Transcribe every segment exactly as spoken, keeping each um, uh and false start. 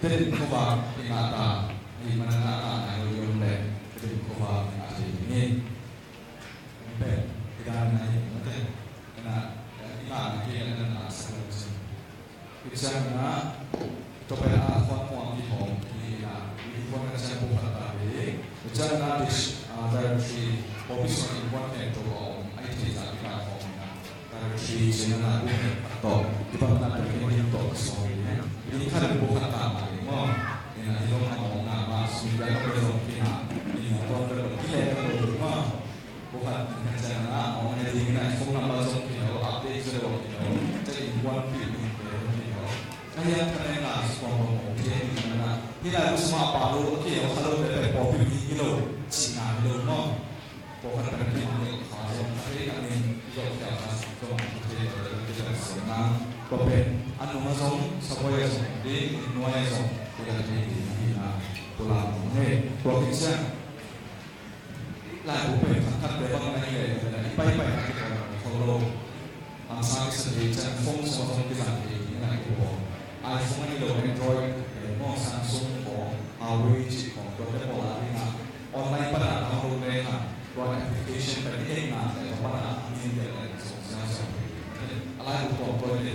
Tedim khuavak i ngah ta, i manana ngah nai lo i om leh Tedim khuavak i ngah thei ding hi. Pen i dan na hi mate. Ena i ngah na hi ena na sa lo cin. I ciang na topa a khuan muang i hawm i na i khuan ka ciang bu khat ta hi. I ciang na dis a directory office i khuan ken to a om ai thei za i ka hawm na. Directory cina na bu khat tawh i bang na directory tawh ka sawm hi. I khat bu khat ta ma hi maw. Ina i long a mawng na ma sum ya ka zong kina. Ina tawh ka lo ki le ka lo ma. Bukhat in ka ciang na, a ong ne ding na, phone number zong khin lo, update zong lo khin lo, ciah in kuan pi in pe lo khin lo. Ka hiam ka ne na, sum a bang ong thei in na, hi lai bu sum a pa lo, khin lo, hello, pe pe, pawlpi mi hi lo, ci na hi lo maw. Bukhat ka ne ding lo, kha zong, ka thei ka min, zong kia ka zong, ka thei ka zong, ka zong na, ko pe, a nung a zong, sa poi a zong, ding, nuai a zong, ka thei ding hi na, ko la mong he, ko khin ciang. Laibu pen khat khat te bang na hi le, i pai pai khat khat khat khat lo. Ang sa ki sa te chan phone so so ki zang te ni na ki bo. iPhone ni lo Android, eh, mo Samsung ko, Huawei ci ko, ko te ko la ni na. Online pa na download le na. Ko application pa ni na, eh, pa na ni de le so so so. Alai bu ko ko le.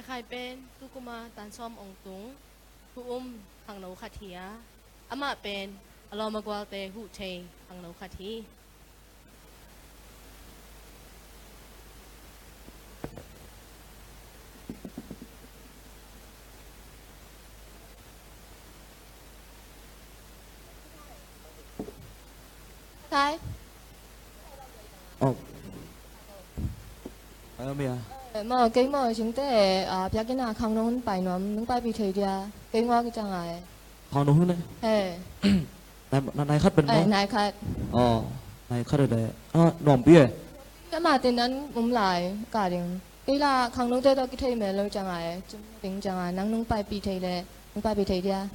Khakhai pen tukuma tansawm ong tung huum khangno khat hi a, amah pen a lawm a gualte huh thei khangno khat hi. Khai. Oh. Ai, om ia. Eh, maw, kei maw, singte, ah, piakina khangno hun pai nuam, nung paipi thei dia, kei ngua ki cangai. Khangno hun eh. Eh. Nai, nai, nai khat pen maw? Eh, nai khat. Oh, nai khat eh. Ah, nuam pi eh. Kei ma tin an um lai, ka ding. Kei la khangnote tawh kithei mel lo cianga e, cim ding cianga, nang nung paipi thei le, nung paipi thei dia.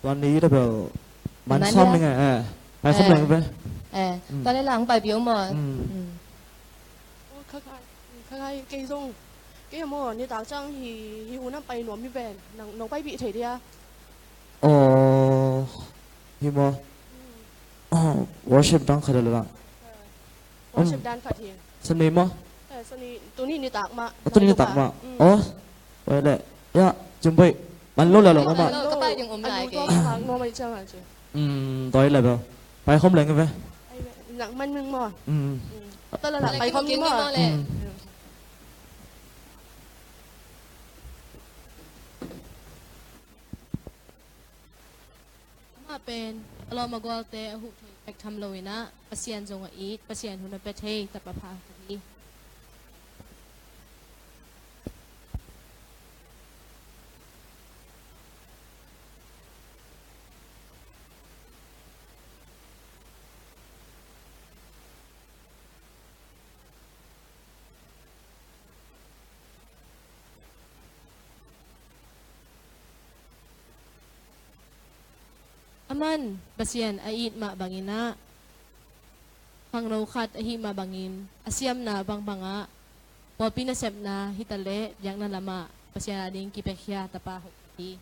Tua ni ta bel man sam ding e, pai sam leng ve. Eh, tua le lang paipi om maw. Khakhai, khakhai, kei zong, kei maw, nitak ciang hi, hi hun a pai nuam mi ven, nang, nong paipi thei dia. Oh, hi maw. Worship dang khat le la. Worship dan khat hi. Sunday maw? Eh, Sunday, tuni nitak mah. Oh, tuni nitak mah. Oh, pai le. Ya, cim pai. Man lo le lo mah. Lo ka pai ding um lai ke. Tua pai ding um lai ke. Mm, tua le lo. Pai khom leng ve. Nak man ming maw. Mm. Tua le la pai khom ni maw. Mm. Amah pen a lawm a gualte a huh thei bek tham loin ah, Pasian zong a it, Pasian hun a pia thei tapa pha khat hi. Aman Pasian a it mah bangin ah, khangno khat ahih mah bangin a siamna bangbangah pawlpi nasepna hitaleh biakna lamah Pasian ading kipiakhia tapa hoih hi.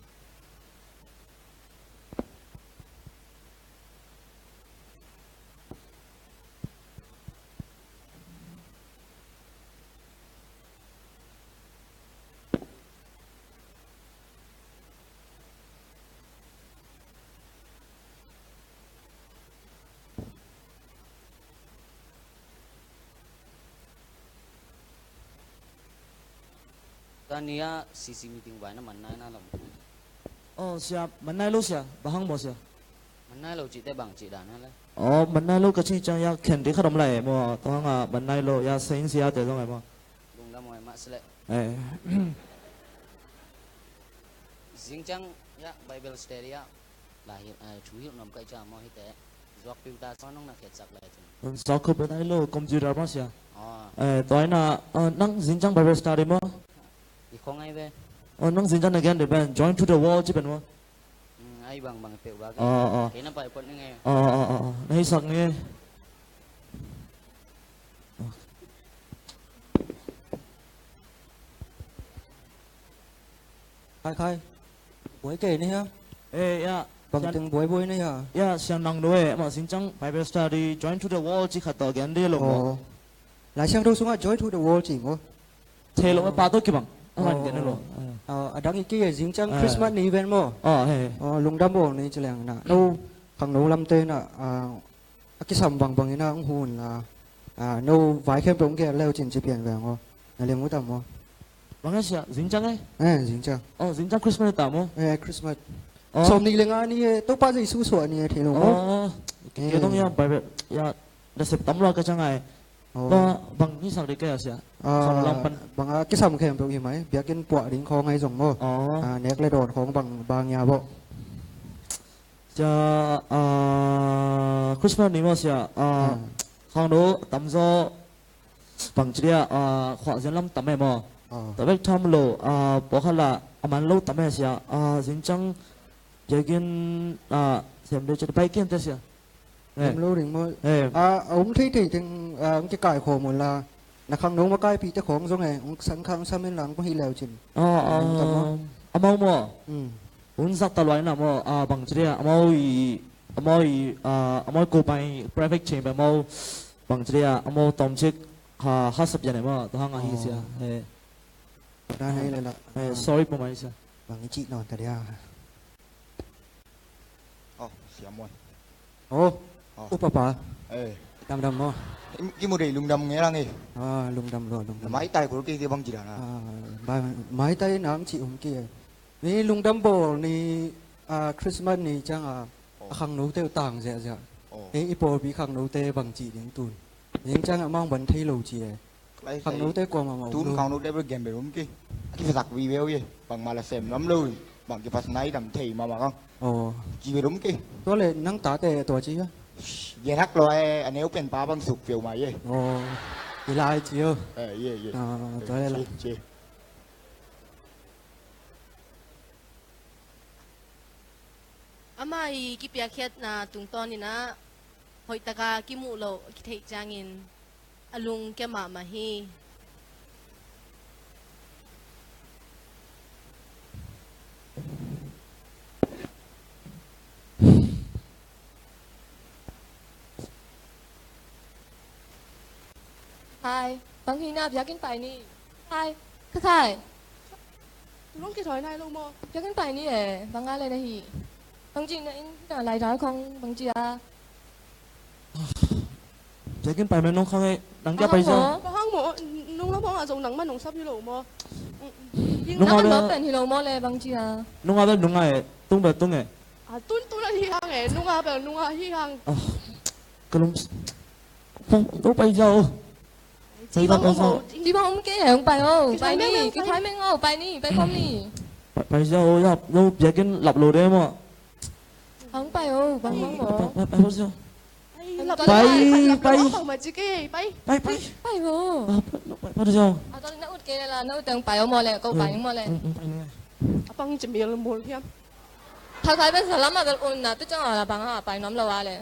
Tania C C meeting vai na man nai na lam. Oh, sia, man nai lo sia, bang hang maw sia? Man nai lo cihte bang cih dan a le. Oh, man nai lo ka cih ciang ya khen ding khat om lai maw, tua hang a man nai lo ya sain sia te zong ai maw. Lungdam maw ai mah sile. Eh. Zing ciang ya Bible study ya. Lai hilh, eh, thu hilh nuam kaih ciang maw hite. Zuak piu ta sa nong na khetsak lai cin. Zuak khup pen ai lo computer maw sia. Oh. Eh, tua ina, eh, nang zing ciang Bible study maw? I khong ai ve. Oh, nang zing ciang na gen de pen join to the world ci pen maw? Hmm, ai bang bang peuh bak. Oh, oh. Kei na pai pot ni ngai. Oh, oh, oh, oh. Na hisak ni. Oh. Khai khai. Buai kei ni ha. Eh, ya. Bang teng buai buai ni ha. Ya, siang nang do eh. Ma zing ciang Bible study, join to the world ci khat tawh gen de lo maw? Oh. Lai Siangtho sungah join to the world ci maw? Thei lo eh, pa tawh kibang. A man gen lo. Oh. Ah, a dang i kei eh, zing ciang Christmas ni ven maw? Oh, he. Oh, lungdam bawl ni ci leng na. No, khangno lamte na, ah, a kisam bangbang ina hong hun la. Ah, no vai khempeuh hong gel leu cin ci pian veng aw. Na leng ut am aw. Bang e sia, zing ciang e? Eh, zing ciang. Oh, zing ciang Christmas ta maw? Eh, Christmas. Oh. Sawm ni le nga ni e, Topa Jesu suah ni e, thei lo maw? Oh, kei dong ya, Bible ya, da sep tam lo ka ciang ai. Oh. Ba, bang ni sak ding ka ya sia. Ah, bang a kisam khempeuh hi mai, biakinn puah ding khawng ai zong maw? Oh. Ah, nek le dawn khawng bang, bang ya baw. Sia, ah, Christmas ni maw sia, ah, khangno tamzaw bang ci dia, ah, khuah zian lam tam e maw? Ah. Tua bek tham lo, ah, pawlkhat la a man lo tam e sia, ah, zing ciang biakinn, ah, sem de ci dia pai kian te sia. Lim lo ding maw? Ah, a um thei thei teng, ah, hong kikaikhawm un la. Na khangno makaipihte khawng zong e, hong sang khang sam in la hong hi leu cin. Ah, ah, amau maw? Hun zak ta luai na maw, ah, bang ci dia, amau i, amau i, ah, amau i kopai private chamber amau bang ci dia, amau tawmcik ha, ha sap yan e maw, tua hang a hi sia. Sorry pawmai sia. Bang i cih nawn ta dia. Oh, siam maw. Oh, upapa. Eh. Damdam maw. Kimu dei lungdam nge lang e. Ah, lungdam lo, lungdam. Maitai kul kei kei bang ci dan a. Ah, maitai nang ci um kei. Ni lungdam bawl ni, ah, Christmas ni ciang a, a khangnote uh tang ziahziah. Ni i pawlpi khangnote bang ci ding tun. Ni ciang a mang ban thei lo ci e. Khangnote kuamah mah um lo. Tun khangnote bel gen bel um kei. A kiphasak vive uh e. Bangmah la sem lam lo. Bang kiphasak nai dam thei mahmah kang. Oh. Ci bel um kei. Tua le nang tate tua ci a. Gen hak lo e, a neu pen pa bang suk peuhmah e. Oh. I lai ci o. Eh, ye, ye. Ah, tua le la. Ci, ci. Ama i kipiakkhiatna tungtawnin ah hoihtaka kimuh loh kitheih ciangin a lungkia mahmah hi. Hai, bang hina biakinn pai ni. Hai, Kha Khai. Lung kithoi nai lo maw? Biakinn pai ni e, bang a le na hi. Bang ci na inn na lai dal khong bang ci a. Biakinn pai men nong khang e, nang kia pai sa. Bang hang maw, nung lam hong a zong nang man nong sap hi lo maw? Nung a bel pen hi lo maw le bang ci a. Nung a bel nung a e, tung bel tung e. A tun tun a hi hang e, nung a bel nung a hi hang. Ka lum. Hong, hong pai ziau. Ci bang om kei hong pai o, pai ni, kithai meng o, pai ni, pai khawm ni. Pai ziau o, ya, lo biakinn lap lo de maw. Hong pai o, bang mong o. Pai, pai, pai ziau. Pai, pai. Pai, pai. Pai o. Pai ziau. A tawh na ut kei la, na ut teng pai o maw le, ko pai ni maw le. A pang ci mil mul hiam. Kha Khai bel zalam a bel un na, tu ciang a la bang a pai nuam lo a le.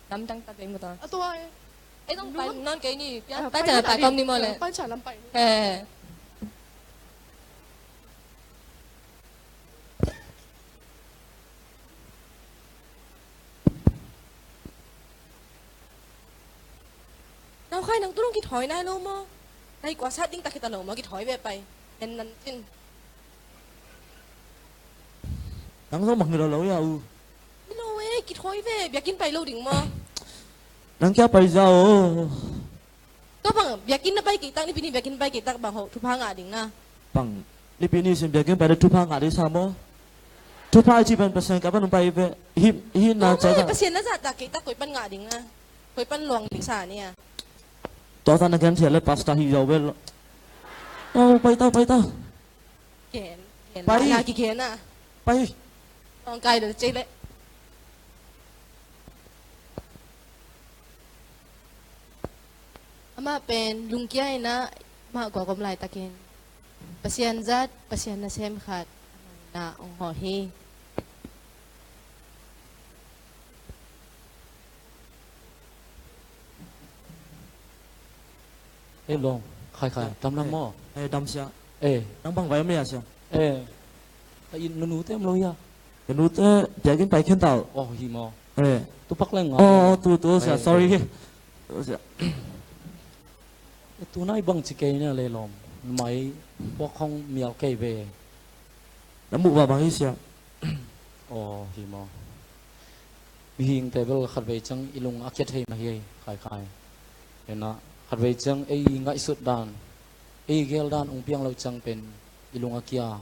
Lamdang ta kei maw ta. A tua e. Ei zong pai nawn kei ni, pia, ah, pai pai chan pai kawm ni maw le. Pai chan lam pai. Eh. Nau khai nang tu dong kithawi nai lo maw? Nai kua sat ding tak hita lo maw, kithawi ve pai. En nan cin. Nang zong bang hi lo lo ya u. Hi lo e, kithawi ve, biakinn pai lo ding maw? Nang kia pai za o. Tua bang, biakinn na pai kei tak, Nipi ni biakinn pai kei tak bang ho, thupha ngah ding na. Bang, Nipi ni sin biakinn pai le thupha ngah ding sa maw? Thupha i ci pen Pasian ka pan pai ve, hi, hi na ca ta. Pasian na za ta kei tak koi pan ngah ding na. Koi pan luang ding sa ni a. Tua ta na gen thia le pastor hi zo ve lo. Tau, pai tau, pai tau. Ken, ken pai. Na ki ken a. Pai. Tong kai do cei le. Amah pen lungkia in ah, amah guak om laitakin Pasian zat, Pasian nasem khat, amah in ah hong hawh hi. Eh, long, khai khai, eh, dam lam maw? Eh, dam sia. Eh. Nang bang vai om ya sia. Eh. Ta in nunu te om lo ya. Ka nu te biakinn pai khen tau. Oh, hi maw. Eh. Tu pak leng nga. Oh, tu, tu sia, eh, sorry. Eh. Tu sia. Eh, tu nai bang ci kei nia le lom. Mai puak hong mial kei ve. Na muh va bang hi sia. Oh, hi maw. Mihingte bel khatvei ciang i lung a kia thei mah hi ei, khai khai. Ena, khatvei ciang ei ngaihsut dan, ei gel dan ong piang lo ciang pen i lung a kia.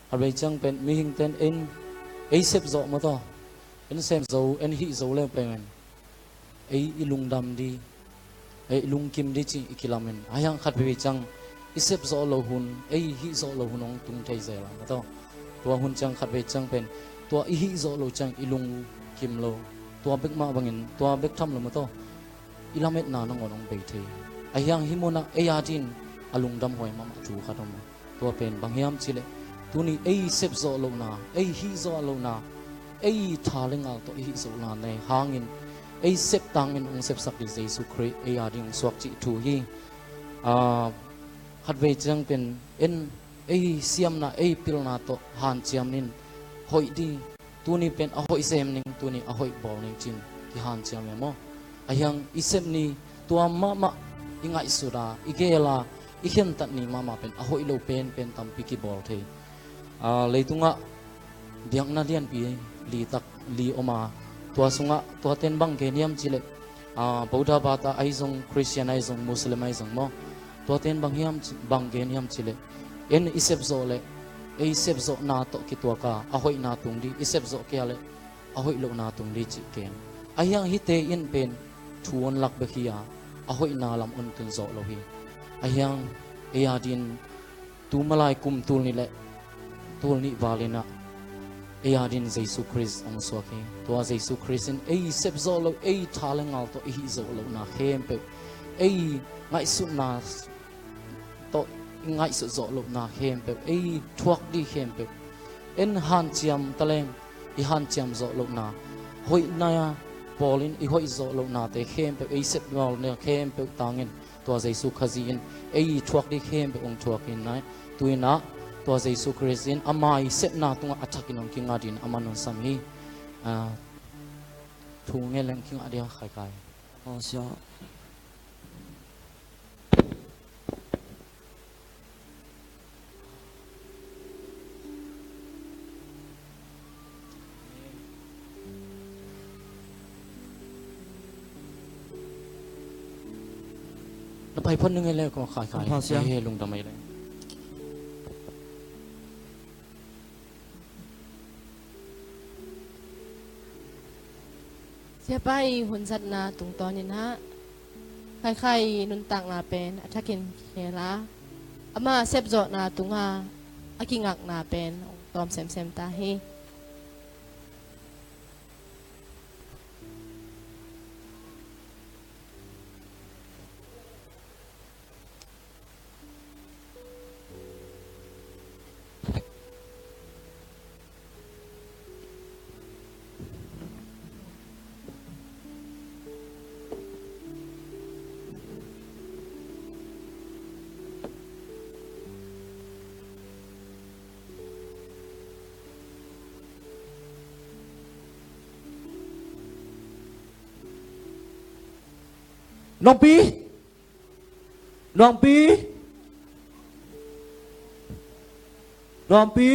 Khatvei ciang pen mihingten en, ei sep zawh maw taw, en sem zo, en hih zo leu pen ei i lungdam di, ei i lungkim di cih i kilamin. Ahiang khatvei ciang i sep zawh lo hun, ei hih zawh lo hun hong tung thei zel a, maw taw. Tua hun ciang khatvei ciang pen tua i hih zawh lo ciang i lungkim lo. Tua bek mah bangin, tua bek tham lo, maw taw, i lametna nangawn hong bei thei. Ahiang hih munah ei a din a lungdam huai mahmah thu khat om a. Tua pen bang hiam cihleh, tuni ei sep zawh lohna, ei hih zawh lohna, ei tha le ngal tawh i hih zawhna nei hangin ei sep tangin hong sepsak ding Jesu Khrih ei a ding hong suak cih thu hi. Ah, khatvei ciang pen en ei siamna, ei pilna tawh hanciam in hoih ding, tuni pen a hoih sem ning, tuni a hoih bawl ning cin kihanciam e maw. Ahiang i sep ni tua mahmah i ngaihsut a, i gel a, i khentat ni mahmah pen a hoih lo penpen tampi kibawl thei. Ah, leitungah biakna lianpi li tak li om a, tua sungah tuaten bang gen hiam cihleh, ah, Buddha bata ahi zong, Christian ahi zong, Muslim ahi zong maw, tuaten bang hiam ci, bang gen hiam cihleh, en i sep zawh leh ei sep zawhna tawh kituak a, a hoihna tung ding, i sep zawh kei a leh a hoih lohna tung ding cih ken. Ahiang hihte in pen thu hong lak bek hi a, a hoihna lam hong tun zawh lo hi. Ahiang ei a din tu malai kum tul nih le tul nih val in ah ei a din Jesu Khrist hong suak hi. Tua Jesu Khrist in ei sep zawh lo, ei tha le ngal tawh i hih zawh lohna khempeuh, ei ngaihsutna tawh i ngaihsut zawh lohna khempeuh, ei thuak ding khempeuh, en hanciam taleng i hanciam zawh lohna, hoihna pawlin i hoih zawh lohnate khempeuh, ei sep zawhna khempeuh tangin tua Jesu Khazih in ei thuak ding khempeuh hong thuak in nai. Tu in ah tua Jesu Khrist in ama i sepna tungah a thakin hong kinga dingin aman hong sam hi. Ah, thu ngen leng kinga ding a, khai khai. Aw, sia. Na pai phot ning ei le ko khai khai. Pha sia. He, he, lungdam ei le. Siapa i hun zatna tungtawn in ah Khaikha i nuntakna pen a thakin kikhel a, ama sepzawhna tungah a kingakna pen hong tawm semsem ta hi. Nuampi. Nuampi. Nuampi.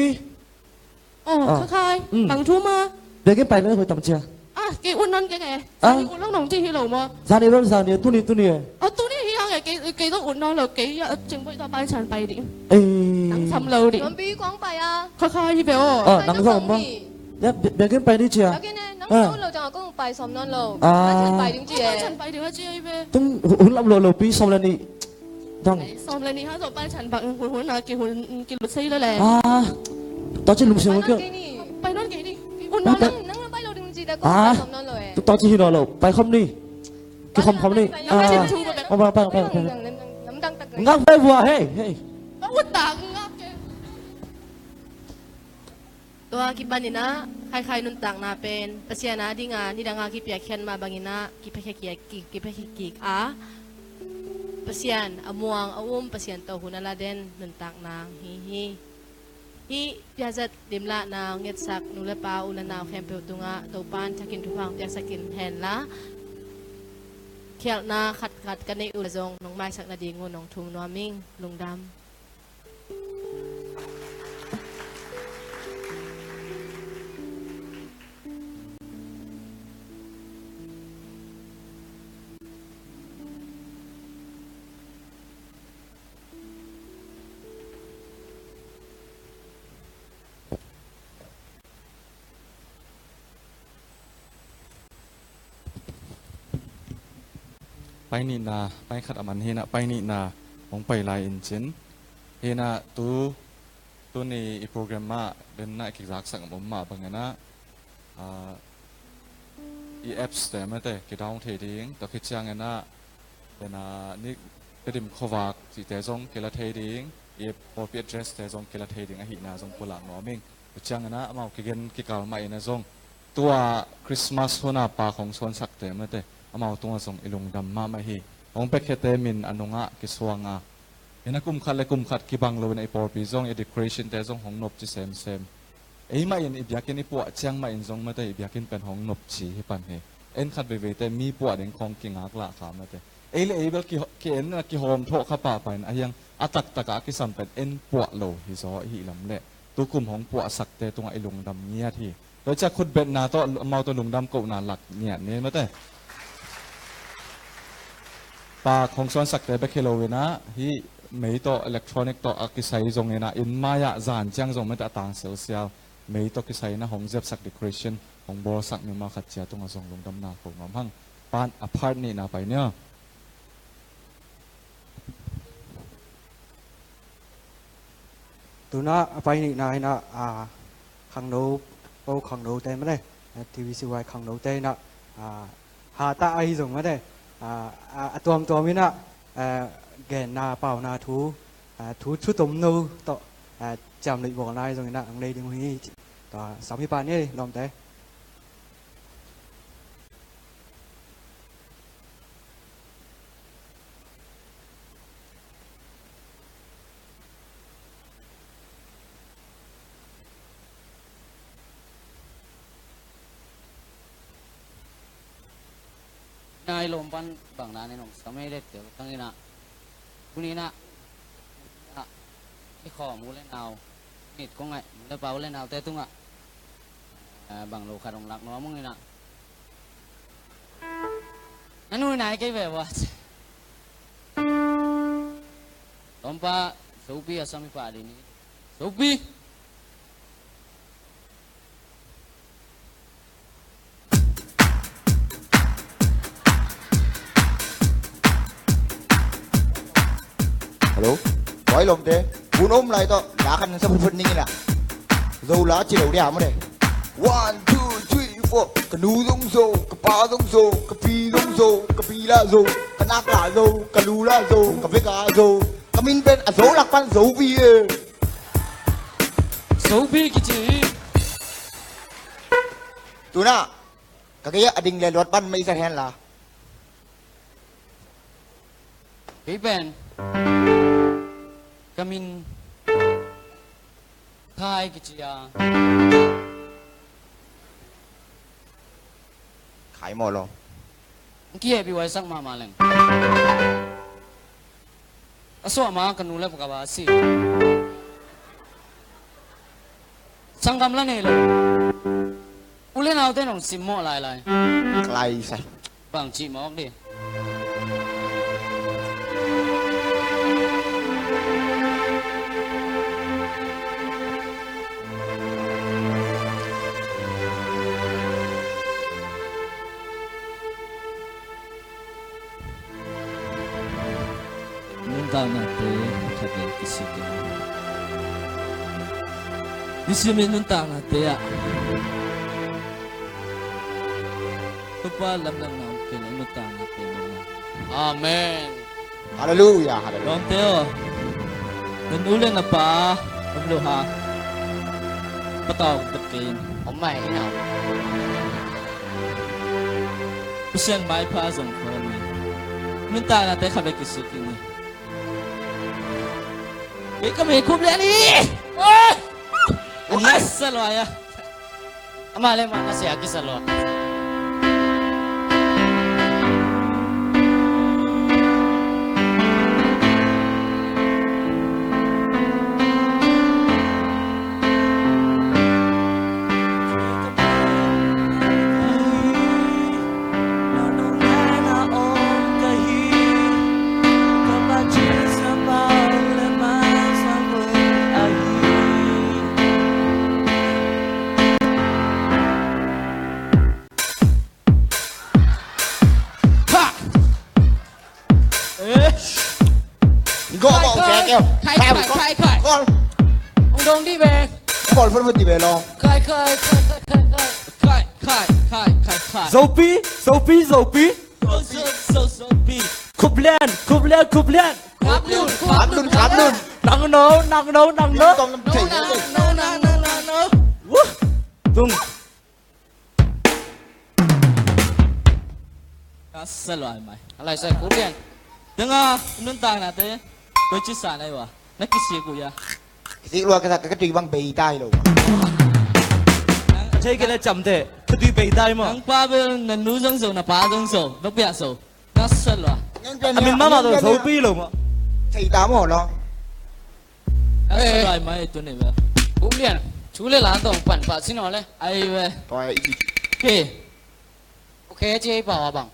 Aw, ah. Kha Khai, mm. Bang thu ma. Biakinn pai na hoih tam cia. Ah, kei ut nawn keng e. Ah. Zani ut lo nong ci hi lo maw. Zani lo, zani, tuni, tuni e. Ah, tuni hi hang e, kei, kei zong ut nawn lo, kei a ceng baih tawh Paichan pai ding. Eh. Nang sam lo ding. Nuampi kong pai a. Kha Khai hi ve aw. Ah, nang zong maw. Ya, bia-, biakinn pai ni cia. Biakinn e, nang ut lo ciang a kong pai sawm nawn lo. Ah. Paichan pai ding ci e. Paichan pai ding a ci hi ve. Tung hun lam lo lo pi sawm le ni. Dang. Sawm le ni ha zo Paichan bang hun hun a ki hun ki lut sei lo le. Ah. Tawh ci lum siang kei. Pai nawn kei ni. Nang, nang pai lo ding ci ta ko. Ah. Pai sawm nawn lo e. Tawh ci hi lo lo. Pai khawm ni. Ki khawm khawm ni. Ah. Pai, pai, pai, pai. Ngang pai vua, hey, hey. Ngang ut tak, ngang ke. Tua kipan inah, Khai Khai nuntakna pen Pasian a dinga nidanga kipiakkhiat mah banginah kipiakkhiat kik, kipiakkhiat kik a, Pasian a muang a um, Pasian tawh hun a la den nuntakna hi hi. Hih piazat limlahna ngetsak nu le pa, u le nau khempeuh tungah Topan thakin thupha hong piaksak in henla, khialhna khatkhat ka neih uh le zong nong maisak nading uh nong thum nuam ing. Lungdam. Pai nihna, pai khat a man hinah, pai nihna hong pai lai in cin. Hinah tu, tuni i program mah, denah kizaksak om mah banginah, ah, i apps te mate, kidown thei ding, tua khit cianginah, denah ni, Tedim khuavak cihte zong kila thei ding, i pawlpi address te zong kila thei ding, ahihna zong pulak nuam ing. Tua cianginah amau kigen kikal mah inah zong tua Christmas huna pa khong suansakte mate amau tungah zong i lungdam mahmah hi. Hong piakhiate min a nungah kisuanga. Inah kum khat le kum khat kibang lo inah i pawlpi zong i decorationte zong hong nopci semsem. Eimah in i biakinn i puah ciang mah in zong mate i biakinn pen hong nopci hi pan hi. En khat veiveite mi puah ding khong kingak lah kha mate. Ei le ei bel ki, ki en a kihawm thawh kha pahpah in a hiang a taktakah a kisam pen en puah lo hi zaw i hih lam leh. Tukum hong puahsakte tungah i lungdam ngiat hi. Tua cia khutbetna tawh amau tawh lungdam kohna lak ngiat ni mate. Pa khong suansakte bek hi lo inah hih mei tawh electronic tawh a kisai zong inah inn mai-ah zan ciang zong mate a tang sialsial mei tawh kisai inah hong zepsak decoration hong bawlsak mimal khat cia tungah zong lungdamna ko nuam hang. Pan a part nihna pai nia. Tunah a pai nihna hinah, a, khangno, ko khangnote mate, a, T V C Y khangnote hinah, a, hatah ahi zong mate, a, a, a tuamtuam hinah, a, genna pauna thu, a, thu thutomno tawh, a, ciamnuih bawlna ahi zong hinah ang nei ding uh hi. Tua sam hi pan ni lawmte. Nai lawm pan bang dan in hong sam ei dek tel tang inah. Kun inah. Ah, kikhawm u le nau. Nit kong ai, u le pa u le naute tungah. Ah, bang lo khat hong lak nuam ung inah. Na nu nai kei ve ua. Tawmpa, Zopi a sam i pah ding hi. Zopi! Hello? Koi lomte, kun om lai tawh, la khan sa phutphut ning ina. Zo la ci lo dia mawle. One, two, three, four. Ka nu zong zo, ka pa zong zo, ka pi zong zo, ka pi la zo, ka nak la zo, ka lu la zo, ka vek a zo. Ka min pen a zo lak pan Zopi e. Zopi kici hi. Tuna, ka gei a ding le luat pan mah i sa hen la. Kei pen ka min Khai kici a. Khai maw lo. Ki happy waisak mahmah leng. A suah ma ka nu le ka pa si. Sanggam la nei lo. U le naute nong simmawh lailai. Klai sa. Bang cih mawk di. Nuntaknate khat vei kisik in. Nisim i nuntaknate ah Topa lamdangna om kei leh nuntaknate om lo. Amen. Halleluiah, halleluiah. Lawmte aw, na nu le na pa om lo hang patau vet kei in. Om mai in a. Pasian maipha zong khawm in. Nuntaknate khat vei kisik in. Kei ka mei khup lian hi. Oi! Oi! Nasa lua ia. Amah le amah nasia kisa lua. Khai, khai, khai, khai, khai. Hong dong dih ve. Khai, khai, khai, khai, khai. Zopi, Zopi, Zopi. Zo, zo, zo, Zopi. Khup lian, khup lian, khup lian. Khap lun, khap lun, khap lun. Nang no, nang no, nang no. No, nang, no, nang, nang, nang, nang, no. Wuh. Tung. Ka sa luai mai. A lai sai khup lian. Tengah nuntaknate. Koi ci sa nai wa. Na kisik uh ia. Kisik lua ka sa ka tui bang bei tai lo. Thei kei le cam te. Ka tui bei tai maw. Nang pa bel na nu zong zo, na pa zong zo. Nong piak zo. Na sa lua. A min mahmah lo, Zopi lo maw. Thei ta maw lo. Na sa lua mai tu ni bel. Khup lian. Thu le la tawh pan pah sin aw le. Ai ve. Koi i. Ke. Ok, ci ei pau a bang.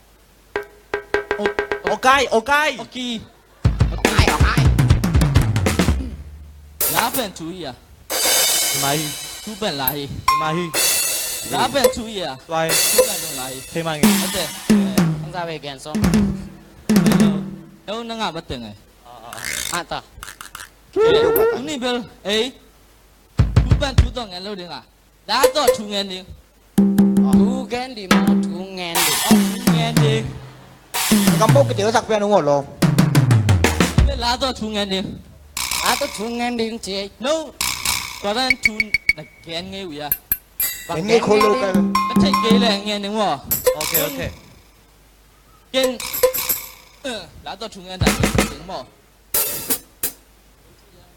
Ok. Okai, okai. Oki. Okai, okai. La pen thu hi a. Mai. Thu pen la hi. Mai hi. La pen thu hi a. Tuai. Thu pen dong la hi. Thei mai nge. Ate. Ang sa ve gen song. Hello. Hello, na ngah ba teng ai. Ah, ah, ah. Ah, ta. Thu ni bel. Ei. Thu pen thu dong ngen lo ding a. La tawh thu ngen ding. Thu ngen ding maw, thu ngen ding. Oh, thu ngen ding. Kam bawk kitel sak pian ung aw lo. La tawh thu ngen ding. La tawh thu ngen ding ci. No. Tua dan thu na gen ngei uh ia. Gen ngei khol lo ka. Ka theih kei leh ngen ding maw. Ok, ok. Ken. Eh, la tawh thu ngen ding maw.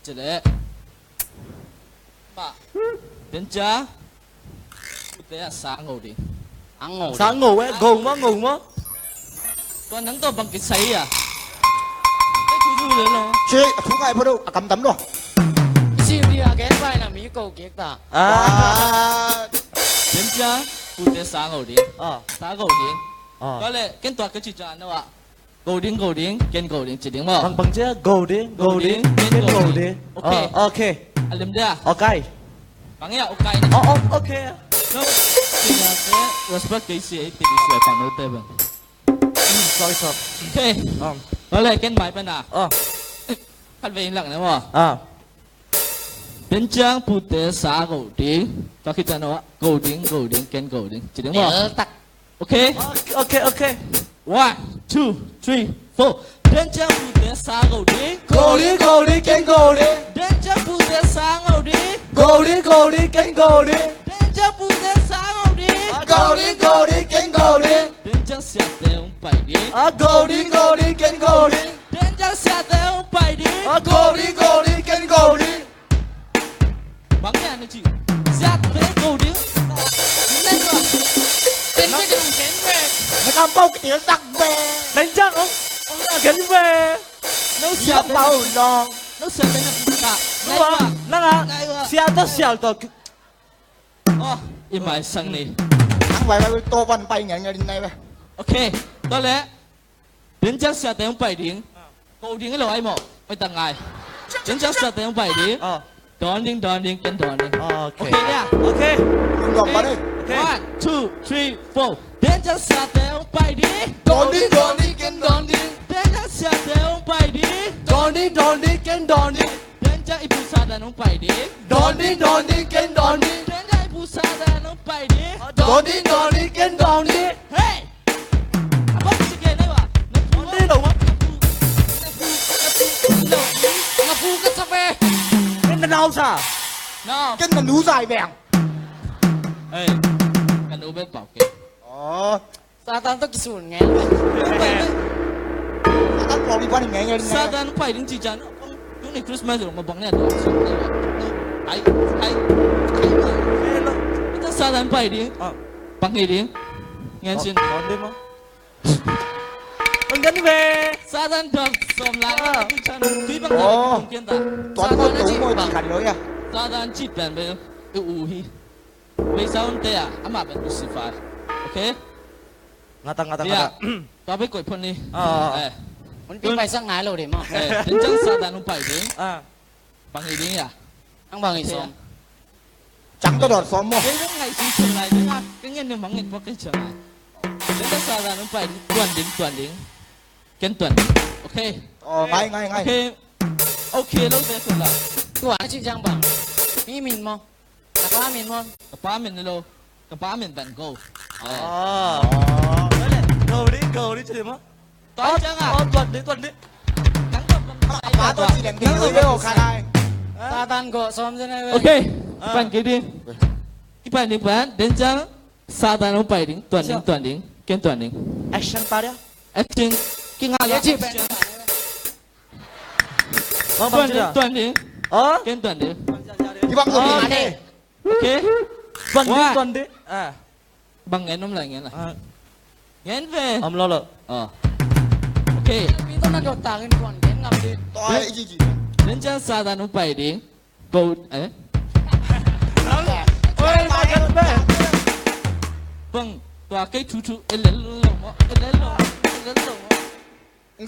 Ci leh. Mah. Piancil. Pute a sa ngo ding. A ngo ding. Sa ngo eh, ngo maw, ngo maw. Tua nang tawh bang kisai a. Ei thu thu le lo. Ci, a thu ngai pha lo, a kam tam lo. Ci ding a gen pai na mi ko kek ta. Ah. Piancil, pute sa ngo ding. Ah. Sa ngo ding. Ah. Tua leh, ken tua ka ci ciang na wa. Go ding, go ding, ken go ding, ci ding maw. Bang, bang cia, go ding, go ding, ken go ding. Ok. Ah, ok. A lem dia. Ok. Bang ia, ok. Oh, oh, ok. No. Respect kei si, eh, ti si, eh, pang no te bang. Sorry, sorry. Ok. Um. Bale, ken mai pa na. Oh. Khat vei lak na maw. Ah. Piancil pute sa go ding. Ka khit ciang no, go ding, go ding, ken go ding. Ci ding maw. Tel tak. Ok? Ok, ok, ok. One, two, three, four. Piancil pute sa go ding. Go ding, go ding, ken go ding. Piancil pute sa go ding. Go ding, go ding, ken go ding. Piancil pute sa go ding. Go ding, go ding, ken go ding. Piancil siate hong pai ding. Go ding, go ding, ken go ding. Piancil siate hong pai ding. Go ding, go ding, ken go ding. Bang hang na ci. Siate go ding. Ken ken ken. Na kam pau kitel tak ve. Ken jang ong. Kan ve. No siate. Pau long. No siate na pisa. Ngai wa. Nanga. Ngai wa. Siate sial to. Oh, i mai sang ni. Ang vai vai to pan pai ngai ngai nai ve. Okay. To le. Danger siate hong pai ding. Ko ding lo ai mo. Pai tang ngai. Danger siate hong pai ding. Ah. Dawn ding, dawn ding, ken dawn ding. Ah, okay. Okay, yeah. Okay. Lungdam pa ding. Okay. One, two, three, four. Danger siate hong pai ding. Dawn ding, dawn ding, ken dawn ding. Danger siate hong pai ding. Dawn ding, dawn ding, ken dawn ding. Danger i pu Satan hong pai ding. Dawn ding, dawn ding, ken dawn ding. Danger i pu Satan hong pai ding. Dawn ding, dawn ding, ken dawn ding. Hey! Abang sikit, eh, wah. Dawn ding, dawn ding. Nga pu ka sa pe. Ken na nau sa. No. Ken na nu sa i beng. Hey, ka nu beng pau ke. Oh. Satan tawh kisun nge. Satan tawh kipan nge nge. Satan pai ding ci ciang. Tung ni Christmas lo ma bang ne a tuak. Ai, ai, ai. Ita Satan pai ding. Ah. Bang hi ding. Ngen sin. Tuak ding ma. Bang kan ni be. Satan tuak som la. Ah. Tui bang ne. Oh. Tuak tuak tuak mo ci kan lo ya. Satan ci pen be. U hi. Bei sa un te a. Ama pen Lucifer. Okay. Ngata, ngata, ngata. Tua bei koih phot ni. Ah, ah. Eh. Hun pi pai sak ngai lo ding maw. Eh, den ciang Satan hong pai ding. Ah. Bang hi ding ya. Ang bang hi sawm. Ciang tawh dawt sawm maw. Kei zong ngaihsun lai ding a. Ka ngen ding bang ngen pua kei ciang ngai. Den ciang Satan hong pai ding. Tuan ding, tuan ding. Ken tuan ding. Okay. Oh, ngai, ngai, ngai. Okay. Okay, lo te sula. Tua na cih ciang bang. Hi min maw. Ka pa min maw. Ka pa min ni lo. Ka pa min Van Gogh. Ah. Go ding, go ding, cih ding maw. Tua ciang a. Oh, tuan ding, tuan ding. Ka pa tua cih ding ding lo ka nai. Satan go som cih nai. Okay. Ah. Pan kei ding. Kipan ding pan. Den ciang Satan hong pai ding. Tuan ding, tuan ding. Ken tuan ding. Action pa dia. Action. Kinga ya cih pen. Tuan ding, tuan ding. Oh? Ken tuan ding. Kibang tuan ding. Okay. Tuan ding, tuan ding. Ah. Bang ngen om lai ngen lai. Ah. Ngen ve. Om lo lo. Oh. Okay. Pi to na dot tang in tuan ngen ngam ding. Tua i ji ji. Den ciang Satan hong pai ding. Go, eh? Oi, ma ngen ve. Bang, tua kei thu thu, e lel lo mo, e lel lo, e lel lo mo.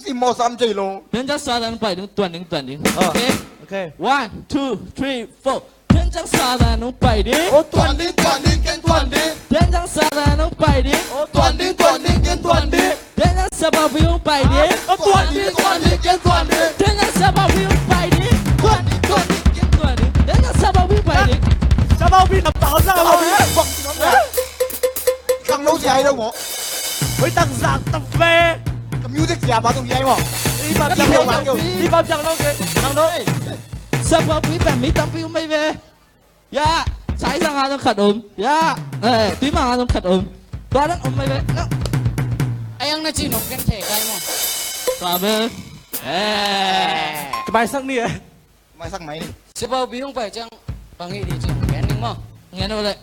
Sim mo sam jei lo. Den ciang Satan pai ding, tuan ding, tuan ding. Oh. Okay? Okay. One, two, three, four. Den ciang Satan hong pai ding. Oh, tuan ding, tuan ding, ken tuan ding. Den ciang Satan hong pai ding. Oh, tuan ding, tuan ding, ken tuan ding. Den ciang Siapa Pi hong pai ding. Oh, tuan ding, tuan ding, ken tuan ding. Den ciang Siapa Pi hong pai ding. Tuan ding, tuan ding, ken tuan ding. Den ciang Siapa Pi pai ding. Siapa Pi na pau sa. Kang lo sia i lo mo. Oi, tang zak tang fe. Ka music sia ba tung yai mo. I ba jang lo ke. I ba jang lo ke. Nang lo. Sa ba pui ba mi tam pui mai ve. Ya, sai sang ha khat om. Ya, eh, tui ma ha khat om. Tua dan om mai ve. Ai ang na ci nok ken the kai mo. Tua ve. Eh. Ka bai sang ni eh. Mai sang mai ni. Sa ba bi hong pai ciang bang hi di ci. Ngen ning mo. Ngen o le.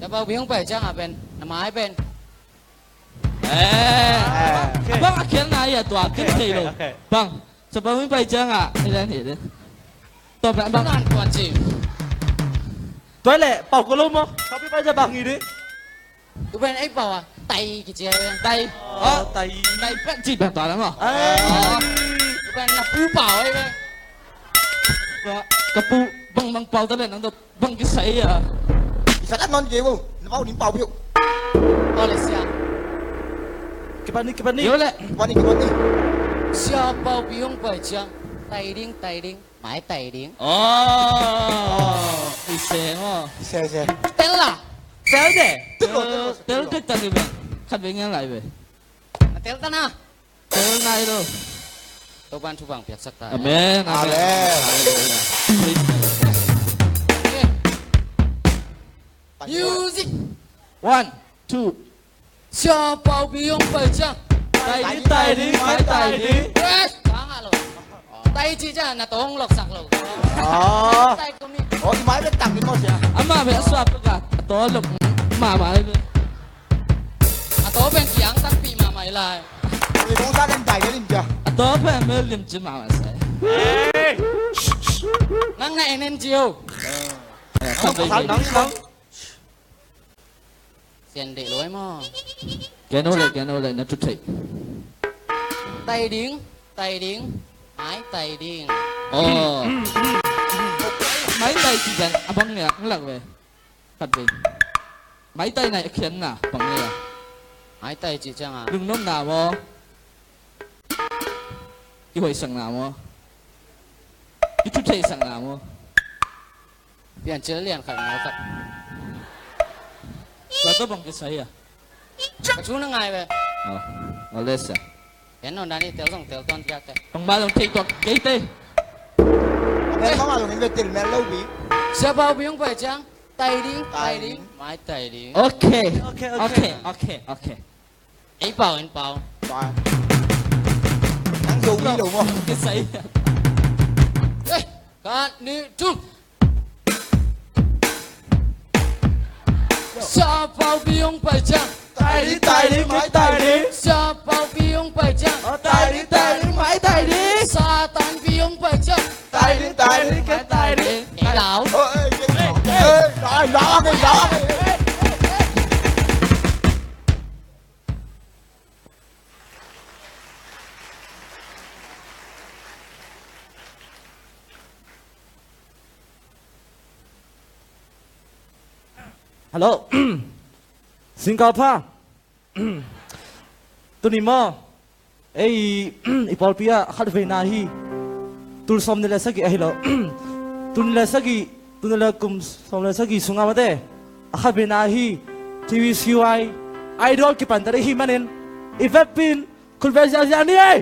Sa ba bi hong pai ciang a pen. Na mai pen. Eh. Bang a khial na ia tua ken thei lo. Bang. Sa ba hong pai ciang a. Ni dan hi de. Tua bang bang. Nan tuan ci. Tua le pau ko lo mo. Sa bi pai ciang bang hi de. Tu pen ei pau a. Tai ki ci a pen. Tai. Oh, tai. Tai pen ci pen tua la mo. Tu pen na pu pau ei pen. Ka pu bang bang pau ta le nang tu. Bang kisai a. Kisai a non kei vo. Na pau ning pau piu. Pau le sia. Kipan ni, kipan ni. Yo le. Kipan ni, kipan ni. Sia pau piu hong pai ciang. Tai ding, tai ding. Mai tai ding. Oh. Ise mo. Ise, ise. Tel la. Tel de. Tel, tel, tel tek ta ni ve. Khat ve ngen lai ve. Tel ta na. Tel nai lo. Topan thupha piaksak ta. Amen, amen. Amen. Hallelujah. Praise the Lord. Okay. Music. One, two. Sia pau bi hong pai ciang. Tai ding, tai ding, tai ding. Yes, kang a lo. Tai ci ciang na tong lok sak lo. Ah. Tai ko mi. Oh, i mai bek tang ni mo sia. Ama bek suap ka. To lok. Ma ma. A to pen kiang takpi mahmah hi lai. Ih, bawngsa den dai ka lim cia. A tua pen mel lim ci mahmah se. Nang na en en ci o. Eh, khat vei vei. Sian deih luai maw. Gen o le, gen o le, na tu thei. Tai ding, tai ding, mai tai ding. Oh. Mai tai ci dan, a bang nge, ng lak ve. Khat vei. Mai tai nai a khian na, bang nge. Mai tai ci ciang a. Lungnom na maw. Kihoihsak na maw. Kithutheihsak na maw. Piancil lian khat ngai khat. Tua tawh bang kisai a. Ka thu na ngai ve. Oh, ole sia. Pian nawn dan i tel zong tel tuan piak te. Bangmah zong thei tuak kei te. Tel bangmah zong in ve, tel mel lo bi. Sia Pau Pi hong pai ciang. Tai ding, tai ding, mai tai ding. Okay. Okay, okay. Okay, okay, okay. Ei pau, en pau. Nang zo mi lo maw. Kisai. Eh, khat, nih, thum. Sia Pau Pi hong pai ciang. Tai ding, tai ding, mai tai ding. Sia Pau Pi hong pai ciang. Oh, tai ding, tai ding, mai tai ding. Satan Pi hong pai ciang. Tai ding, tai ding, mai tai ding. Ei lau. Oh, eh, eh, eh, eh, lau, lau, lau, lau. Hello. Singkal pha. Tuni maw. Ei, i pawlpi ah khat veina hi. Tul sawm nih le sagih ahi lo. Tul nih le sagih, tul nih le kum sawm le sagih sungah mate. A khat veina hi. T V C Y Idol kipan ta dih hi manin. I vekpi in khut ve ziahziah ni ei.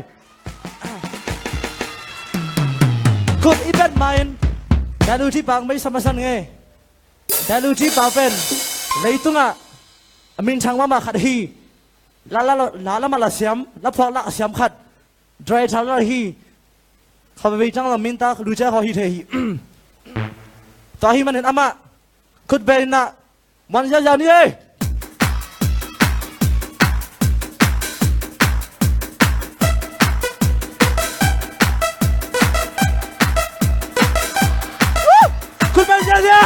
Khut i bet ma in. Dalu ci pang mei sama san nge. Dalu ci pang pen. Leitungah. A min thang mama khat hi. La la la la ma la siam, la phuak la siam khat. Dry thal la hi. Kha vei tang la min ta lu cia kho hi thei hi. Tua hi manin amah khut bei na man zia zia ni ei. Khut bei zia zia.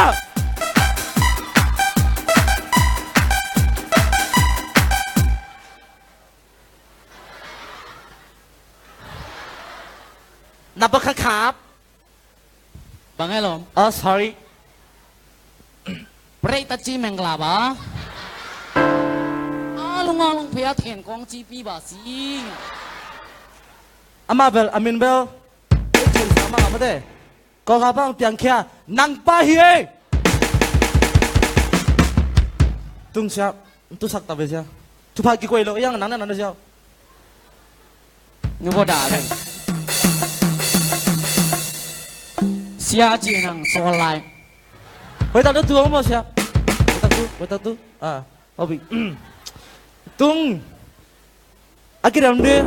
Na pakhat khap. Bang e lom? Oh, sorry. Break ta ci meng la ba. A lung a lung phia thian kong ci pi ba si. Ama bel, amin bel. Ei, thei sa ma ba de. Ko ka bang piang khia, nang pa hi e. Tung sia, tu sak ta ve sia. Thupha kikoih lo, yang nang na nang na sia. Nu bo da ve. Sia ci nang sol lai. Hoi tak tu tu mo sia. Hoi tak tu, hoi tak tu. Ah, obi. Tung. A kidam ding.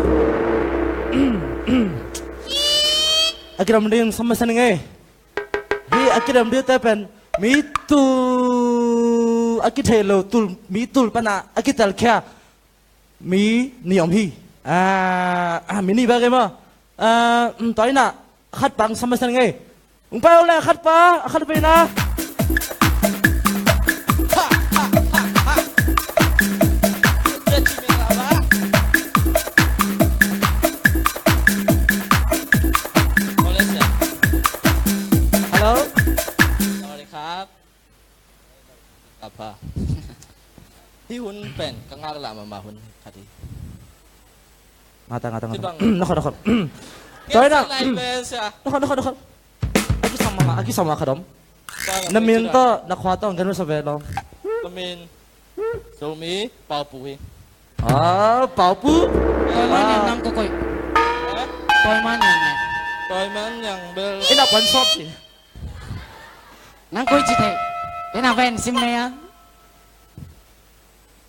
A kidam ding sama sa ning ei. Hi a kidam ding te pen mi tul a kithei lo tul mi tul pana a kitel khia mi ni om hi. Ah, ah, mi ni ba ke ma. Ah, mm, toina khat pang sama sa ning ei. Ung pai le khat pa, khat veina. Hello. สวัสดีครับ Apha. Hi hun pen ka ngak la mama hun khat hi. Ngata, ngata, ngata. Nakho, nakho. Toina. Nakho, nakho, nakho. A kisam ma, a kisam ma khat om. Na min tawh na khua tawh gen masa ve lo. Ka min Zomi Paupu hi. Ah, Paupu. Toima niang nam ko koi. Toima niang. Toima niang bel. Ina pan sop si. Nang koi ci thei. Ina ven sim ne ya.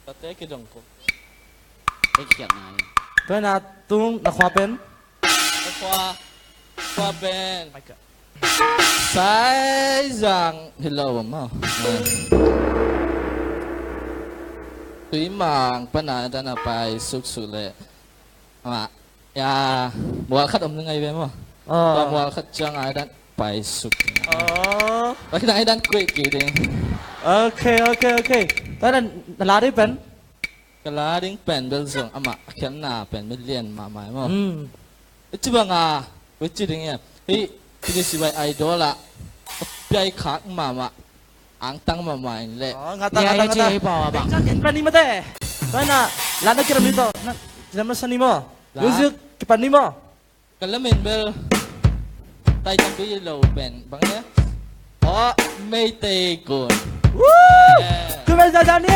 Tate ki dong ko. Ei kiak nai. Toina tung na khua pen. Khua, khua pen Saizang hi lo maw. Tuimang pana dana pai suksu le. Amah, ya, mual khat om ngai ve maw. Ah. Tua mual khat ciang ai dan pai suk. Ah. Tua khit ai dan kuih kik ding. Okay, okay, okay. Tua dan na la ding pen? Ka la ding pen bel zong amah a khialhna pen bel lian mahmah maw. Hmm. I ci bang a, kuih ci ding ia. Hih, T V C Y Idol ah, a piai khak mahmah. Angtang mama in le. Oh, ngata, ngata, ngata. Ken pan ni mate. Tua na, la na kiram ni to. Na, kiram na sa ni maw. La. Music kipan ni maw. Ka lamen bel. Tai tampi lo pen. Bang le. Oh, Meitei kun. Woo! Yeah. Tu pen sa sa ni.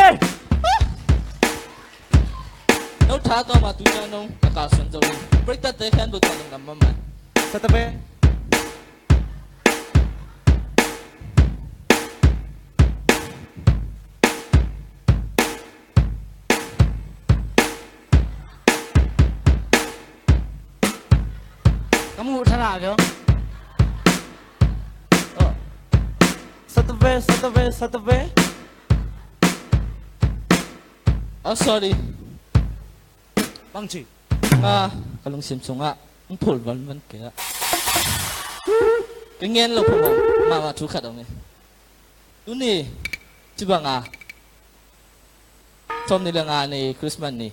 No tha to ma tu cha no. Ka ka sun zo. Break that te khan bu ta nam mama. Sa ta pe. Ka muh thara kyo. Oh. Satave, satave, satave. Oh, sorry. Bangci. Nga, ka lungsim sungah, ang phul van van kaya. Ka ngen lo phamawh, mama thu khat om e. Tuni, ci bang a. Sawm ni le nga ni, Christmas ni.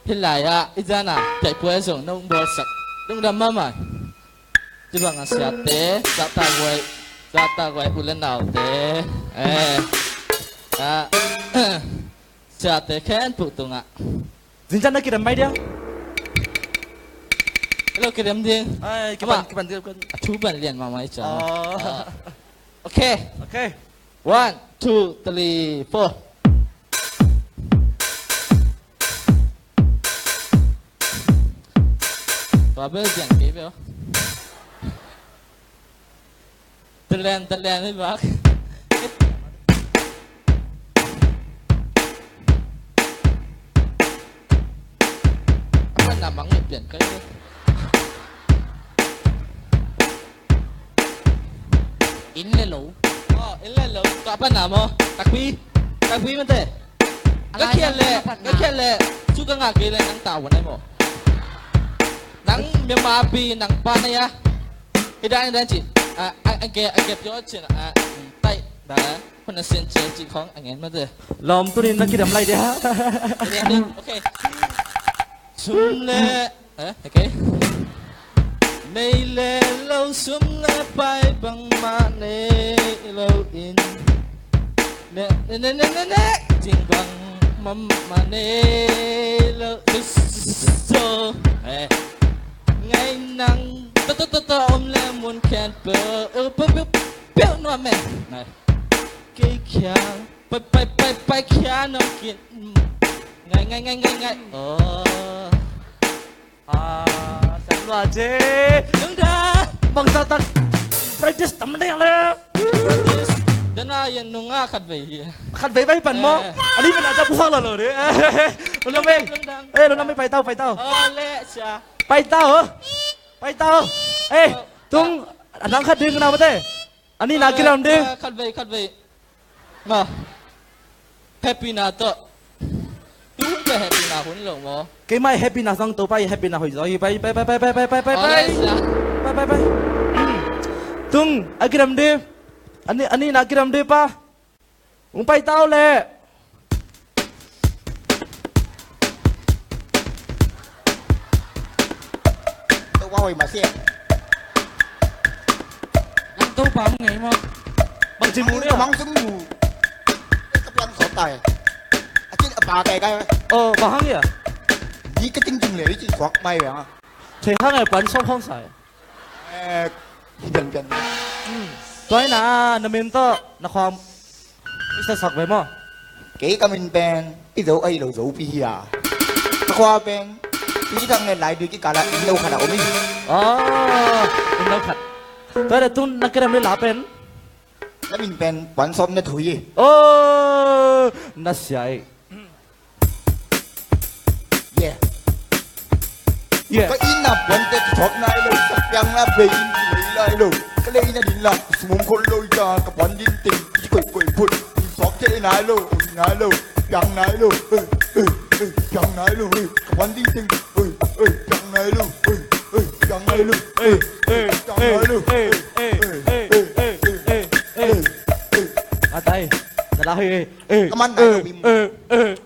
Hih lai ah, i zan a, piaipua zong, nong bawlsak. Lungdam mahmah. Ci bang a siate, zahtak guai, zahtak guai, u le naute. Eh. Ah. Siate khempeuh tungah. Zingciang na kidam mai dia? Hello, kidam ding. Ai, kipan, kipan, kipan. A thu ban lian mahmah i ciang. Oh. Ah. Okay. Okay. One, two, three, four. Tua bel zian kei bel. Talen, talen, hei bak. Apa namang ni pian kai ni? Inn le lo. Oh, inn le lo. Tua apa namo? Takpi. Takpi mate. Ka khial le, ka khial le, cu ka ngah kei le nang tau na maw. Nang Myanmar pi nang pa na ya. Hi dan dan ci. A, a, a, ke, a, ke pyo cin, a, tai, da, hun a sin ce ci khong a ngen ma de. Lawm tunin na kidam lai dia. Okay. Sum le Eh, okay. Nei le lo sum le pai bangmah nei lo in. Ne, ne, ne, ne, ne, ne. Cing bangmah nei lo. So, eh. Ngai nang, to, to, to, to, om le mun khen pe, eh, pe, pe, pe, nuam eh. Ngai. Kei kia, pai, pai, pai, pai, kia nong kin. Ngai, ngai, ngai, ngai, ngai. Oh. Ah, siam lua ce. Nungda. Bang sa tak. Practice tam ding le. Practice. Dana yan nunga khat vei hi. Khat vei vei pan mo. Eh. Ani mana ja pusa lo lo de. Lo na mei. Lungdang. Eh, lo na mei pai tau, pai tau. Oh, le sia. Pai tau. Pai tau. Eh, tung, ah, anang khat ding na mate. Ani na kiram ding. Ah, khat vei, khat vei. Ma. Happy na to. Tu hun pe happy na hun lo mo. Kei mai happy na sang to pai, happy na hoi zoi. Pai, pai, pai. Alright, sa. Pai, pai, pai. Tung, a kiram ding. Ani, ani na kiram ding pa. Ung pai tau le. Topa hoih mah si. Nang Topa hong ngei maw? Bang ci mu dia? Mang sung mu. Ka piang sawt tai. A cin a pa kai kai. Oh, bang hang ia? Ni ka ting ting le, i cin suak mai ve ah. Thei hang e, puan sawm hong sai. Eh, hi pian pian. Hmm. Tuai na, na min tawh, na khuam. I sa sak ve maw? Kei ka min pen, i zo ahi lo zo pi hi a. Ka khua pen, i thang le lai dui ki kala in lo khat a om i. Oh, in lo khat. Tua le tun na kiram le la pen? Na min pen, puan sawm na thui i. Oh, na sia i. Yeah. Yeah. Ka inn ah puante kithawk nai lo, ka piang na bei in ki lei lai lo. Ka lei na din la, sumum khol lo i ta, ka puan din teng, ki koih koih phut. Ki thawk thei nai lo, ui nai lo, piang nai lo. Eh, eh. Ê, piang nai lo, ê, ka pan ding teng. Ê, ê, piang nai lo, ê, ê, piang nai lo, ê, ê, piang nai lo, ê, ê, ê, ê, ê, ê. A tai, ka la hi, ê, ê, ka man nai lo, ê, ê, ê.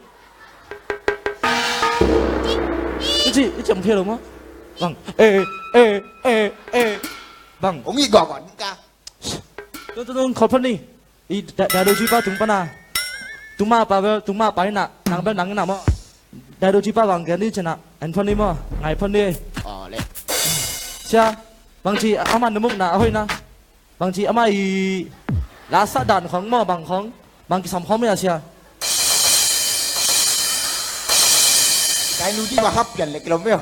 I ci, i ci om thei lo maw? Bang, ê, ê, ê, ê. Bang. Ong i gawh gawh ka. Tung, tung, tung, khol phot ni. I da, da do ci pa tung pana. Tung ma pa bel, tung ma pa ina, nang bel nang ina maw. Da do ci pa bang gen ni cina, en phot ni maw, ngai phot ni. Aw, le. Sia, bang ci, ama na mukna, a hoihna. Bang ci, ama i, la sa dan khong maw, bang khong, bang kisam khong mia sia. Dai nu di ba hap pian le kilom mia.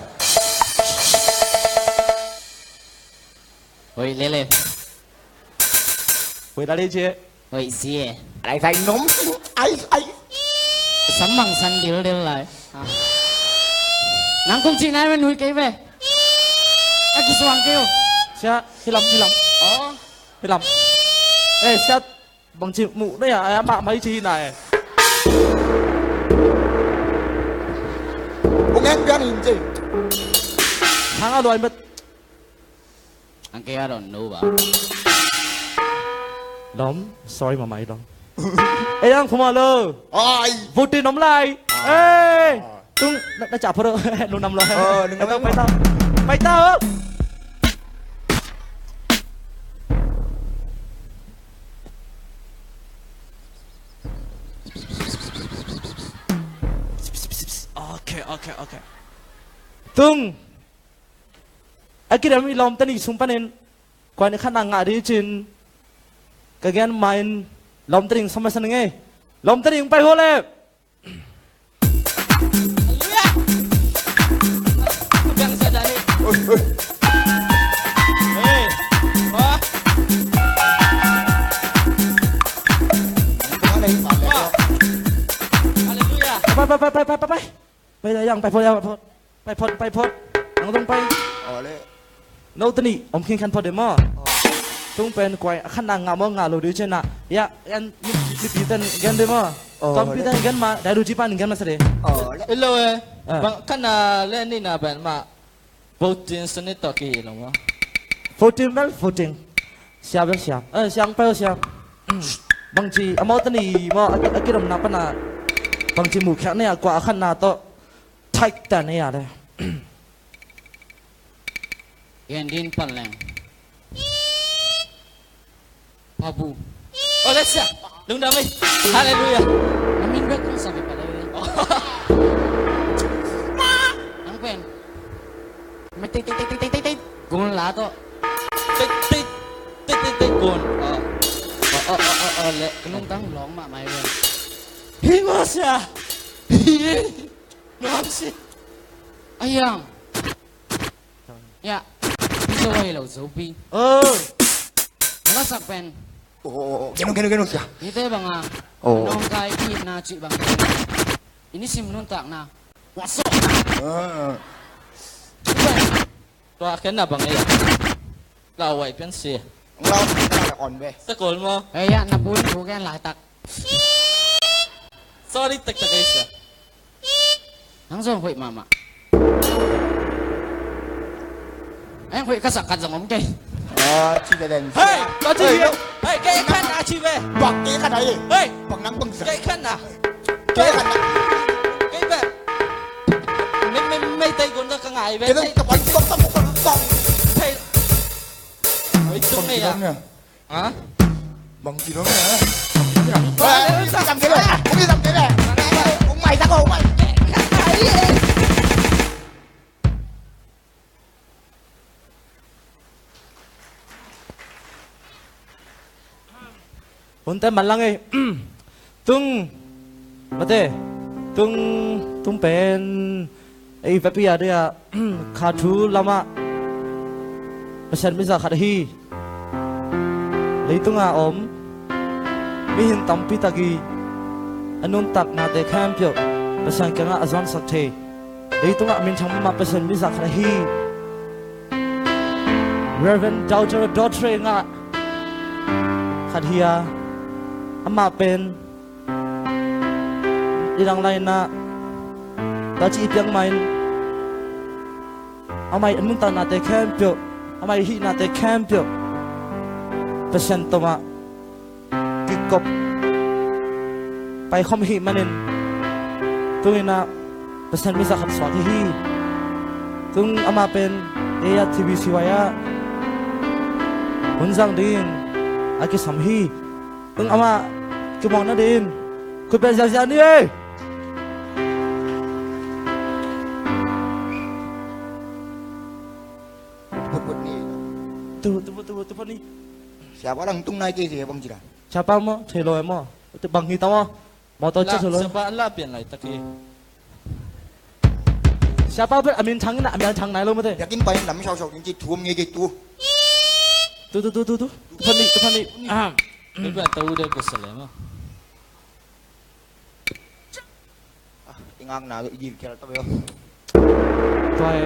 Hoih lele. Hoih lale cie. Hoih cie. Lai sai nom. Ai, ai. Sam mang san dil dil lai. Ah. Nang kong ci nai men hui kei ve. A kisuang kei o. Sia, hilam, hilam. Oh. Hilam. Eh, sia. Bang ci mu na ya, ya ma mai ci na eh. Bung en biang in ci. Hang a luai met. Ang kaya ron no ba? Lom, sorry mama i lom. Eh, ang puma lo. Ai. Vote nom lai. Eh. Tung, na, na ca pho lo. Lu nam lo. Oh, lu nam. Pai tau, pai tau. Pai tau. Okay, okay, okay. Tung. A kidam i lawmte nih sung panin kuan i khatna ngah dih cin ka gen ma in lawmte nih sawm masa ning ei. Lawmte nih pai hua le. Halleluiah. Biang sa dah ni. Oi, oi. Hei. Wah. Halleluiah. Pai, pai, pai, pai, pai, pai. Pai, pai, pai, pai phot, pai phot. Pai phot, pai phot. Nang tung pai. Aw le. No tani om khin khan phot de maw. Aw. Tung pen kuai a khan na ngah maw ngah lo de cen na. Ya, en mi, mi pi ten gen de maw. Aw, tom pi le. Ten gen ma, dai du ci pan gen ma sa de. Aw le. Hello eh. Ah. Bang khan na le ni na pen ma. Voting sani tawh kihi lo maw? Voting bel voting. Sia bel sia. Eh, siang pau sia. Bangci a mawtani maw a, a kidomna pana. Bangci muhkhiak ne a kua a khatna tawh. Thaih ta ne a le. Gen din pan leng. Pabu. Oh, let's go. Lungdam eh. Hallelujah. Amin bek kong sabi pala eh. Ang pen. May tit, tit, tit, tit, tit, tit. Gun la to. Tit, tit, tit, tit, tit, gun. Oh. Oh, oh, oh, oh, oh, le. Lungdam long ma mai pen. Hi mo sia. Hi. Long si. Ayang. Ya, piso hi lo Zopi. Oh. Lasak pen. Oh, oh, oh. Geno, geno, geno sia. Ite bang a. Oh. Nong kai pi na ci bang. Ini sim nun tak na. Waso. Ah. Tua ken na bang ya. Lawai pen si. Lau na kon be. Sa kol mo. Eh ya, na pun bu ken la tak. Sorry, tak tak isa. Nang zong hoih mahmah. Ang hoih ka sak khat zong om kei. Ah, ci le den. Hei, ka ci le. Hei, kei khan na ci ve. Bak kei khan ai. Hei, bak nang bang sak. Kei khan na. Kei khan na. Kei ve. Mei, mei, mei, tei gun da ka ngai ve. Kei nang ka pan kok tam kok tam. Hei. Hei, tung mei ya. Ha? Bang ci dong ya. Bang ci dong. Bang ci dong. Bang ci dong. Bang ci dong. Hunte manlang ei. Tung. Mate. Tung. Tung pen. Ei, vepi a dia, kha thu lama Pasian mizah khat ahi. Leitunga om mihing tampi tak i a nuntaknate khempeuh Pasian kiangah a zuansak thei. Leitungah minthang mahmah Pasian mizah khat ahi. Reverend Doctor Dotre ngah khat hi a, amah pen i dang lainah Tua ci i piak mah in, amah i nuntaknate khempeuh, amah i hihnate khempeuh Pasian tawh mah kikop paikhawm ahih manin, tung in ah Pasian misa khat suak hi hi. Tung amah pen ei ah T B C Y ah hun zang dingin a kisam hi. Tung amah kimuang nadingin khut beng ziahziah ni ei. Phutphut ni. Tu, tu, tu, tu, tu, ni. Siapa lang tung nai kei si bang cira. Siapa maw, thei lo maw. Tu bang hi ta maw. Motor cia thu lo. Siapa an la pian lai tak hi. Siapa pen a min thang in a, a min thang nai lo mate. Biakinn pai in lam sau sau ding ci thu om ngei kei tu. Tu, tu, tu, tu, tu. Tu phan ni, tu phan ni. Ah. Tu phan tau dek ko sa le maw. Ah, i ngakna i gil khial ta ve aw. Tua hi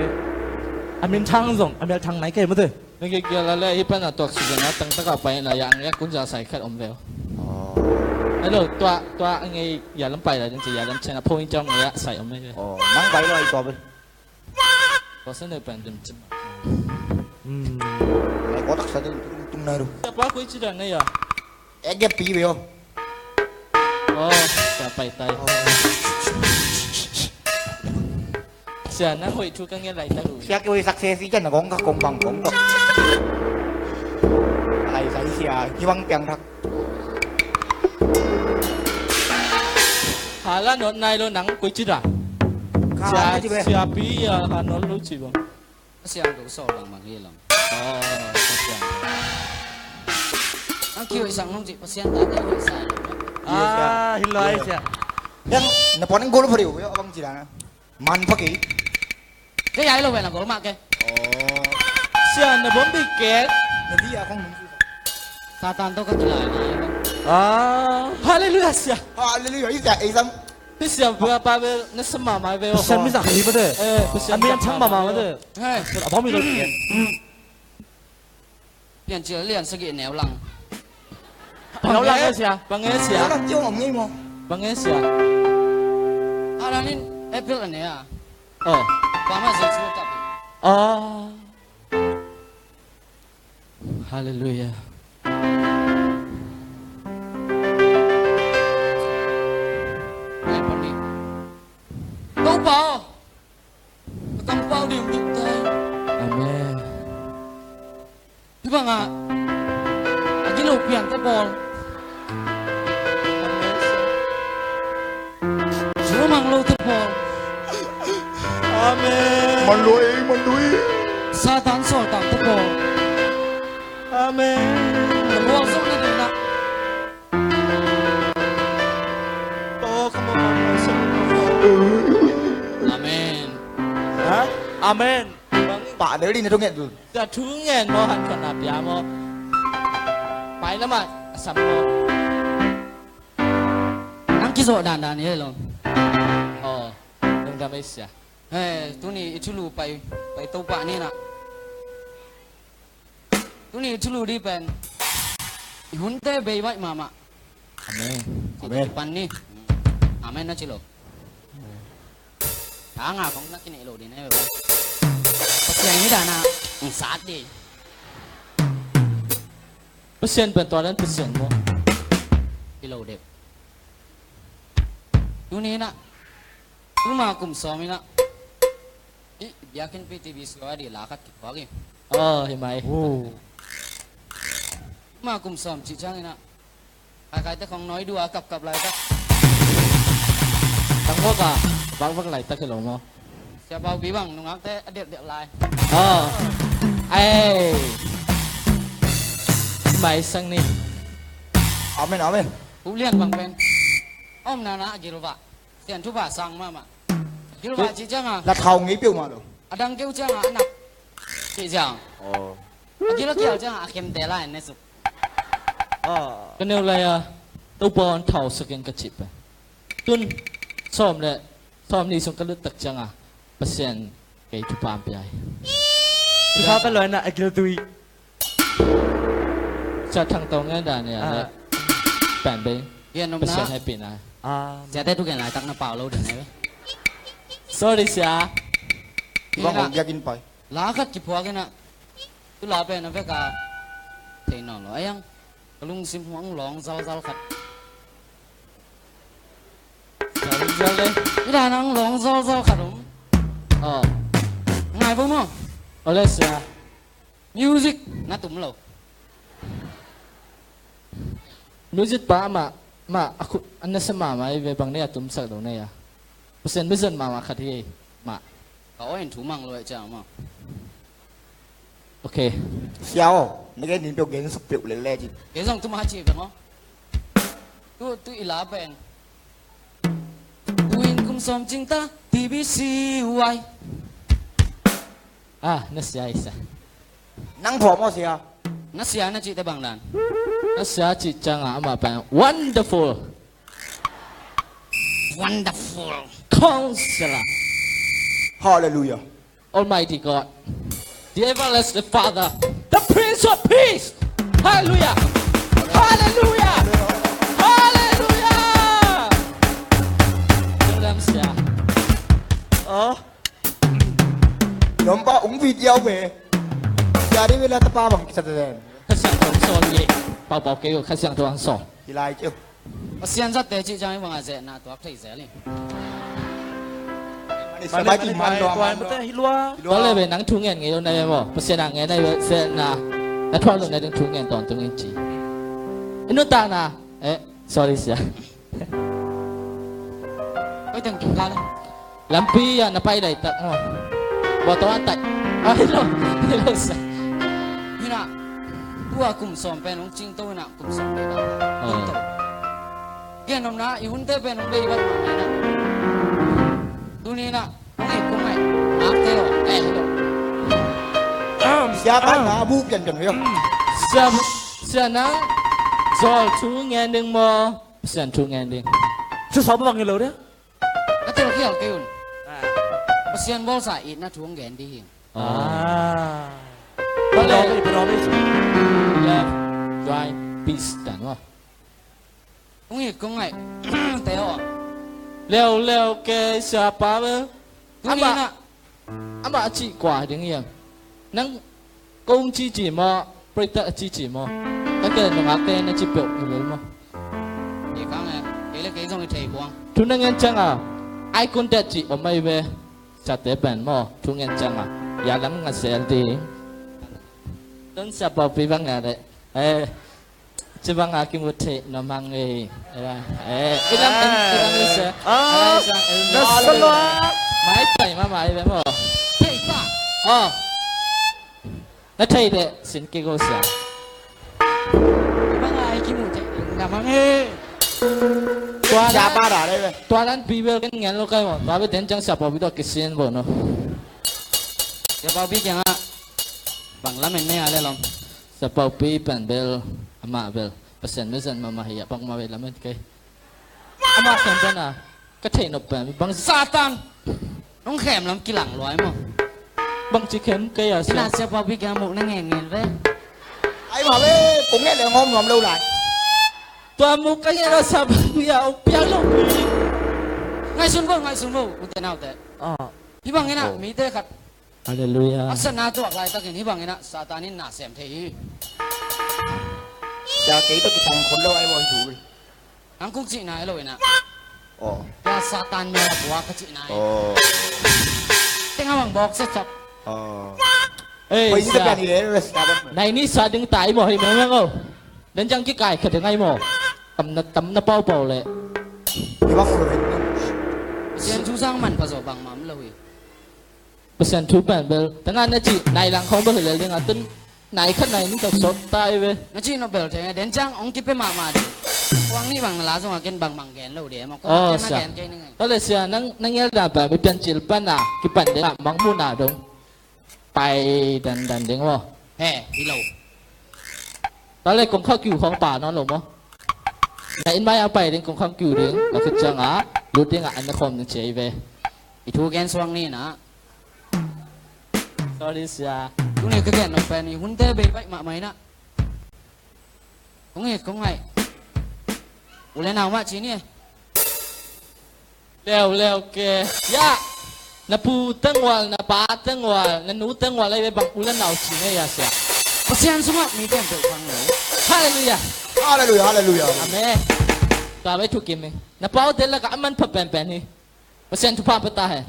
a min thang zong a mel thang nai kei mate. Na gilkial a le hi pan a tuak suk in a tangtak a pai in a yang yak kun za sai khat om ve aw. Aw. Hello, tua, tua a ngei ya lam pai la ding ci ya lam chen a phone in ciang ngei a sai om ve. Aw, nang pai lo ai tua ve. Tua sa ne pan dim cim. Hmm. Nai ko tak sa ding tung nai ru. Siapa koi ci dan ne ya. Ek gep pi ve aw. Aw, sia pai tai. Sia, nang hoih thu ka ngen lai ta uh. Sia kihoihsak se si cian na kong ka kong bang kong tawh. Lai sai sia, hi bang piang thak. Hala not nai lo nang koi ci da. Sia, sia pi ya ha not lo ci bang. Pasian ko sawl bangmah hi lo. Aw, Pasian. Ang kihoihsak nung cih Pasian ta kihoihsak. Ah, hi lai sia. Yang na puan ang gol pariu yo abang cina. Man paki. Kei ai lo ve na gol mah kei. Aw. Sia na bom bik kei. Na bi a kong nung. Satan to ka kilai ni. Ah, hallelujah sia. Hallelujah, isa, isa. Pasian bia pa bel na sa mahmah ve aw. Pasian misa hi mate. Eh, Pasian a min thang mahmah mate. Hei. A bawm hi lo. Piancil lian sagih neu lang. Neu lang sia. Bang e sia. Neu lang ciong om ngei maw. Bang e sia. A lang in April a ne a. Oh. Bang ma zai chu tap. Ah. Hallelujah. Ai, pani. Topa aw, ka kampau ding ding tai. Amen. Hi bangah a gilo piante pawl. Rumang lote pawl. Amen. Manlui, manlui. Satan sawltakte pawl. Amen. Na bual zawh na deihna. Oh, come on. Amen. Ha? Amen. Pah del din na thungen tu. Sia thungen maw, han khat na pia maw. Pai lamah a sam maw. Nang kizawh dandan hi lo. Aw, lungdam ei sia. He, tuni i thulu pai, pai Topa ni na. Tuni i thulu di pen i hunte bei baih mahmah. Amen. Amen. Pan ni. Amen na ci lo. Thanga kong na kinei lo di na. Pasian ni dana. Sat di. Pasian pen tua dan Pasian maw. I lo dek. Tuni na. Tuma kum sawm ina. I biakinn pi T V sua di la khat kiphuak i. Oh, hi mai. Oh. Tuma kum sawm ci ciang ina. Kai kai te khong noi dua kap kap lai tak. Tang ko ka bang bang lai tak hi lo maw. Sia bau bi bang nungak te a del del lai. Oh. Ai. Mai sang ni. Amen, amen. U lian bang pen. Om na na gil va. Sian thupha sang mahmah. Gilvah cih ciangah. La thau ngei peuhmah lo. A dang keu ciangah a nak. Cih ciang. Oh. A gil a kial ciangah a kemte lai ne suk. Ah. Ka neu lai a Topa hong thau sakin ka cih pen. Tun sawm le sawm ni sung ka lut tak ciangah Pasian kei thupha an pia hi. Thupha ka luanah a gil tui. Sia Thang Tau ngen dan nia le. Ah. Pen bei. Pasian hehpihna. Ah. Siate thugen laitak na pau lo ding ne. Sorry, sia. Bang hong biakinn pai. La khat kiphuak in ah. Tu la pen a vek a thei nawn lo. Ai ang. Ka lungsim hong lawng zalzal khat. Zalzal le. I dan ang lawng zalzal khat om. Oh. Ngai bo maw. Ole, sia. Music na tum lo. Music pa mah, mah a khut a nasa mahmah hi ve, bang nei a tumsak lo nei a. Pasian mizon mahmah khat hi mah. Ka aw in thu mang lo eh, ciang mah. Ok. Sia aw, na gen ning peuh gen suk peuh lel le ci. Gen zong tum a ci peuh maw. Tu, tu i la pen. Tu in kum sawm cing ta, T B C Y. Ah, na sia i sa. Nang phawk maw sia? Na sia na cihte bang dan? Na sia cih ciangah amah pen wonderful. Wonderful. Counselor. Hallelujah. Almighty God. The everlasting Father. The Prince of Peace. Hallelujah. Hallelujah. Hallelujah. Sia. Oh. Nompa ung video be. Jadi bila tapa bang kita den. Kasiang tuang sol ye. Pau pau keu kasiang tuang sol. Hilai keu. Pasian zatte cih ciang i bangah zehna tuak thei zel hi. Mani sabai ki man lua man lua. Hilua. Hilua. Tua le be nang thu ngen ngei lo na be maw. Pasian a ngen na be zehna. Na thuak lo na ding thu ngen tawntung in ci. I nuntakna. Eh, sorry sia. Koi teng kim kha le. Lampi ah na pai laitak maw. Bawtaw an tai. Ah, hi lo. Hi lo sa. Hi na. Tua kum sawm pen hong cingto hi na, kum sawm pen. Oh. Cingto. Gen om na, i hunte pen hong bei bai ma na. Tuni na, hong i kum ai. Nak te lo. Eh, hi lo. Sia pai na bu pian pian hi lo. Sia, sia na. Zol thu ngen ding maw. Pasian thu ngen ding. Thu sawm bang hi lo dia. Ka telkhial kei un. Ah. Pasian bawlsa itna thu hong gen dih hi. Ah. Left, right, peace dan maw. Kong it kong ngaih. Te aw. Leuleu kei siapa bel. Amah a cih kua ding hiam? Nang kong cici maw, pretat a cici maw? Ka kel nungak te na ci peuh hi lel maw? Kei kang e, kei le kei zong i thei buang. Thu na ngen ciang a, eye contact cih om ahi ve. Siate pen maw, thu ngen ciang a, ya lam nga sel ding. Don siapa pi bang nga le. Eh. Ci bang a kimu thei nuam hang ei. Eh, eh, i lam, i lam, i lam, i se. Ah, na sa lua. Mai pai ma mai ve maw. Thei pa. Oh. Na thei de sin ki go sia. Bang a i kimu thei nuam hang ei. Tua siapa da de ve. Tua dan pi bel ken ngen lo kai maw. Tua bel den ciang siapa pi tua kisin bo no. Siapa pi kiang a. Bang lamen ne a le lom. Siapa pi pen bel, amah bel Pasian mizan mahmah hi a, bangmah bel lamen kei. Amah pen pen a ka theih nop pen bang Satan. Nong khem lam kilang luai maw. Bang ci khem kei a sia. Ina siapa pi kiang muk na ngen ngen ve. Ai mah ve, kong ngen le ngawm nuam lo lai. Tua muk ka ngen a siapa pi a uk piang lo pi. Ngaihsun bo, ngaihsun bo, ute naute. Ah. Hi bang ina mite khat. Halleluiah. A satna tuak laitakin hih bangin ah Satan in na sem thei hi. Sia kei tawh kisang khol lo ai maw hi thu. Nang kong cihna hi lo in ah. Aw. Sia Satan mel a pua ka cihna hi. Aw. Teng a bang bawk setsap. Aw. Ei, sia. Nai ni sa ding tai maw hi meng meng aw. Den ciang kikai kha ding ai maw. Tam na, tam na paupau le. Sian thu sang man pha zaw bangmah om lo hi. Pasian thu pen bel tangah na cih nai lang khawng bel hi lel ding a tun nai khat nai nih tak sawt ta hi ve. Na cih nop bel thei ngai den ciang hong kipia mahmah ding. Kuang nih bang na la zongah ken bangmah gen lo ding maw. Aw, sia. Tua le sia nang, nang ngeldan pen mi piancil pan a kipan ding a mangmuhna dong pai dandan ding maw. He, hi lo. Tua le kong khauh kiu khawng pa nawn lo maw. Na inn mai a pai ding kong khauh kiu ding na khit ciangah lut dingah an na khawm ding ci hi ve. I thu gen suak ni na. Sorry sia. Tuni ka gen nop pen i hunte bei baih mahmah ina. Kong it kong ngaih. U le nau mah ci ni. Leuleu ke. Ya. Na pu teng ual, na pa teng ual, na nu teng ual ahi ve, bang u le nau ci na hia, sia? Pasian sungah mite in peuh phang lo. Halleluiah. Halleluiah, halleluiah. Amen. Tua bai thukim hi. Na paute lakah a manpha penpen hi. Pasian thupha pia ta hen.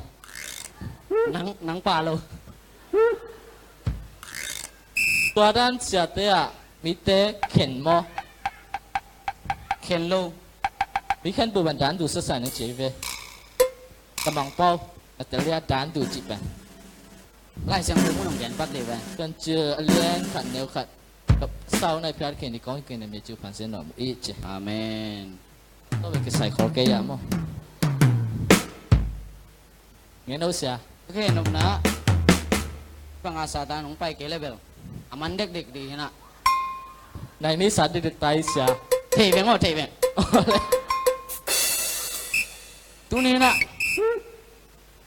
Nang, nang pa lo. Tua dan siate ah mite khen maw? Khen lo. Mi khen buh bang dan duh sasa na ci ve. Ka Mangpau, Natalia dan duh cih pen. Lai Siangtho mun hong gen pat leh ve. Kan ci a lian khat neu khat. Ka sau nai phiat khen i kong khen na mi cu phan sen nuam i ci. Amen. Tua ve kisai khol kei a maw? Ngen o sia. Ka gen nopna bang a Satan hong pai kei le bel a man dekdek ding hi na. Nai ni sa dekdek ta hi sia. Thei veng aw, thei veng. Tuni na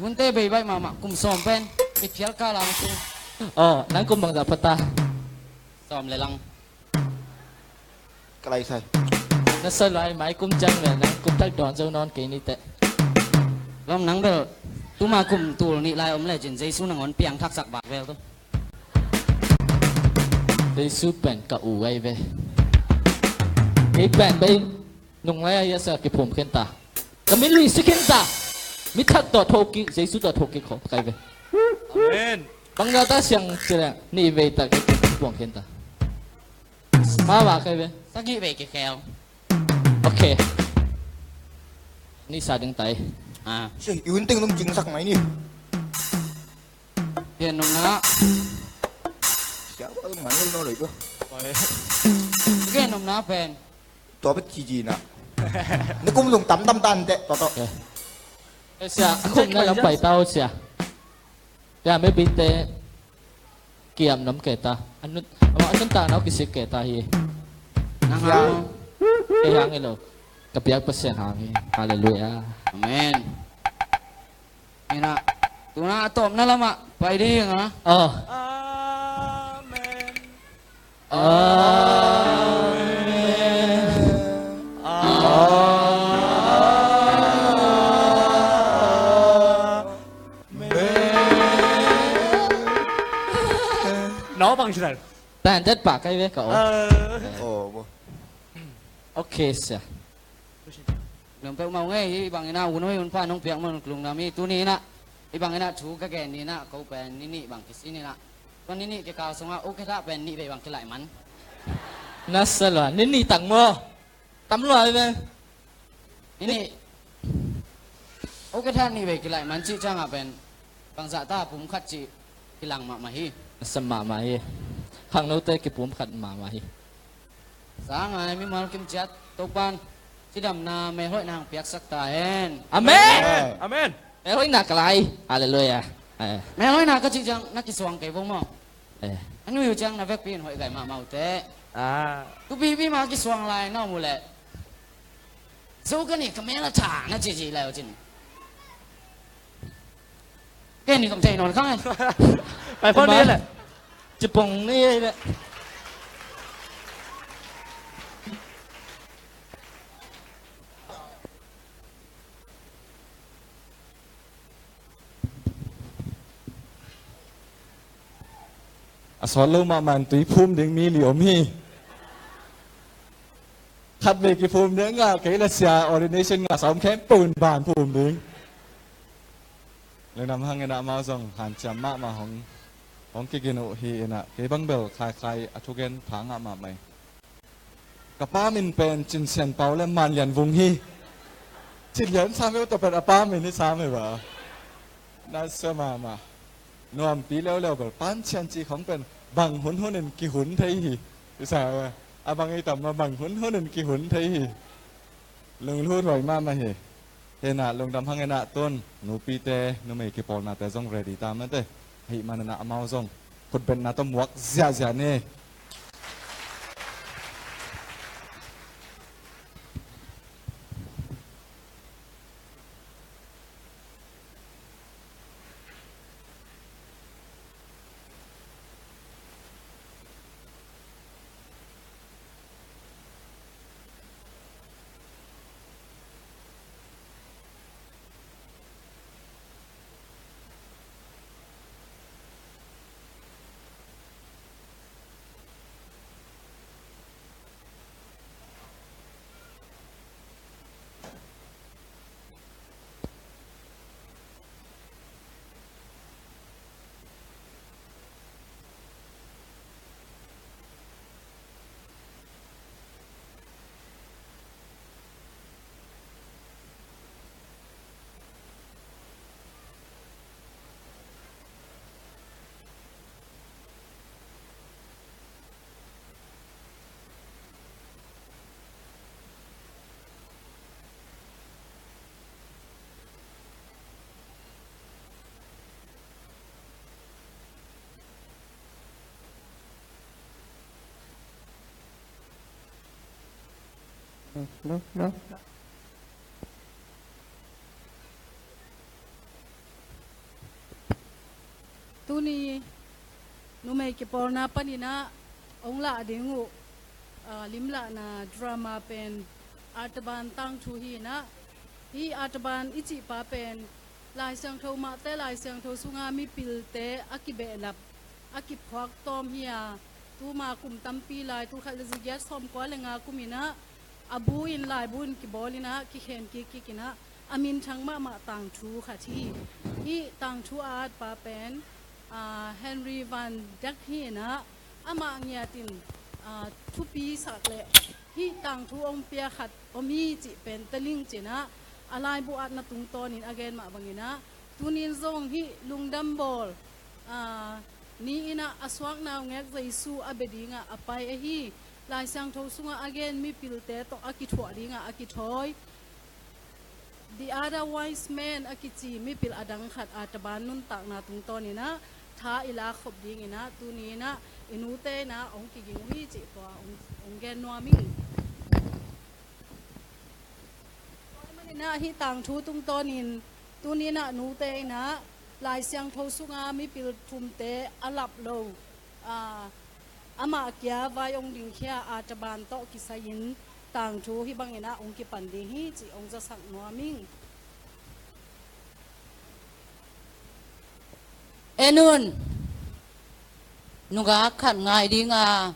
hunte bei baih mahmah, kum sawm pen mitphial kal a hong tung. Aw, nang kum bangzah pha ta? Sawm le lang. Ka lai sai. Na sa lai mai kum ciang ve, nang kum thak dawn zo nawn kei ni teh. Lawm nang bel tuma kum tul nih lai om lecin Jesu nangawn piangthaksak bak vel tu. Jesu pen ka u ahi ve. Kei pen bei nung lai a hiasa kiphum khen ta. Ka min lui si khin ta. Mi thak tawh thokik, Jesu tawh thokik khawng kai ve. Amen. Bangzah ta siang cileng nih vei ta kei puang khin ta. Mama kai ve. Sagih vei kikhel. Ok. Nih sa ding tai. Ah. Siang i un ting nung cingsak mai ni. Pian nung na. Siang ba ngan nung no lei ko. Pian nung na pen. Tua bek ci ci na. Na kum zong tam tam tan teh, tua tawh. Eh, sia, a kum na lam pai tau sia. Ya, me binte kiam nam kei ta. Anun, ama anun ta nau kisik kei ta hi. Nang sia. Kei hang ilo. Ka piak Pasian hang hi. Halleluiah. Amen. Ina, tuna a tawpna lamah pai ding a. Aw. Amen. Amen. Amen. Naw bang ci dan. Tan tet pa kai ve ka aw. Aw, bo. Ok sia. Lungpeuh mah ung ei, hih bangin ah hun hoih hun pha nong piak mah un ka lungnuam hi. Tuni in ah hih bangin ah thu ka gen ni in ah ko pen ni nih bang kisin in ah, tua ni nih kikal sungah u kethah pen nih vei bang kilaih man. Na sa lua, ni nih tang maw? Tam lua hi ve. Ni nih u kethah nih vei kilaih man cih ciangah pen bangzah ta pum khat cih kilang mahmah hi. Na sa mahmah hi. Khangnote kipum khat mahmah hi. Sangai mimal kim ciat Topan cidamna melhoihna hong piaksak ta hen. Amen. Amen. Melhoihna ka lai. Halleluiah. Eh. Melhoihna ka cih ciang na kisuang kei vo maw? Eh. An ui uh ciang na vekpi in hoih gai mahmah uh teh. Ah. Tupipi ma kisuang lai na om uh leh zo ka nih ka mel a tha na cihcih lai uh cin. Ken ni tong thei nawn khang e. Pai phone ni le. Cipong ni le. A sawt lo mahmah in tui phum ding mi li om hi. Khat vei kiphum ding a ngah kei le sia ordination ngah sawm khempeuh in ban phum ding. Lungdam hang in ah amau zong hanciam mahmah hong, hong kigin uh hi in ah kei bang bel khaikhai a thugen pha ngah mahmah hi. Ka pa min pen Cin Sian Pau le Man Lian Vung hi. Cin Lian Sam Heu tawh pen a pa min hi Sam Heu a. Na sa mahmah. Nuampi leuleu bel Pan Cian Ci khong pen bang hunhun in kihun thei hi. Hi sa a bang hi tam ma bang hunhun in kihun thei hi. Lunglut huai mahmah hi. Hi in ah lungdam hang in ah tun nupite numei kipawlnate zong ready ta mate. Ahih man in ah amau zong khutbetna tawh muak ziahziah ni. Lo, lo. Tuni numei kipawlna panin ah hong lah ding uh, ah, limlahna drama pen Artaban tangthu hi in ah, hih Artaban i cihpa pen Lai Siangtho mahte, Lai Siangtho sunga mipilte a kibehlap, a kiphuak tawm hi a, tuma kum tampi lai, tulkhat le zagiat sawmkua le nga kum in ah a bu in, laibu in kibawl in ah, kikhen kik kik in ah, a minthang mahmah tangthu khat hi. Hih tangthu a atpa pen, ah, Henry Van Dyck hi in ah, amah ngiat in, ah, thupi sak leh hih tangthu hong pia khat om hi cih pen telling ci in ah, a laibu atna tungtawnin a gen mah bangin ah, tunin zong hih lungdam bawl, ah, ni in ah a suakna uh ngek Jesu a bia dingah a pai ahi, Lai Siangtho sungah a gen mipilte tawh a kithuah dingah a kithawi The Other Wise Men a kici mipil a dang khat Artaban nuntakna tungtawnin ah tha i lak khop dingin ah, tuni in ah i nute in ah hong kiging uh hi cih tua hong, hong gen nuam ing. Tua ahih manin ah hih tangthu tungtawnin tuni in ah nute in ah Lai Siangtho sunga mipil thumte a lap lo, ah, amah kia vai hong dingkhia Artaban tawh kisai-in tangthu hih bangin ah hong kipan ding hi cih hong zasak nuam ing. En un, nungak khat ngai ding a,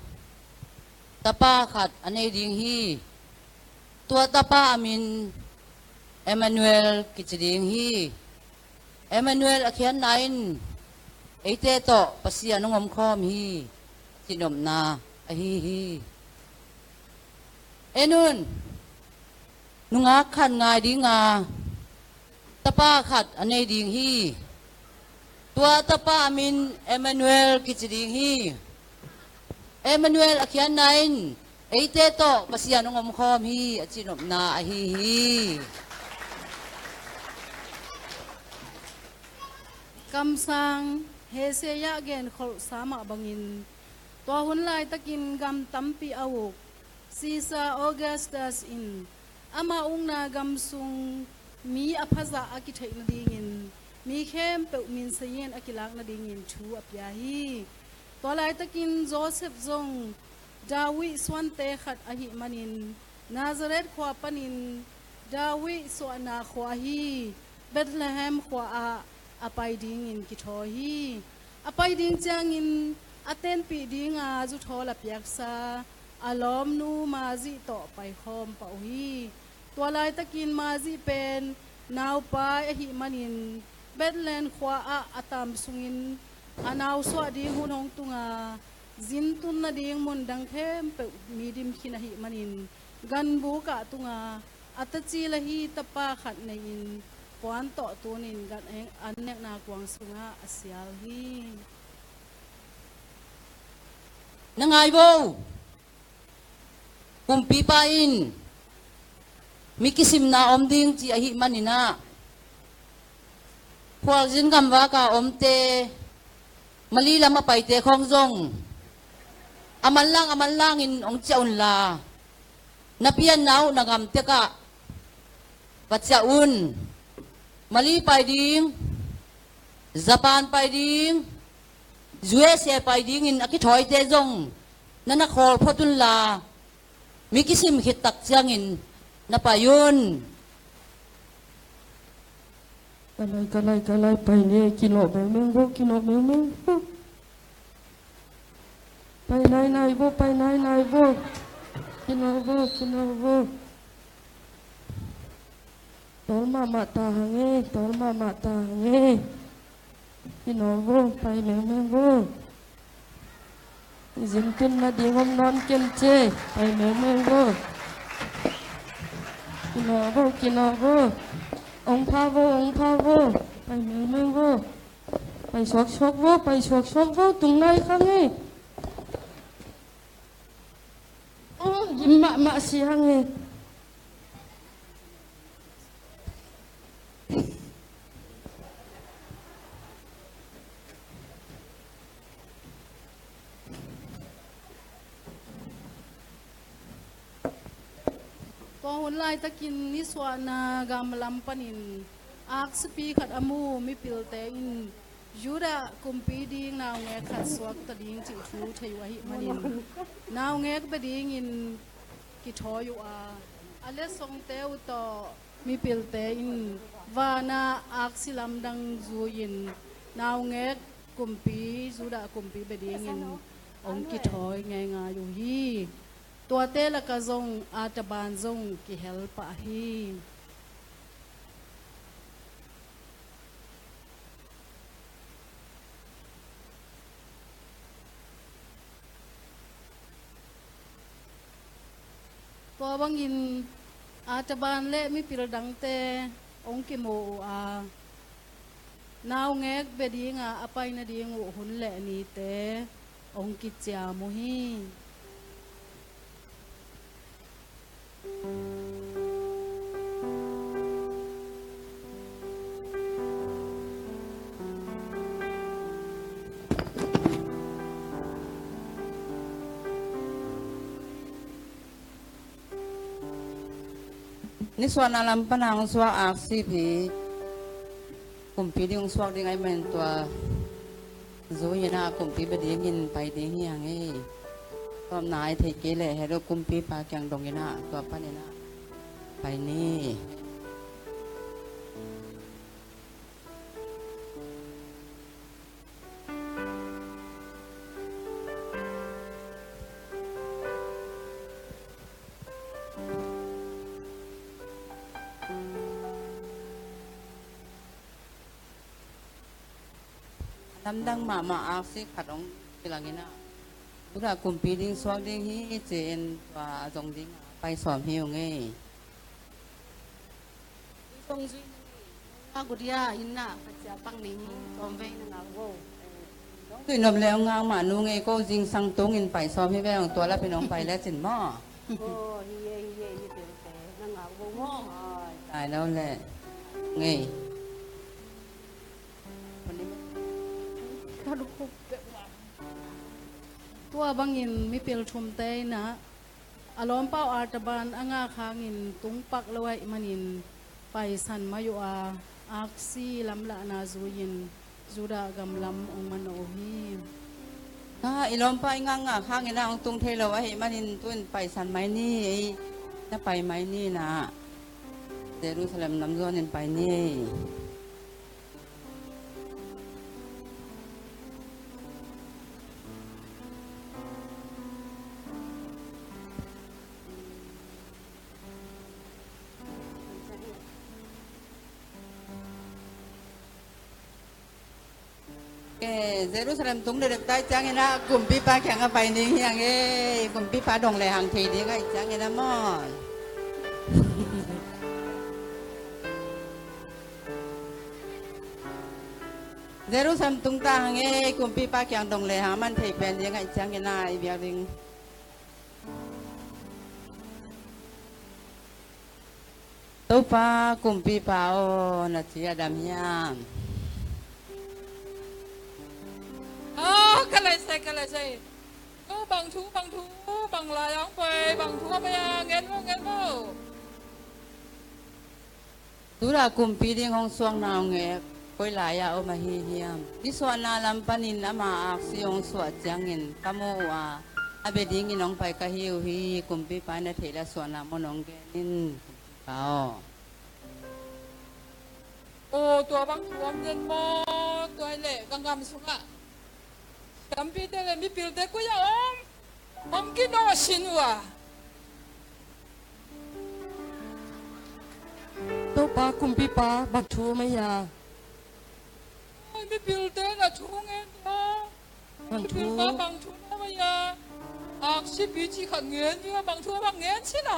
tapa khat a nei ding hi. Tua tapa a min Emmanuel kici ding hi. Emmanuel a khiatna in eite tawh Pasian hong omkhawm hi, cih nopna ahi hi. En un, nungak khat ngai ding a, tapa khat a nei ding hi. Tua tapa a min Emmanuel kici ding hi. Emmanuel a khiatna in eite tawh Pasian hong omkhawm hi, a cih nopna ahi hi. Kamsang Hesekiah genkholhsa mah bangin, tua hun laitakin gam tampi a uk Caesar Augustus in ama ukna gam sung mi a phazah a kitheih nadingin, mi khempeuh minsei in a kilak nadingin thu a pia hi. Tua laitakin Joseph zong David suante khat ahih manin, Nazareth khua panin David suahna khua ahi Bethlehem khua ah a pai dingin kithawi hi. A pai ding ciangin a tenpih dinga zuthawl a piaksa a lawmnu Mary tawh paikhawm pah uh hi. Tua laitakin Mary pen naupai ahih manin Bethlehem khua ah a tam sungin a nau suah ding hun hong tunga, zin tun nading mun dang khempeuh mi dim khin ahih manin ganbuk ah tunga, a taci la hi tapa khat nei-in puan tawh tunin gan an nekna kuang sungah a sial hi. Na ngai vo. Kumpipa in mi kisimna om ding ci ahih manin ah, khualzin gamvak a omte, Mali lam a paite khawng zong a manlang a manlangin hong ciah unla, na pianna uh na gam tekah va ciah un. Mali pai ding, Japan pai ding, U S A pai dingin a kithawite zong na na khawl phot unla, mi kisim khit tak ciangin na pai un. Ka lai, ka lai, ka lai, pai ni, kinawh mengmeng vo, kinawh mengmeng vo. Pai nainai vo, pai nainai vo. Kinawh vo, kinawh vo. Tawl mahmah ta hang e, tawl mahmah ta hang e. Kinawh vo, pai mengmeng vo. Zin tun nading om nawn ken ce, pai mengmeng vo. Kinawh vo, kinawh vo. Ong pha vo, ong pha vo. Pai mengmeng vo. Pai suaksuak vo, pai suaksuak vo, tung nai kha nge. Oh, gim mahmah si hang e. Tua hun laitakin nisuahna gamlam panin aksipi khat a mu mipilte in Judah kumpi ding naungek khat suakta ding cih thu thei uh ahih manin naungek bia dingin kithawi uh a, a letsongte uh tawh mipilte in vana aksi lamdang zui-in naungek kumpi, Judah kumpi bia dingin hong kithawi ngeingai uh hi. Tuate lakah zong Artaban zong kihel pah hi. Tua bangin Artaban le mipil dangte hong kimu uh a, naungek bia dinga a pai nading uh hun le nite hong kiciam uh hi. Nisuahna lam pana hong suak aksi pi kumpi ding hong suak ding ahih manin tua zui-in ah kumpi bia dingin pai ding hi hang e. Tua nai thei kei leh heh lo kumpipa kiang dongin ah tua panin ah pai ni. Lamdang mahmah aksi khat hong kilangin ah, Judah kumpi ding suak ding hi ci-in tua a zong ding a pai sawm hi ung ei. Zong zui na ngei, ngak uh dia, inn ah ka cia pak ning hi, tawm vei na ngak uh. Zong zui nop leh hong ngak mah nu ngei, ko zingsang tungin pai sawm hi ve, hong tua lapin hong pai lecin maw? Aw, hi e, hi e, hi e, na ngak uh maw? Ai, tai lo leh ngei. Tua bangin mipil thumte in ah a lawmpa uh Artaban a ngak hangin tung pak lo ahih manin paisan mai uh a, aksi lamlahna zui-in Judah gamlam hong manawh uh hi. Ha, i lawmpa i ngakngak hangin ah hong tung thei lo ahih manin tu-in paisan mai ni ei, na pai mai ni na, Jerusalem lam zuanin pai ni ei. Ke Jerusalem tung deuhdeuh ta ih ciangin ah kumpipa kiangah pai ning hi hang e, kumpipa dong lehang thei dingah ih ciangin ah maw. Jerusalem tung ta hang e, kumpipa kiang dong lehang a man thei pen dingah ih ciangin ah i biak ding. Topa kumpipa aw, na ci a dam hiam? Aw, ka lei sei, ka lei sei. Aw, bang thu, bang thu, bang lai a hong pai, bang thu a pai a, ngen maw, ngen maw. Judah kumpi ding hong suak naungek koi lai-ah om ahi hiam? Nisuahna lam panin ama aksi hong suah ciangin ka mu uh a, a bia dingin hong pai ka hi uh hi. Kumpipa in a theih leh suahna mun hong gen in, kumpipa aw. Aw, tua bang thu om den maw, tua hi leh ka gam sungah siampite le mipilte koi a om? Hong kinawh sin uh a. Topa kumpipa, bang thu om ahi a? Oi, mipilte na thu ngen uh a. Bang thu? Mipilte bang thu na om ahi a? Aksipi cih khat ngen uh a, bang thu a bang ngen sin a.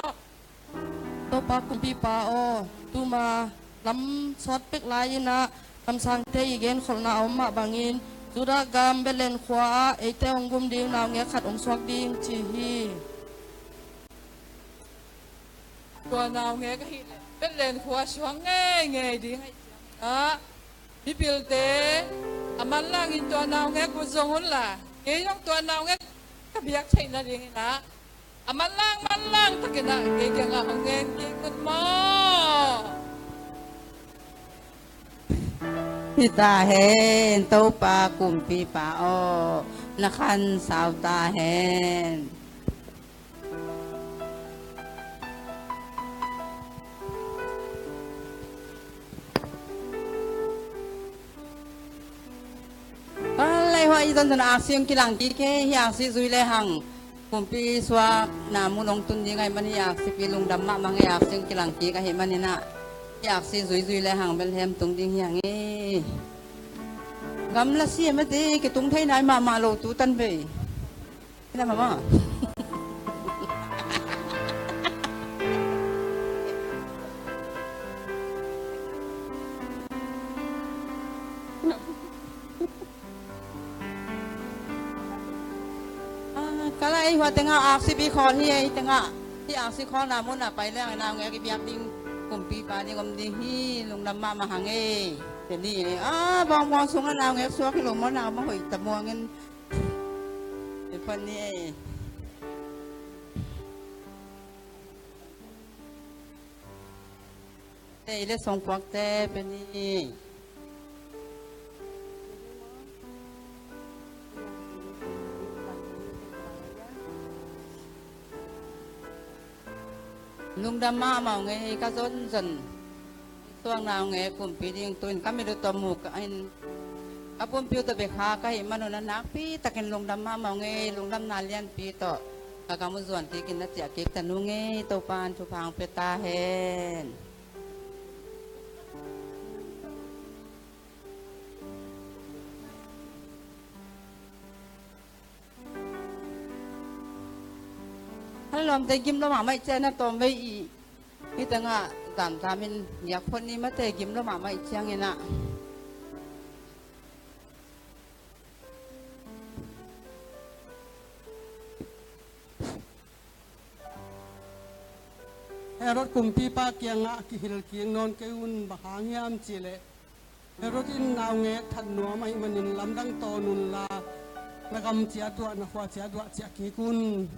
Topa kumpipa aw, tuma lam sawt pek lai-in ah kamsangte i genkholhna a om mah bangin Judah gam Bethlehem khua-ah eite hong gum ding naungek khat hong suak ding ci hi. Tua naungek ahih leh Bethlehem khua suak ngeingei ding ahih ciangin ah, mipilte a manlangin tua naungek uh zong unla, kei zong tua naungek ka biak theih nadingin ah A manlang manlang takin ah kei kiangah hong ngen kik un maw. Hi ta hen, Topa kumpipa aw, na khan sau ta hen. Ka lei hua i zon zon a aksi hong kilang kik e, hi aksi zui le hang. Kumpi suak na mun hong tun ding ahih man hi aksi pi lungdam mahmah e, aksi hong kilang kik ahih manin ah. Hi aksi zui zui le hang Bethlehem tung ding hi hang e. Gamla siam a te, kitung thei nai mahmah lo tu tan vei. Hi na mama. Ah, ka la ei hua tengah aksi pi khawl hi ei tengah. Hi aksi khawlna munah pai leng naungek i biak ding kumpipa ding om ding hi, lungdam mahmah hang ei. Te ni ei. Ah, bawngbawn sungah naungek suak hi lo maw, nau mah hoih ta muangin. Te phan ni ei. Te i le songpuakte pe ni. Lungdam mahmah ung ei, ka zonzon. Suang naungek kumpi ding tu-in ka mit uh tawh mu ka in, ka pumpi uh tawh bia kha ka hih manun a nakpi takin lungdam mahmah ung ei, lungdamna lianpi tawh ka gam uh zuan kikin na ciah kik ta nung ei, Topa'n thupha hong pia ta hen. Hal lawmte gim lo mahmah i ciang na tawm vei i, hi tengah zamzam in giak phot ni mate, gim lo mahmah i ciangin ah. Herod kumpipa kiangah kihilh kik nawn kei un, bang hang hiam cihleh Herod in naungek that nuam ahih manin lamdang tawn unla, na gam ciat uah, na khua ciat uah ciah kik un.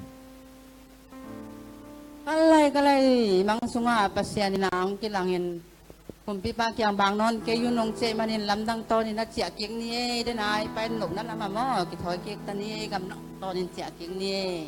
Ka lei, ka lei, mang sungah Pasian in a hong kilangin kumpipa kiang bang nawn kei un hong ci ahih manin lamdang tawnin a ciah kik ni ei, den a i pain lohna lamah maw, kithawi kik ta ni ei, gamdang tawnin ciah kik ni ei.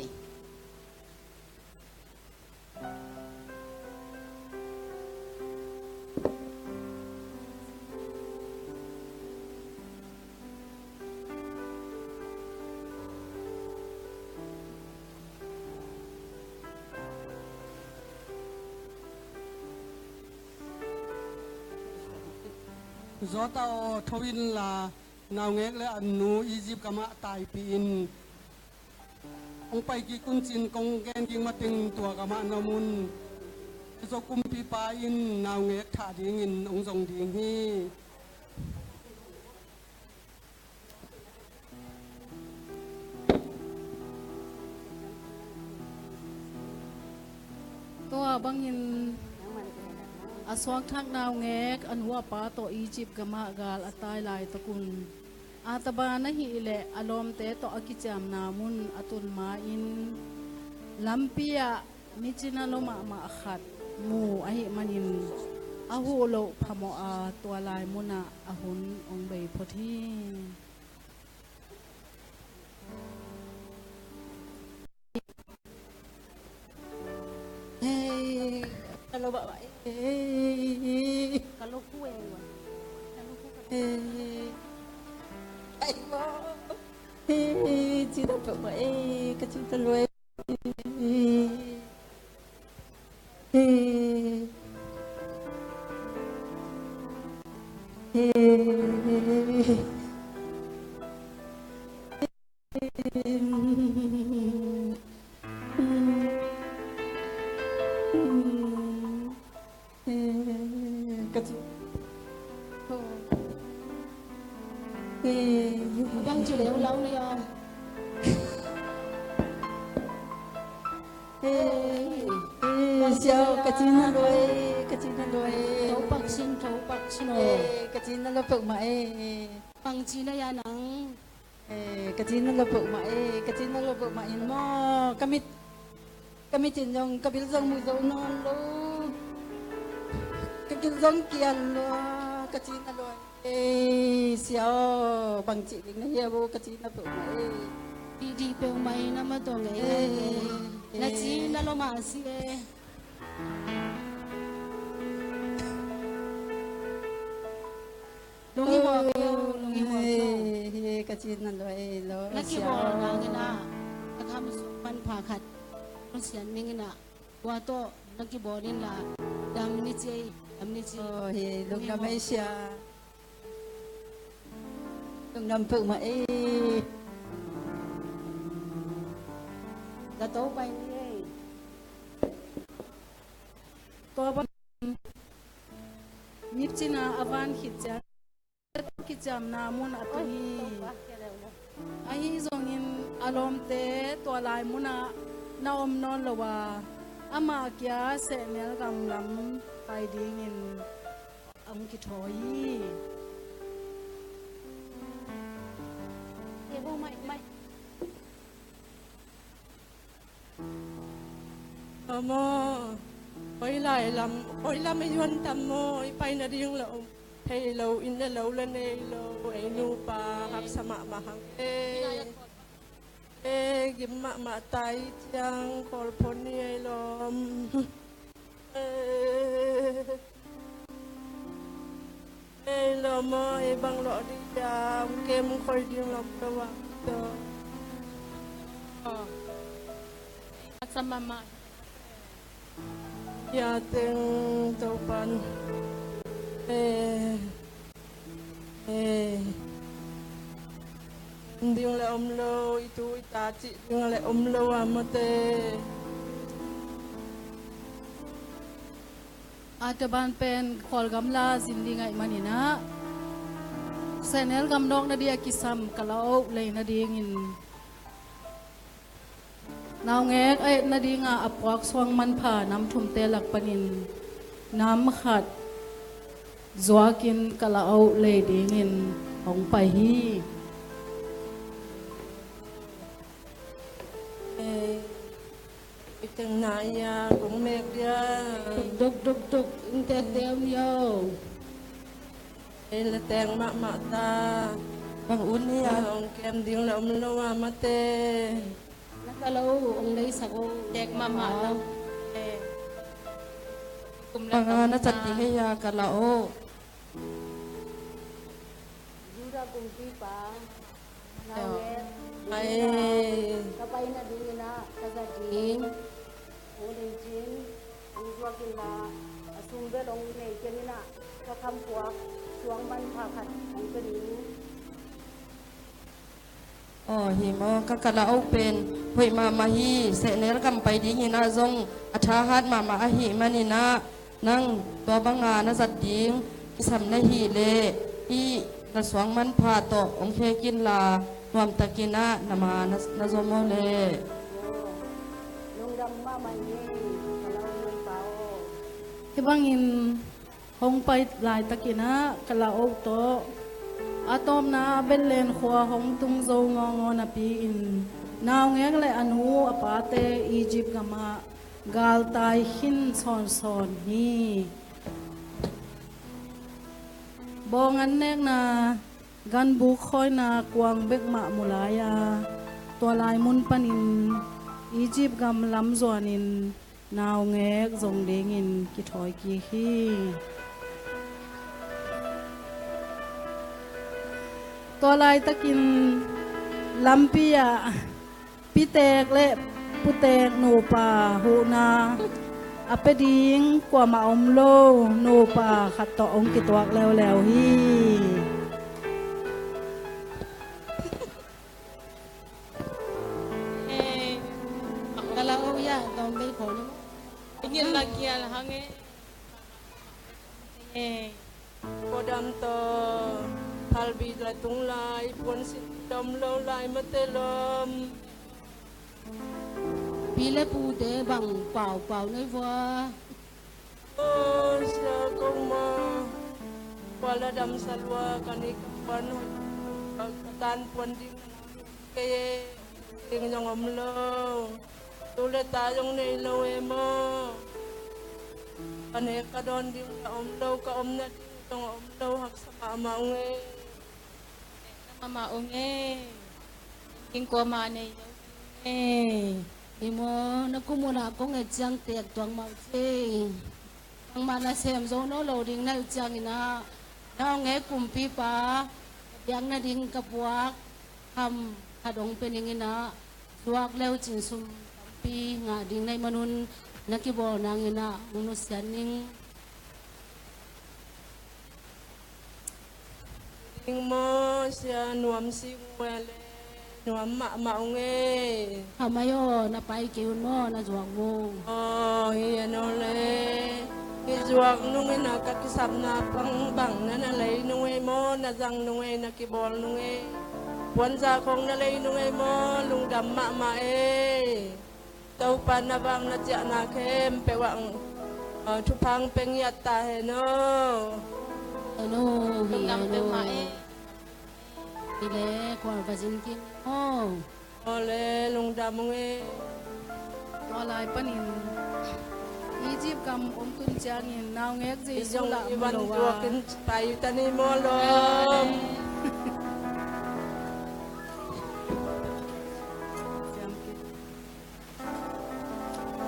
Josef aw, tho inla, naungek le a nu Egypt gamah taipih in. Hong pai kik un ci-in kong gen kik mateng tua gamah na om un. Herod kumpipa in naungek thah dingin hong zong ding hi. Tua bangin a suakthak naungek a nu a pa tawh Egypt gamah gal a tai laitakun, Aqaba na hih leh a lawmte tawh a kiciamna mun a tun ma-in lampi ah mi cina lua mahmah khat mu ahih manin a huh loh phamawh a, tua lai munah a hun hong bei phot hi. Hey, ka lo ba, hey, ka lo ku, eh, ka lo ku, ka lo ku. Hey, hey, hey, ci ta ba, hey, ka ci ta lo, hey. Hey. Hey. Ka ci. Bang ci leu lau ni a. Siau, ka ci na lua e, ka ci na lua e. Tho pak cin, tho pak cin o. Ka ci na lua peuhmah e. Bang ci na ya nang. Eh, ka ci na lua peuhmah e, ka ci na lua peuhmah in maw, ka mit. Ka mit in zong ka bil zong mu zo nawn lo. Ka gil zong kial lua, ka cihna lua. Ei, sia aw, bang cih ding na hia bo, ka cihna peuhmah ei. Dihdih peuhmah ei, na matong ei. Ei, na cihna lua mah si ei. Lung i muak kei o, lung i muak kei o. Ei, ei, ka cihna lua ei lo. Na kibawl nang in ah, ka tham suk manpha khat hong sian ning in ah. Tua tawh na kibawl in la, dam ni ci ei, dam ni ci. Aw, hi, lungdam ei sia. Lungdam peuhmah ei. Ka to pai ni ei. Tua bang mipcin a a van khit ciang kiciamna mun a tung hi. Ahi zongin a lawmte tua lai munah na om nawn lo a, amah kia sehnel gam lam pai dingin a hong kithawi hi. Kei bo mai, mai. Amo, hoilai lam, hoilam i yuan tam maw, i pai nading lo, hei lo, inn le lo le nei lo, ei nupa, haksa mahmah hang. E, e, gim mahmah tai ciang, khawl phon ni ei lawm. E. Ei lawm aw, ei bang lawh ding hiam, kem khoi ding lawm lo ah. Aw. A sa mahmah. Hia teng Topan. Ei. Ei. Ding le om lo, i tu i ta cih ding le om lo ah mate. A tua ban pen Kawlgam la zin ding ahih manin ah, sehnel gam nawk nading a kisam ka la oh lei nadingin, naungek a et nading a a puak suang manpha nam thumte lak panin nam khat zuakin ka la oh lei dingin hong pai hi. I teng na ia kong mek dia. Duk, duk, duk, duk, in tek deu ni o. Ei la teng mahmah ta. Bang un ni a. Ong kem ding la om lo a mate. Na ka lo, ong lei sak o. Tek mahmah ta. Kum la bang a na cat ding hei a ka la o. Judah kumpipa, naungek, ka pai nadingin ah ka za ding, ong ding cin, ong zuak in la, a sum bel ong nei keng in ah, ka khampuak suang manpha khat ong pia ding. Aw, hi maw, ka ka la oh pen hoih mahmah hi. Sehnel gam pai ding hi-in ah zong a thahat mahmah ahih manin ah, nang tua banga na zat ding kisam na hih leh, hih na suang manpha tawh hong khek in la, nuamtakin ah na ma na, na zom aw leh. Lungdam mahmah hi, ka la oh manpha aw. Hih bangin hong pai laitakin ah ka la oh tawh a tawpna ah Bethlehem khua hong tung zo ngawngaw napi-in, naungek le a nu a pate Egypt gamah galtai khin sawnsawn hi. Bawng an nekna ganbuk khawina kuang bek mah mu lai a, tua lai mun panin Egypt gam lam zuanin naungek zong dingin kithawi kik hi. Tua laitakin lampi ah pitek le putek nupa huhna a pia ding kuamah om lo nupa khat tawh hong kituak leuleu hi. Ka la oh ya, tawm bei khawh ni maw? Ingen la kial hang e. Kodam tawh phalbi la tung lai, puan sin dom lo lai mate lawm. Pi le pute bang paupau nei vua. Aw, sia ko ma. Kua la damsa lua ka ni ka puan, ka tan puan ding kei e, ding zong om lo. Tu le ta zong nei lo e maw. Ka nek ka dawn ding a om lo, ka omna ding zong a om lo, haksa mahmah ung e. Mahmah ung e. Ding kuamah nei lo ding e. I maw, na kum unah kong et ciang tek tuang mah uh ci. Nangmah na sem zo nawn lo ding na hih ciangin ah, na hong e kumpipa, ka biakna ding ka puak kham khat hong pia ning in ah, zuak leu cin sum tampi ngah ding na hih manun na kibawl nangin ah hong nusiat ning. Ding maw sia, nuam sing uh e le, nuam mahmah ung e. Khamai aw, na pai kei un maw, na zuak uh? Aw, hi a no le. Hi zuak nung in a ka kisapna pang bang na na lei nung e maw, na zang nung e, na kibawl nung e. Puanza khong na lei nung e maw, lungdam mahmah e. Topa na vang na ciahna khempeuh ah, ah, thupha hong pia ngiat ta hen aw. Hen aw, hi hen aw. Hi le, khual va zin kik aw. Aw le, lungdam ung e. Tua lai panin Egypt gam hong tun ciangin naungek Jesu lah mu lo a. Pai ta ni maw lawm.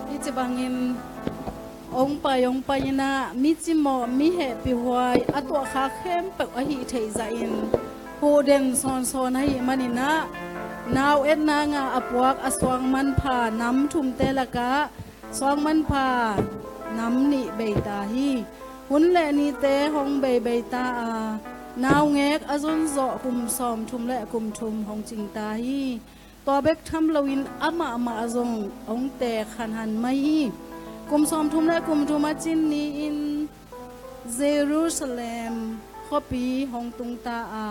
Hih ci bangin hong pai, hong pai in ah, mi cimawh, mi hehpihhuai, a tuahkhak khempeuh a hih theih zahin, huh den sawnsawn ahih manin ah, nau etna ngah a puak a suangmanpha nam thumte lakah suangmanpha nam nih bei ta hi. Hun le nite hong beibei ta a, naungek a zonzawh kum sawmthum le kum thum hong cing ta hi. Tua bek tham loin amahmah zong hong teek hanhan mai hi. Kum sawmthum le kum thum a cin ni-in Jerusalem khuapi hong tung ta a,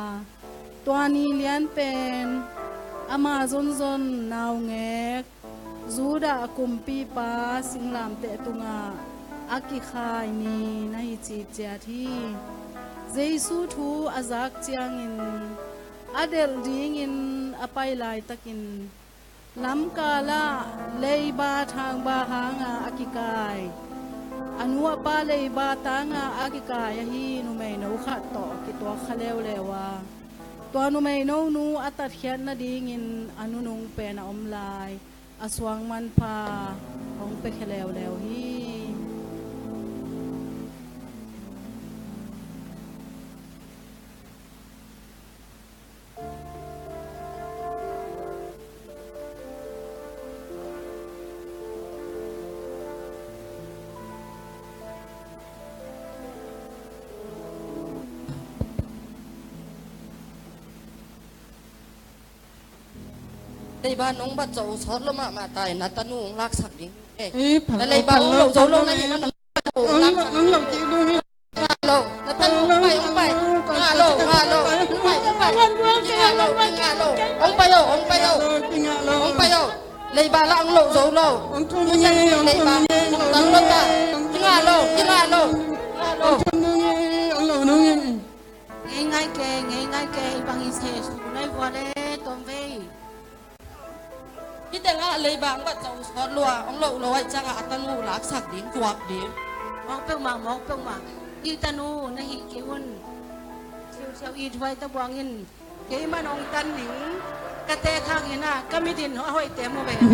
tua ni lian pen ama zonzon naungek Judah kumpipa singlamteh tungah a kikhai ni na hi ciciat hi. Jesu thu a zak ciangin a delh dingin a pai laitakin, lamkalah leiba thangba hanga a kikai, a nu a pa leiba tanga a kikai ahi numeino khat tawh kituak kha leuleu a, tua numeino nu a tatkhiat nadingin a nunung pen a om lai, a suangmanpha hong piakhia leuleu hi. Leiba nong bat zo sawt lo mahmah ta in, na tanu hong laksak ding. Eh, na leiba hong loh zo lo na hi, na tanu hong laksak ding. Ngah lo, na tanu hong pai, hong pai. Ngah lo, ngah lo, hong pai, hong pai. Kingah lo, kingah lo. Hong pai o, hong pai o. Hong pai o. Leiba lah hong loh zo lo. Hong thum nung e, hong thum nung e, hong thum nung e. Kingah lo, kingah lo. Hong thum nung e, hong loh nung e. Ngei ngai ke, ngei ngai ke, i bang i se su nai vua le tom vei. Hih tengah leiba hong bat zo sawt lua, hong loh lo ahih ciangah a tanu laksak ding, zuak ding. Mawk peuhmah, mawk peuhmah. Hih tanu na hih kei un. Siusiau it huai ta buangin. Kei man hong tan ding. Ka tekhak in ah, ka mit in a hoihte mu veve.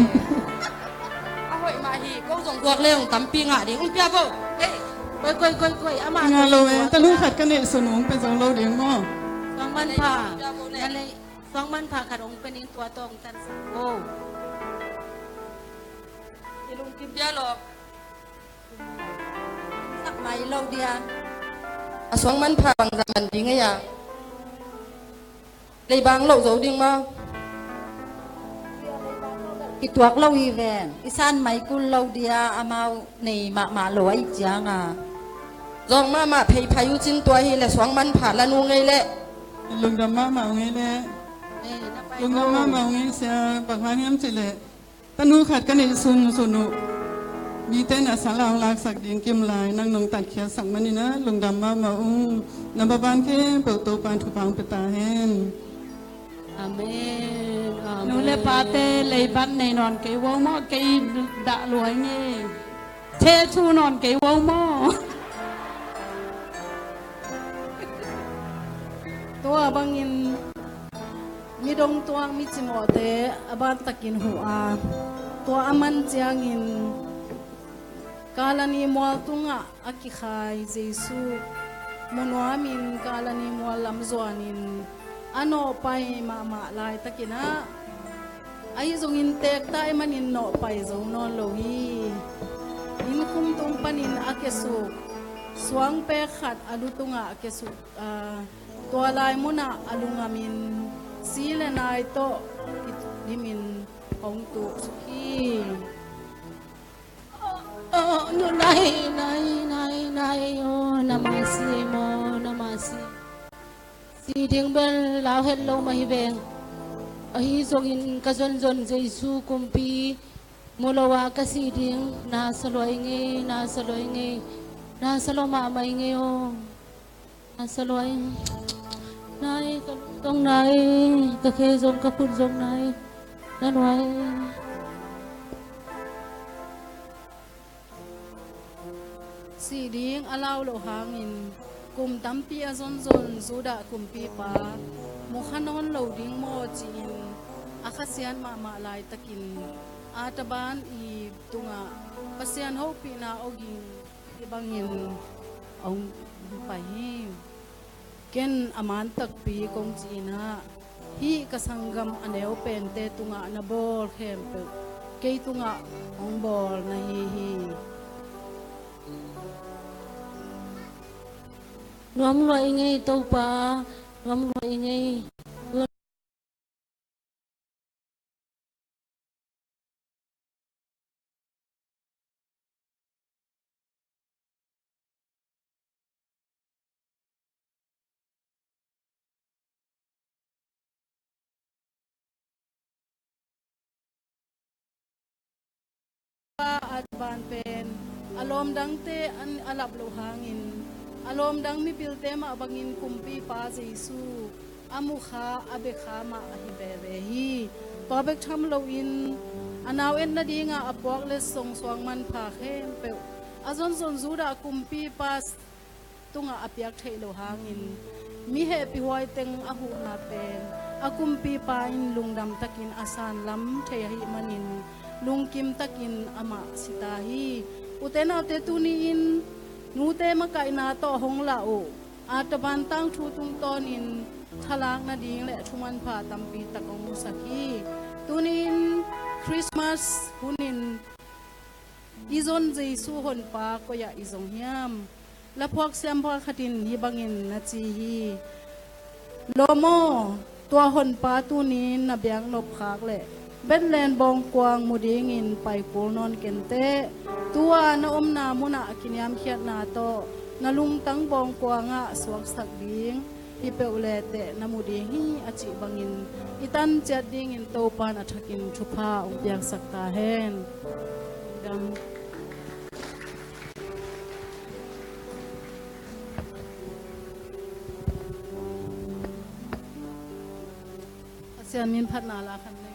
A hoih mah hi, ko zong zuak le hong tampi ngah ding. Hong pia vo. Hei, koi, koi, koi, koi, amah ngah lo e, tanu khat ka neih sun hong pia zo lo ding maw. Suangmanpha. Na lei. Suangmanpha khat hong pia ning, tua tawh hong tansak o. I lungkim dia lo. Sak mai lo dia. A suangmanpha bangzah man ding ei a. Leiba hong loh zo ding maw. I tuak lo hi ven. I san mai kul lo dia, amau nei mahmah lo ahih cianga. Zawng mahmah pheiphai uh cin, tua hi le suangmanpha la nu ngei leh. Lungdam mahmah uh ngei leh. Lungdam mahmah uh ngei sia, bang hang hiam cih leh, tanu khat ka neih sunsun uh, mite in a sal a hong laksak ding kim lai, nang nong tatkhiatsak manin ah lungdam mahmah ung. Na maban khempeuh Topa'n thupha hong pia ta hen. Amen, amen. Nu le pate leibat nei nawn kei vo maw, kei dah luai ngei. Che thu nawn kei vo maw. Tua bangin midong tuak micimawhte a bantakin huh a, tua a man ciangin Kalani mual tungah a kikhai Jesu mu nuamin Kalani mual lam zuanin a nawhpai mahmah laitakinah, ahi zongin teekta ih manin nawhpai zo nawn lo hi. Inn khum tung panin a kiasuk suangpek khat a lu tungah a kiasuk a, tua lai munah a lungamin si le nai tawh kidimin hong tuhsuk hi. Oh, oh, no, nai, nai, nai, nai, oh, na masi, mo, na masi. Si ding bel lau het lo mah hi veng. Ahi zongin ka zonzon Jesu kumpi mu lo a ka si ding, na sa luai ngei, na sa luai ngei, na sa lo mahmah ngei, oh. Na sa luai. Nai, ka lungtong nai, ka khe zong, ka khut zong nai. Na luai. Si ding a lau loh hangin kum tampi a zonzon Judah kumpipa mu kha nawn lo ding maw ci-in a khasiat mahmah laitakin a taban i tungah Pasian hopihna awging hih bangin a hong pai hi. Ken a man takpi kong ci-inah hih ka sanggam a neu pente tungah na bawl khempeuh kei tungah hong bawl na hi hi. Nuam lua i ngei Topa, nuam lua i ngei. Pa a taban pen a lawm dangte an a lap loh hangin a lawm dang mipilte mah bangin kumpipa Jesu a mukha a bekha mah ahi veve hi. Tua bek tham loin a nau et nadinga a puak letsong suang manpha khempeuh a zonzon Judah kumpipa tungah a piak theih loh hangin mi hehpih huai teng a huhna pen a kumpipa in lungdam takin a sanlam thei ahih manin lungkim takin amah si ta hi. Ute naute, tuni-in nute makaihna tawh hong lah uh a taban tangthu tungtawnin thalak nading le thumanpha tampi tak hong musak hi. Tuni-in Christmas hunin i zon Jesu honpa koi-ah i zong hiam? Laphuak siampa khatin hih bangin na ci hi. Lawm aw, tua honpa tunin na biaknop khak leh Bethlehem bawngkuang mu dingin paikul nawn kenteh. Tua na omna munah kiniamkhiatna tawh na lungtang bawngkuangah suaksak ding hi peuh leteh na mu ding hi, a cih bangin i tan ciat dingin Topa in a thakin thupha hong piaksak ta hen. Dam. Pasian min phatna la khan nei.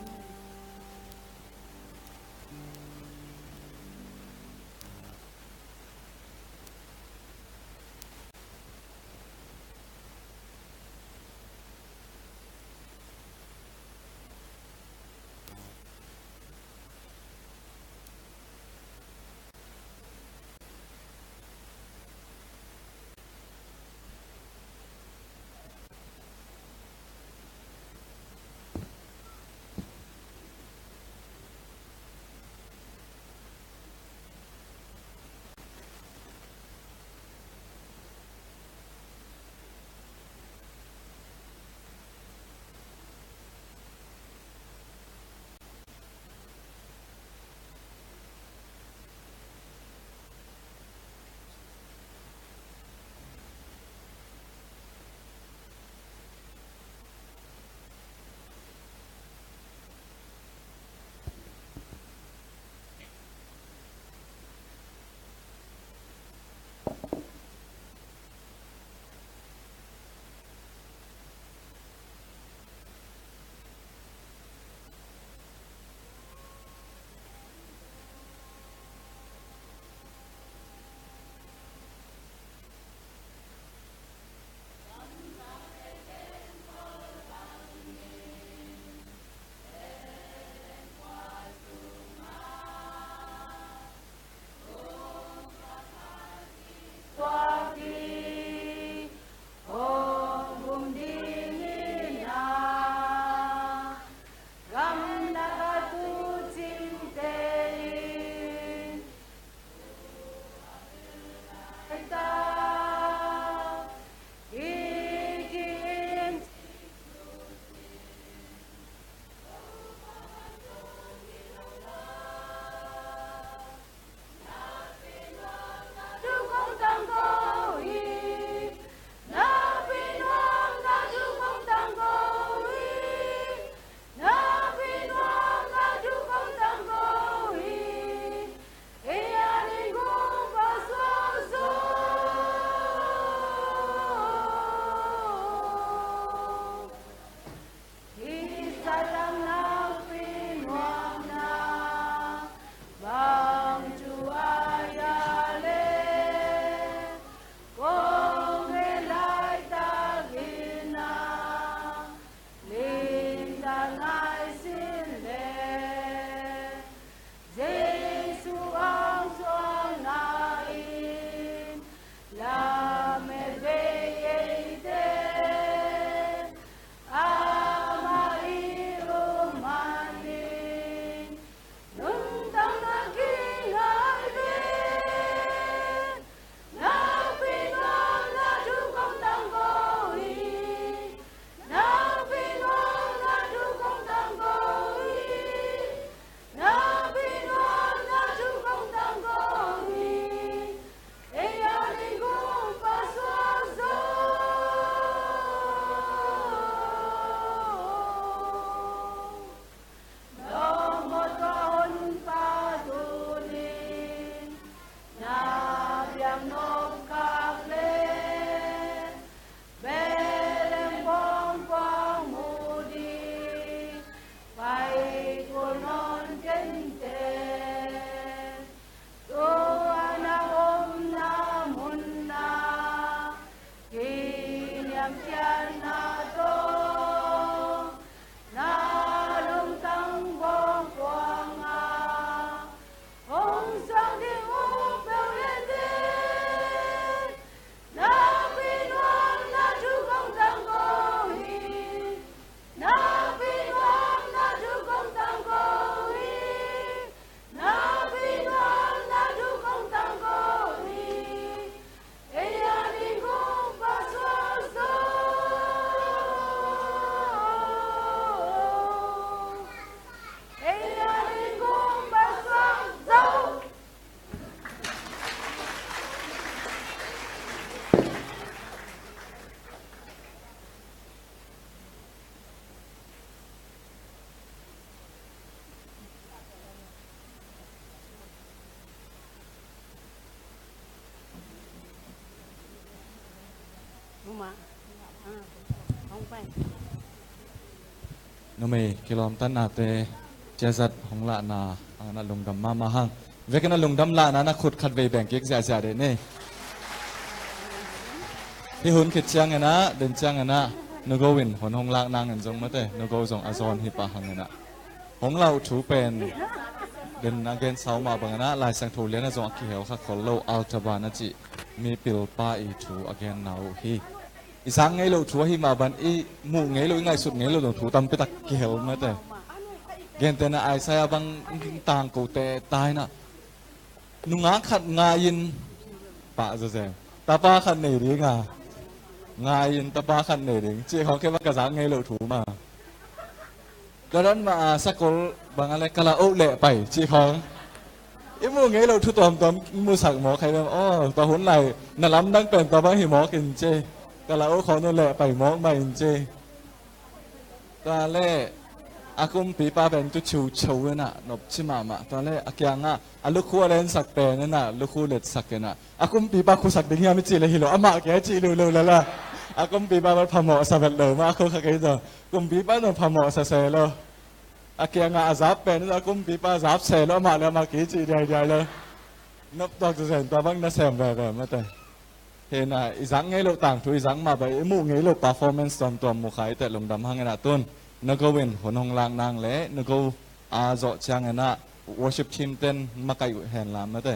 Numei kilawmtatnate ciazat hong lahna a na lungdam mahmah hang. Vekin a lungdam lahna na khut khatvei beng kik ziahziah deh ni. Hih hun khit ciangin ah, den ciangin ah, nugo in hun hong lak nangin zong mate, nugo zong a zawn hi pah hangin ah. Hong lauh thu pen den a gen sau mah bangin ah, Lai Siangtho lian a zong a kihel kha khol lo, Altaban a cih mipil pa i thu a genna uh hi. I zak ngei loh thu ahi mah ban i muh ngei lo, i ngaihsut ngei lo thu tampi tak kihel mate. Gentehna Isaiah bang tangkote taina nungak khat ngai-in pah zawzen, tapa khat nei ding a, ngai-in tapa khat nei ding cih khawng kei bang ka zak ngei loh thu mah. Ka don mah a sakol bang a le ka la oh leh pai cih khawng. I muh ngei loh thu tuamtuam musak mawk hai bang. Aw, tua hun lai na lamdang pen tua bang hi mawk in ci. Ka la oh khawng nu leh pai mawk mah in ci. Tua le a kumpipa pen tu ciuciu in ah nopci mahmah. Tua le a kiangah a lukhu a lensak pen in ah lukhu letsak in ah, a kumpipa khusak ding hiam i cih le hi lo, amah kia cih lo lo lala. A kumpipa pen phamawh sa vet lo mah a khu kha kei zaw. Kumpipa zong phamawh sa se lo. A kiangah a zap pen in a kumpipa zap se lo, amah le amah ki cih diaidiai lo. Noptuak zawzen tua bang na sem veve mate. Hena i zak ngei loh tangthu i zak mah bang i muh ngei loh performance tuamtuam mukhai teh lungdam hangin ah tun nugo in hun hong lak nang le nugo a zawh ciangin ah worship team ten makaih uh hen lam mate.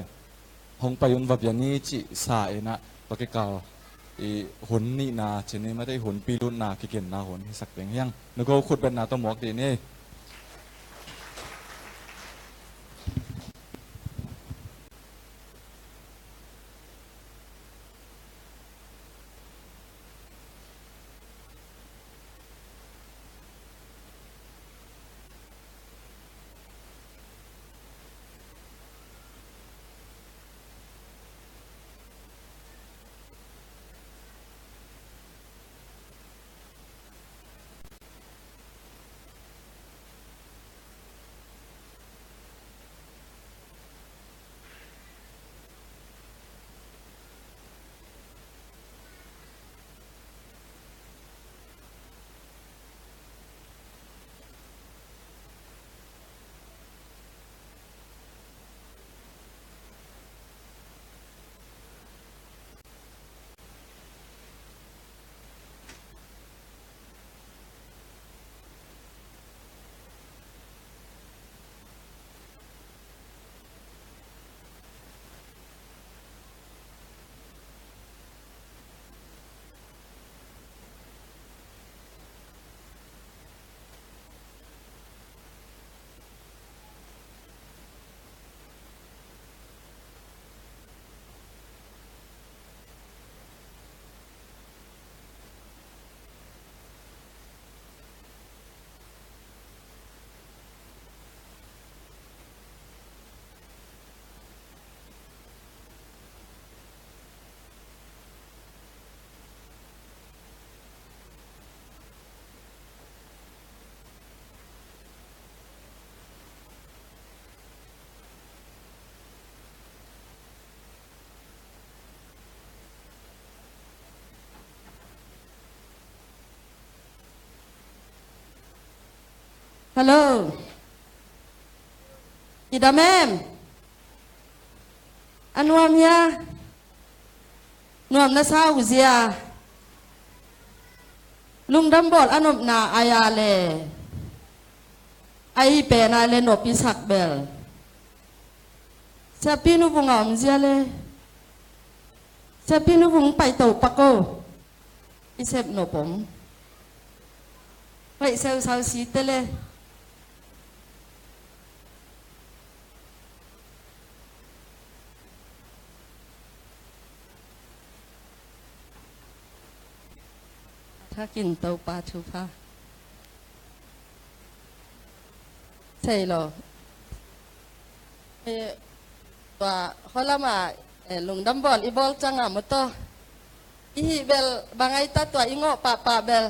Hong pai un va bia ni cih sa in ah tua kikal i hun nihna cih ni mate, i hun pilutna kiginna hun hisak ding hiang. Nugo khutbetna tawh muak dih ni. Hello. I dam em? A nuam hia? Nuam na sa uh zia? Lungdam bawl a nopna ai a le, ai pen a le nop i sak bel. Siapi nu vung a om zia le. Siapi nu vung pai to pak o. I sep nop om. Hoih seusau si te le. Thakin Topa thupha. Thei lo. Eh, tua holama, eh, lungdam bawl i bawl canga maw taw. I hih bel bang ai ta tua i ngawh pahpah bel.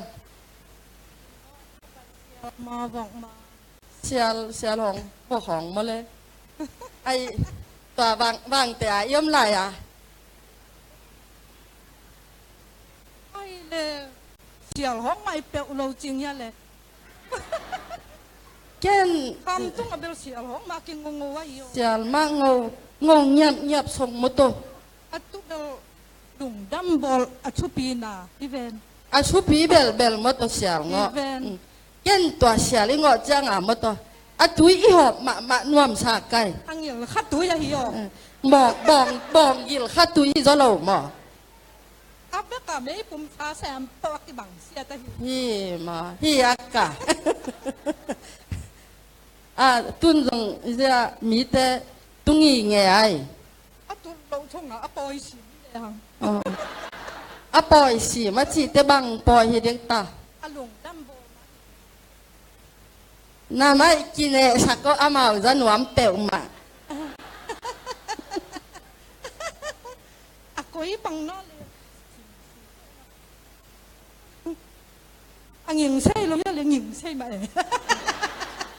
Ma vok ma. Sial, sial hong, vok hong maw le. Ai, tua vang, vangte a i om lai a. Ai le. Sial hawng mah i peuh lo cing hia le. Ken. Kham tung a bel sial hawng mah kingongo ahi aw. Sial mah ngo, ngo ngiapngiap song maw taw. A tu bel lungdam bawl a thupina hi ven. A thupi belbel maw taw sial ngawh. Hi ven. Mm. Ken tua sial i ngawh cianga maw taw, a tui i hawp mahmah nuamsa kai. A ngil kha tui ahi aw. Mm. Bawng, bawng, bawng gil kha tui hi zaw lo maw. A beka meipum sa sem tawh a kibang sia ta hi. Hi maw, hi a ka. A tun zong i zia mite tungi nge ai. A tun lo thonga a pawi sim hi le hang. Oh. A pawi sim a cihte bang pawi hi dek ta. A lungdam bawl. Na maih kinehsak aw amau za nuam peuhmah. A koi bang na le. A nging sei lo hia le nging sei mah e.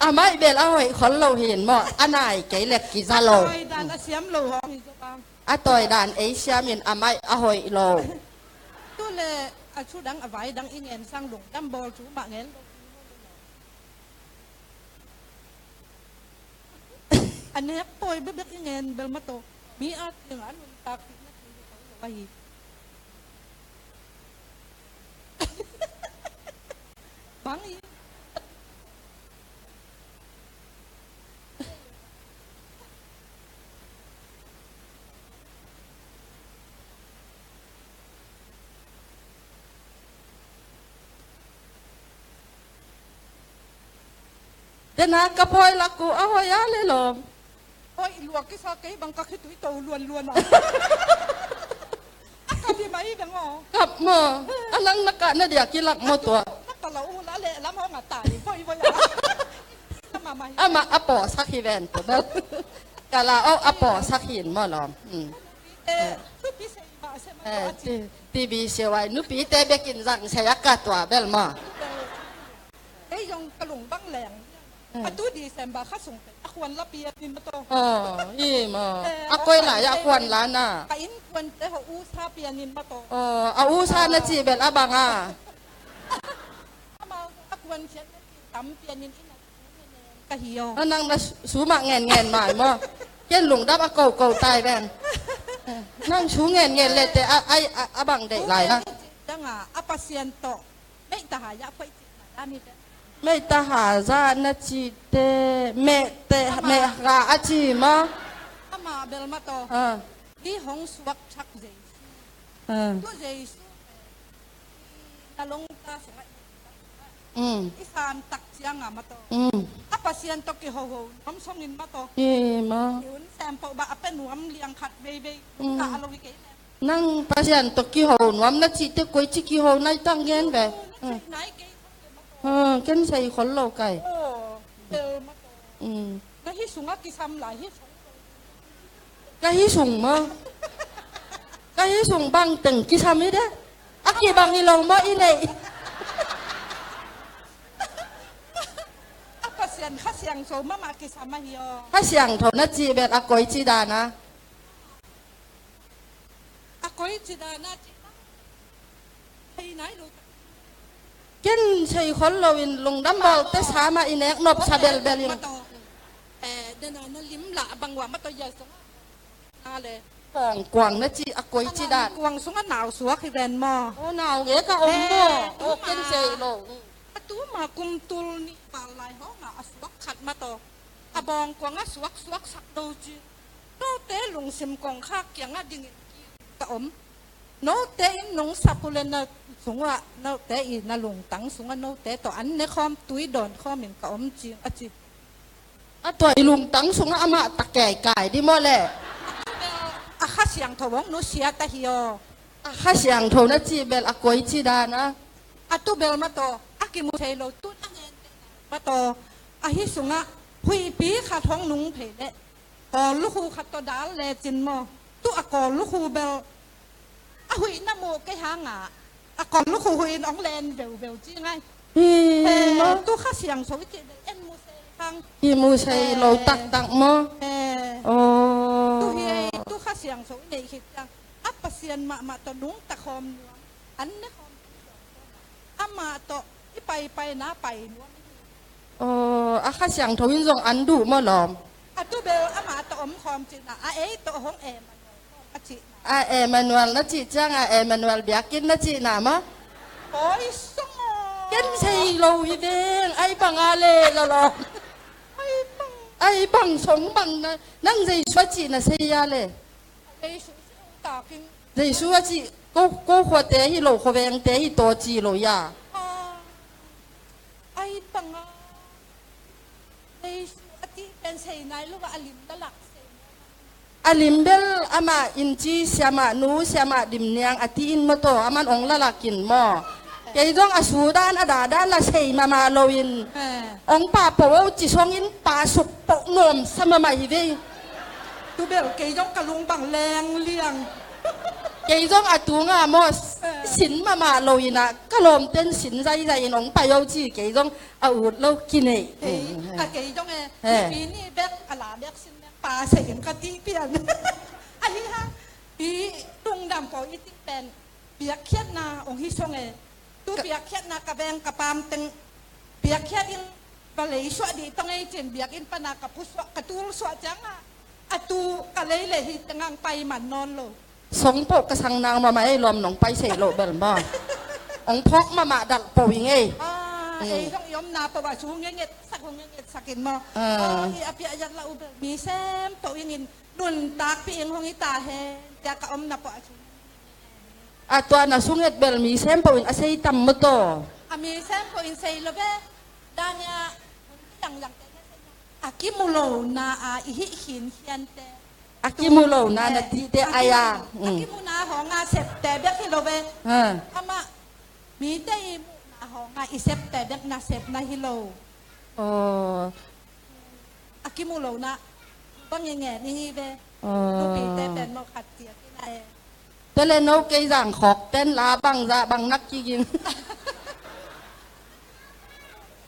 A maih bel a hoih khol lo hin maw, a nai kei le kiza lo. A tawi dan a siam lo hong hi zo bang. A tawi dan ei siamin a maih a hoih lo. Tu le a thu dang a vai dang i ngen sang lungdam bawl thu mah ngen lo. A nek pawi bekbek i ngen bel maw taw. Mi a ting a nuntak pi na ting ko lo ahi. Bang i. Dena ka pawi lak uh a hoih a le lawm. Hoih lua kisa kei bang ka khitui to luanluan a. A kap hi mai bang aw. Kap maw. A lang na kah na dia kilak maw tua. Na ka la uh la le lam hong a tai voi voi a. Amah a pawsak hi ven tua bel. Ka la aw a pawsak hin maw lawm. Hmm. Eh, thupi sei mah se mah tua a ci. Ti-, T V siawai nupite bekin zang sei a ka tua bel maw. Ei zong ka lung bang leng. Hmm. A tu December kha sung a khuan la pian in maw taw. Oh, i maw. Eh, a koi lai a khuan la na. Ka innkuante ho usa pian in maw taw. Oh, a usa na ci bel a bang a. Amau a khuan cian na ci tam pian in in a ka hi aw. A nang na su-, sumah ngen ngen mai maw. Ken lungdam a ko ko tai ven. Nang su ngen ngen le te a, ai, a, a bang deih lai na. Danga a Pasian tawh. Meih taha ya phoih cihna dan hi te. Meih taha za na cihte meh te, meh ha a ci maw. Ama bel maw taw. Ah. Hi hong suak thak Jesu. Ah. Tu Jesu na longta sungah. Mm. I san tak cianga maw taw. Mm. A Pasian tawh kihoho nuam songin maw taw. Hi maw. I hun sem pawh bah a pe nuam liang khat veivei. Mm. Ka a lo hi kei le. Nang Pasian tawh kiho nuam na cihte koici kiho nai tang gen ve. Ha, ken sei khol lo kai. Mm. Na hi sungah kisam lai hi. Ka hi sung maw. Ka hi sung bang teng kisam hi de. A kibang hi lo maw i neih. A Pasian Kha Siangtho mahmah kisam ahi aw. Kha Siangtho na cih bel a koici dan a. A koi ci dan a ci. Thei nai lo. Ken sei khol lo in lungdam bawl te sa mah i nek nop sa belbel in. Eh, dena na lim lah bang wa maw taw ya song. Ale. Kuang, kuang na ci a koi ci dan. Kuang sung a nau suak hi ven maw. O nau nge ka om maw. O ken sei lo. A tu ma kum tul ni pal lai hong a suak khat maw taw. A bawng kuang a suak suak sak do ci. Note lungsim kongkhak kiangah dingin ka om. Note in nong sap uh le na sungah, note i na lungtang sungah note tawh an ne khawm, tui dawn khawmin ka om ci a ci. A tua i lungtang sungah amah ta kaikai di maw le. A Kha Siangtho hong nusia ta hi aw. A Kha Siangtho na cih bel a koi ci dan a. A tu bel maw taw, a kimu thei lo tu na ngen maw taw. Ahi sungah huihpi khat hong nung phei leh. Kawl lukhu khat tawh dal lecin maw. Tu a kawl lukhu bel a huih na muh kei hanga a kawl lukhu huih in hong len veuveu ci ngai. Hi maw. Tu Kha Siangtho i cih bel en mu sei hang. Hi mu sei lo taktak maw. Aw. Tu hi ei, tu Kha Siangtho i neih khit ciang a Pasian mahmah tawh nungta khawm nuam. An ne khawm. Amah tawh i paipaina pai nuam hi. Aw, a Kha Siangtho in zong an duh maw lawm? A tu bel amah tawh om khawm cihna, a ei tawh hong Emmanuel khawm a cihna. A Emmanuel na cih ciang a Emmanuel biakinn na cihna maw? Oi song aw. Ken sei lo hi veng, ai bang a le lawlaw. Ai bang. Ai bang song bang na, nang Jesu a cihna sei a le. Jesu si ong takin. Jesu a cih ko, ko khuate hi lo, khuavengte hi taw ci lo ya. Ah. Ai bang a. Jesu a cih pen sei nai lo a, a lim lalak sei. A lim bel amah in ci, siamah nu, siamah dim niang a ti in maw taw, aman ong lalakin maw. Kei zong a sudan a dadan la sei mahmah loin. Eh. Ong pa po o ci songin pa suk po nuam sa mahmah hi vei. Tu bel kei zong ka lung bang leng liang. Kei zong a tunga maw, eh, sin mahmah loin ah, ka lawmten sin zaizai in ong pai o ci, kei zong a ut lo kinei. Hei, a kei zong e, eh, mi ni bek, a la bek sin bek pa sei in ka ti pian. Ahi hang, i lungdam ko i ti pen, biakkhiatna ong hi song e. Tu ka biakkhiatna ka veng ka pam teng, biakkhiat in va lei suah dih tong ei cin, biakinn pana ka phu suah, ka tul suah ciang a, a tu ka lei le hi teng ang pai man nawn lo. Song poh ka sang nang mahmah ei lawm nong pai sei loh bel maw. Ong phawk mahmah dalh poh ing ei. Ah, mm, ei zong i omna poh a su ngenget sak, ngenget sak in maw. Ah. Ah, i a piah yat la u bel mi sem poh ing in nuntakpih ing hong i ta hen. Tia ka omna poh a su. A tua na sunget bel mi sem poh in a sei tam maw taw. A mi sem poh in sei lo ve. Dania, a kimu lona a i hih khinkhiante. A kimu lona na tite a ya. A kimuna hong a septe bek hi lo ve. Ha. Amah mite i muhna hong a i septe bek na sepna hi lo. Aw. A kimu lona bang i ngen i hi ve. Aw. Nupite pen maw khat ci a kina e. Tua le no kei zang khawk ten la bang za bang nak kiging.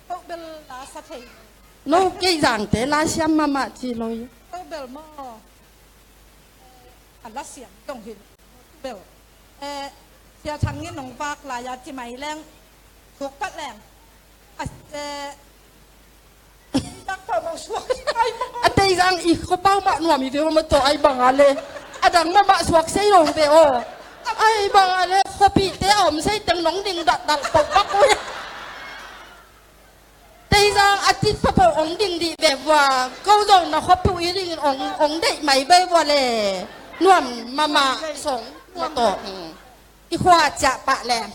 Ko bel la sa thei. No kei zangte la siam mahmah ci lo hi. Ko bel maw. Eh, a la siam dong hi. Bel. Eh, Sia Thang in nong vak lai a ci mai leng. Thuk pat leng. A, eh, a teizang i khuapau mah nuam i ve maw taw ai bang a le. A dang mahmah suak sei lo ve aw. Ai bang a le khuapihte a om sei teng nong ding datdalh poh bak uh. Teizang a tit phapoh ong ding dih ve vua. Ko zong na khuapih i dingin ong, ong deih mai ve vua le. Nuam mahmah song maw taw. I khua ciah pah leng.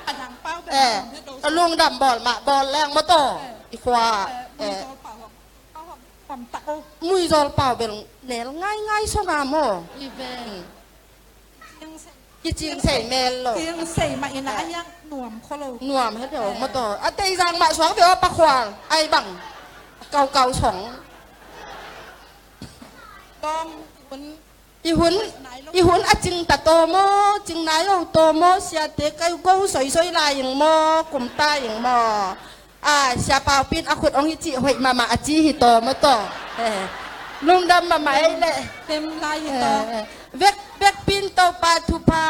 A nang pau bel eh, a lungdam bawl mah bawl leng maw taw. Eh. I khua eh, eh. Muizol pau bel nel ngaingai song a maw. I ve. Hmm. Kicing sei mel lo. Kicing sei mah in a, eh, a yak nuam kho lo. Nuam he deuh maw taw. A teizang mah suak ve aw pakhual. Ai bang. Kaukau song. Dawm hun. I hun, i hun a cing ta taw maw, cing nai o taw maw, siate kai go soisoi lai ing maw, kum ta ing maw. A, Sia Pau Pin a khut ong hi cih hoih mahmah a ci hi taw maw taw. Eh, lungdam mahmah ei leh. Tem lai hi taw. Eh, eh. Vek, vek pin Topa thupha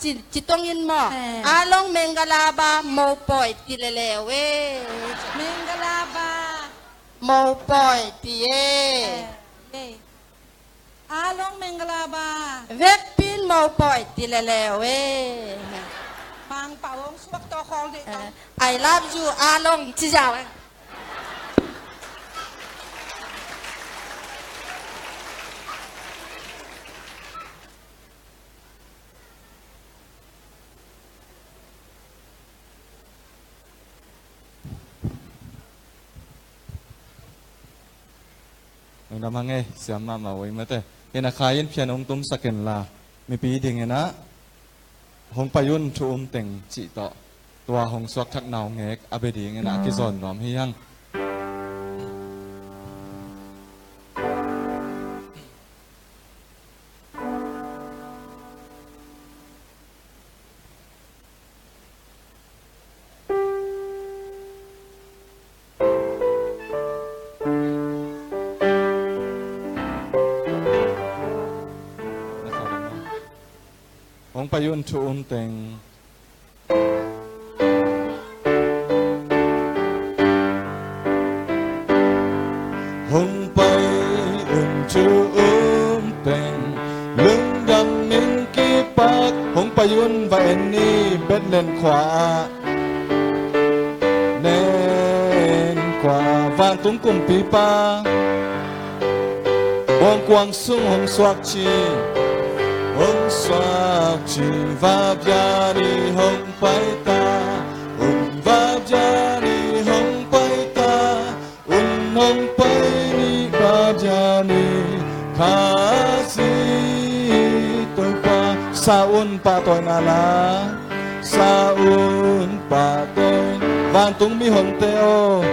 ci, ci tong in maw. Eh. A long mengalaba mo poi ti leleu e. Mengalaba. Mo poi ti e. Eh, eh. A long mengalaba. Vekpin mopoi ti leleu e. Mangpau hong suak tawh khawl dih tawh. Eh, I love you, a long ci ziau e. Nang dam hang e, siam mahmah uh ei mate. Kei na khai in phian hong tumsak in la, mipi ding in ah, hong pai un thu um teng cih tawh, tua hong suakthak nau ngek a bia ding in ah, kizawn nuam hi hang. Hong pai un thu um teng. Nenkhua ah, Nenkhua, vantung kumpipa, bawngkuang sung hong suak ci, hong suak ci, vabia ni hong paita, un vabia ni hong paita, un hong pai ni vabia ni, Khazih Topa. Sa un pahtawina la, sa un pahtawi, vantung mihonte aw,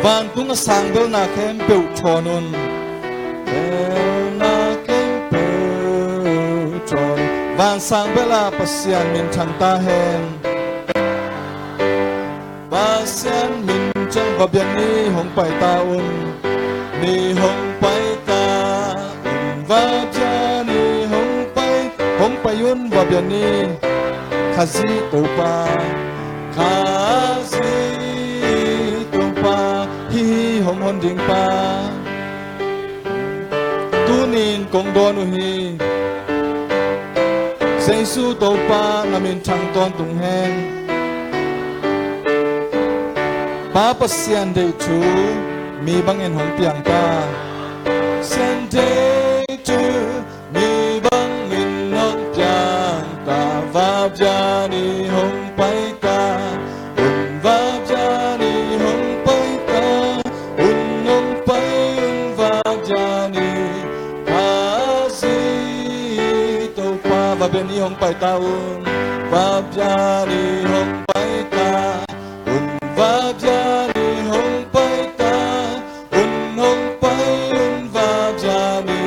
vantung a sang belna khempeuh thawn un. Belna khempeuh thawn, van sang bel a Pasian minthang ta hen. Pasian minthang, vabia ni hong paita un, ni hong paita un, vabia ni hong pai, hong pai un, vabia ni, Khazih Topa, Khazih Topa, hih hong hon dingpa. Tuni-in kong dawn uh hi. Jesu Topa na minthang tawntung hen. Pa Pasian deih thu mi bangin hong piang ta. Pasian deih thu mi bangin hong piang ta. Vabia ni hong paita, un vabia ni hong paita, un hong pai un vabia ni, Khazih Topa. Vabia ni hong paita un, vabia ni hong paita, un vabia ni hong paita, un hong pai un vabia ni,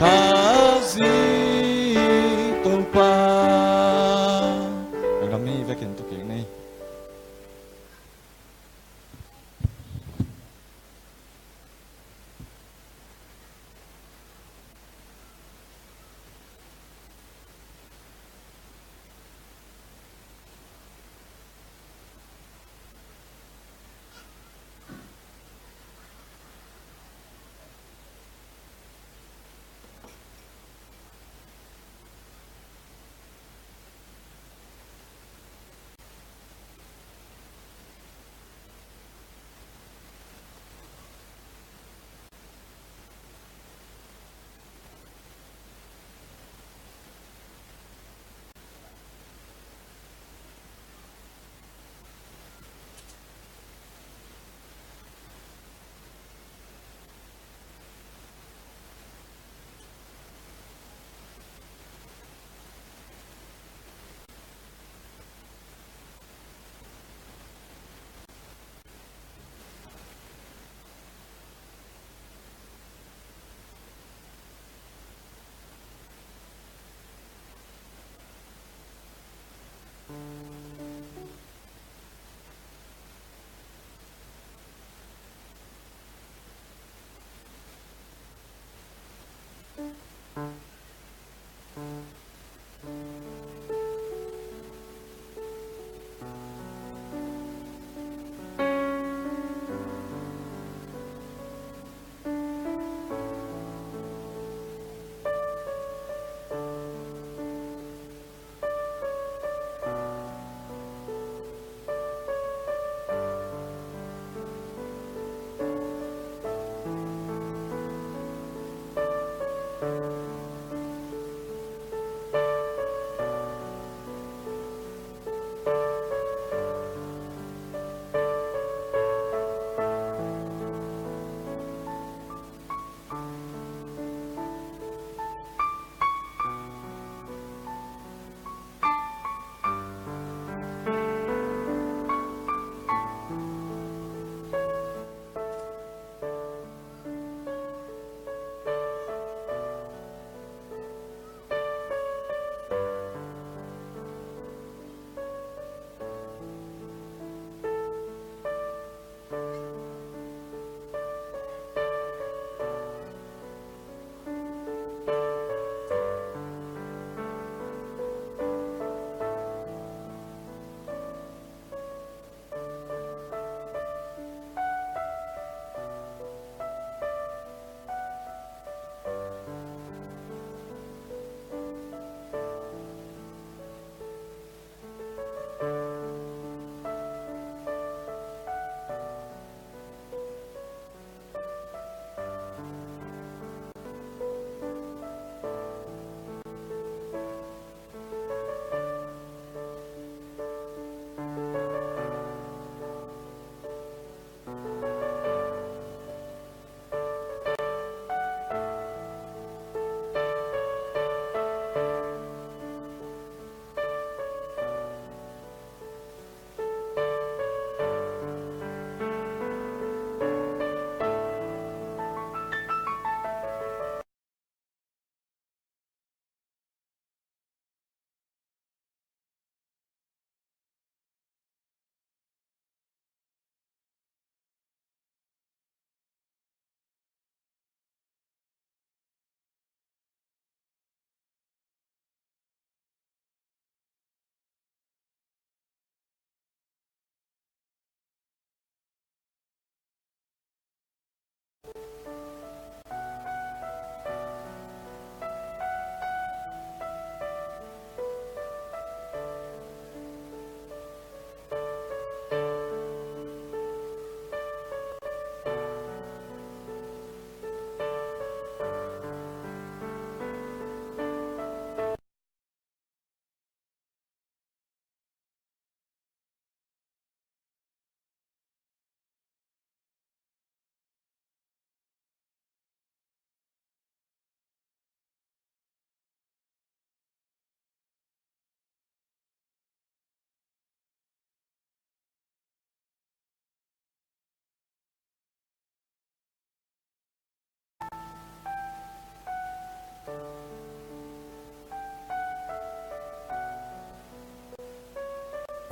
Khazih Topa. Lungdam ni, vekin tu kik ni.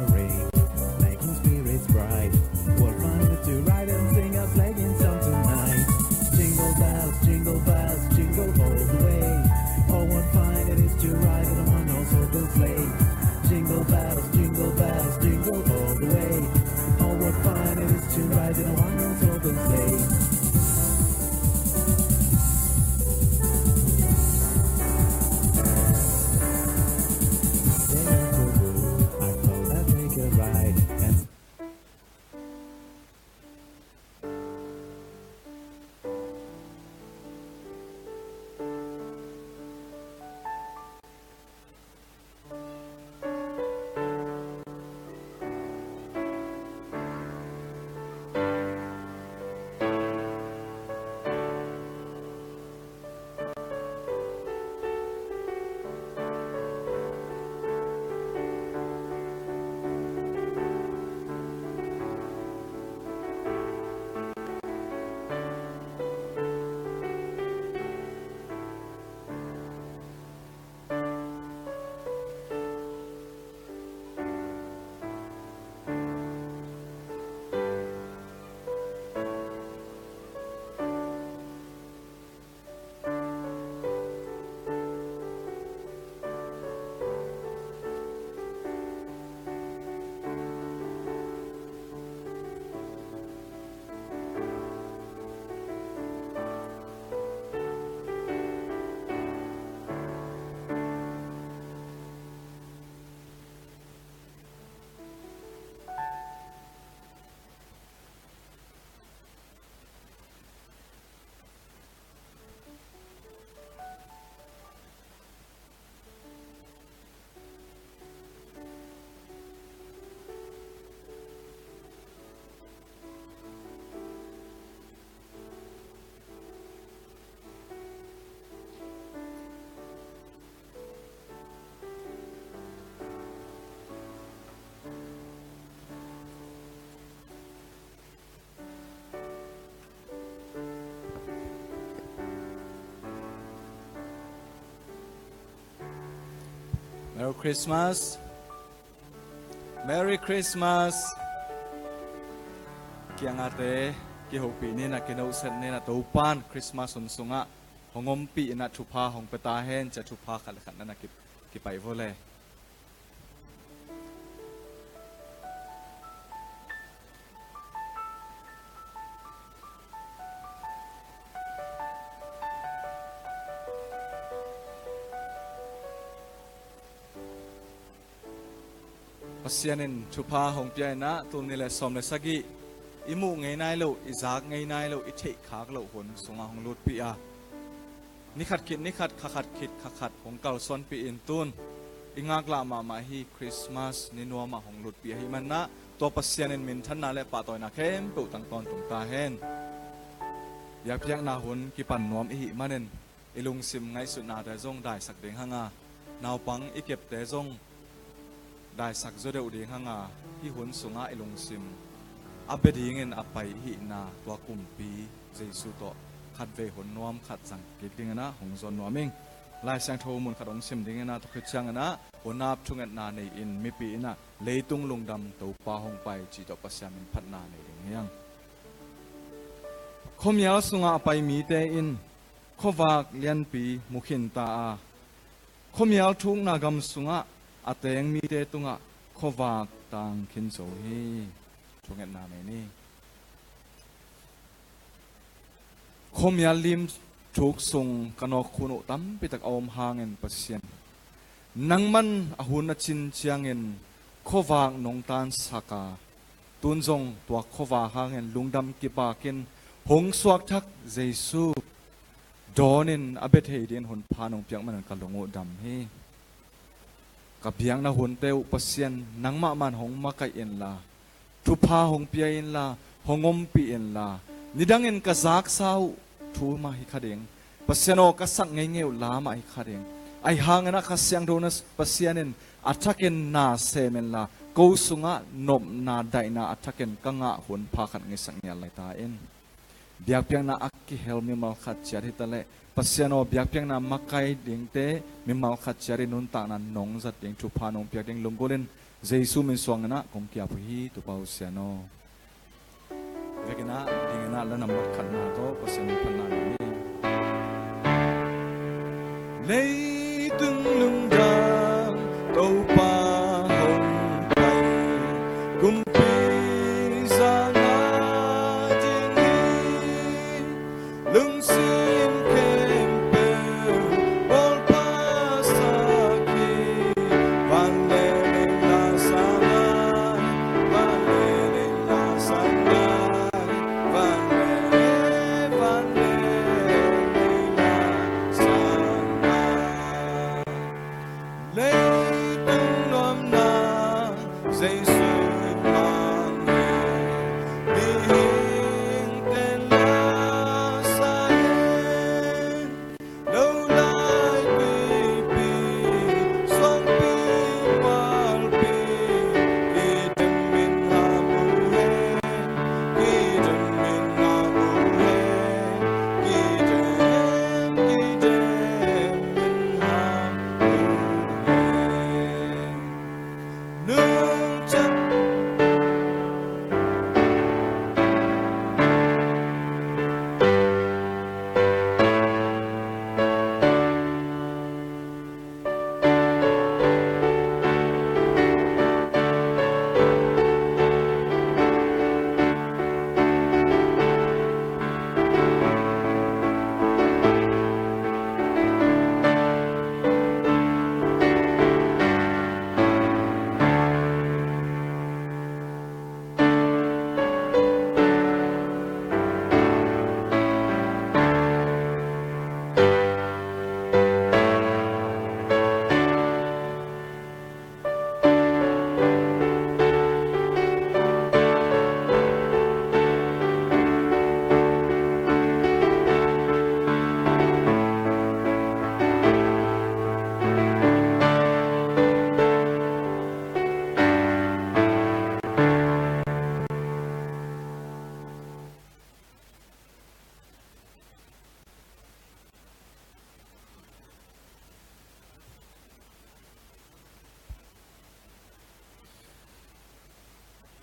Ring, making spirits bright. What fun it is to ride and sing a sleighing song tonight. Jingle bells, jingle bells, jingle all the way. Oh, what fun it is to ride in a one-horse open sleigh. Jingle bells, jingle bells, jingle all the way. Oh, what fun it is to ride in a one-horse open sleigh. Merry Christmas. Merry Christmas. Kiangahte kihopih ni in ah, kinohset ni in ah, Topan Christmas hun sungah hong ompih in ah, thupha hong pia ta hen ci-a thupha khat le khat na na ki, kipaih vo le. Pasian in thupha hong pia in ah, tul nih le sawm le sagih, i muh ngei nai loh, i zak ngei nai loh, i theih khak loh hun sungah hong lutpih a, ni khat khit ni khat, kha khat khit kha khat hong kalsuanpih in, tun i ngaklah mahmah hi Christmas ni nuam ah hong lutpih ahih manin ah, tua Pasian in minthanna le pahtawina khempeuh tang tawntung ta hen. Biakpiakna hun kipan nuam i hih manin, i lungsim ngaihsutnate zong daisak ding hang a, naupang i kepte zong daisak zaw deuh ding hang a, hih hun sungah i lungsim a bia dingin a pai i hihna, tua kumpi Jesu tawh khatvei hun nuam khat zang kik dingin ah hong zawn nuam ing. Lai Siangtho mun khat hong sim dingin ah, tua khit ciangin ah, hun ap thungetna nei-in mipi in ah, leitung lungdam Topa hong pai, cih tawh Pasian min phatna nei ding hi hang. Khuamial sungah a pai mite in khuavak lianpi mu khinta a, khuamial thukna gam sungah a teng mite tungah khuavak tang khin zo hi. Thungetna nei ni. Khuamial lim thuk sung ka nawkkhun uh tampitak a om hangin Pasian, nangman a hun a cin ciangin khuavak nong tansak a, tun zong tua khuavak hangin lungdam kipakin hong suakthak Jesu dawnin a bia thei dingin hun pha nong piak manin ka lung uh dam hi. Ka biakna hunte uh Pasian, nangmah man hong makaih inla, thupha hong pia inla, hong ompih inla, nidangin ka zaksa uh thu mah hi kha ding. Pasian aw, ka sak ngeingei uh la mah hi kha ding. Ahi hangin ah Kha Siangtho na Pasian in a thakin na sem inla, ko sungah nopna daihna a thakin ka ngah hun pha khat ngeisak ngial lai ta in. Biakpiakna a kihel mimal khat ciat hi taleh, Pasian aw, biakpiakna makai dingte mimal khat ciat in nuntakna nong zat ding, thupha nong piak ding lunggulhin Jesu min suang in ah kong kiap uh hi, Topa uh Sian aw. Vekin ah, ding in ah, la nambat khatna tawh Pasian min phatna ni. Leitung lungdam Topa hong pai, kumpi zanga ding hi. Lungsim khempeuh bawlpa sak hi. Van le lei la sang lai, van le lei la sang lai, van le, van le lei la sang lai. Leitung nuamna Jesu in mang hi. Mihingte la sa hen. Lo lai tuipi, suangpi, mualpi, kidem in ham uh hen. Kidem in ham uh hen. Kidem, kidem in ham uh hen.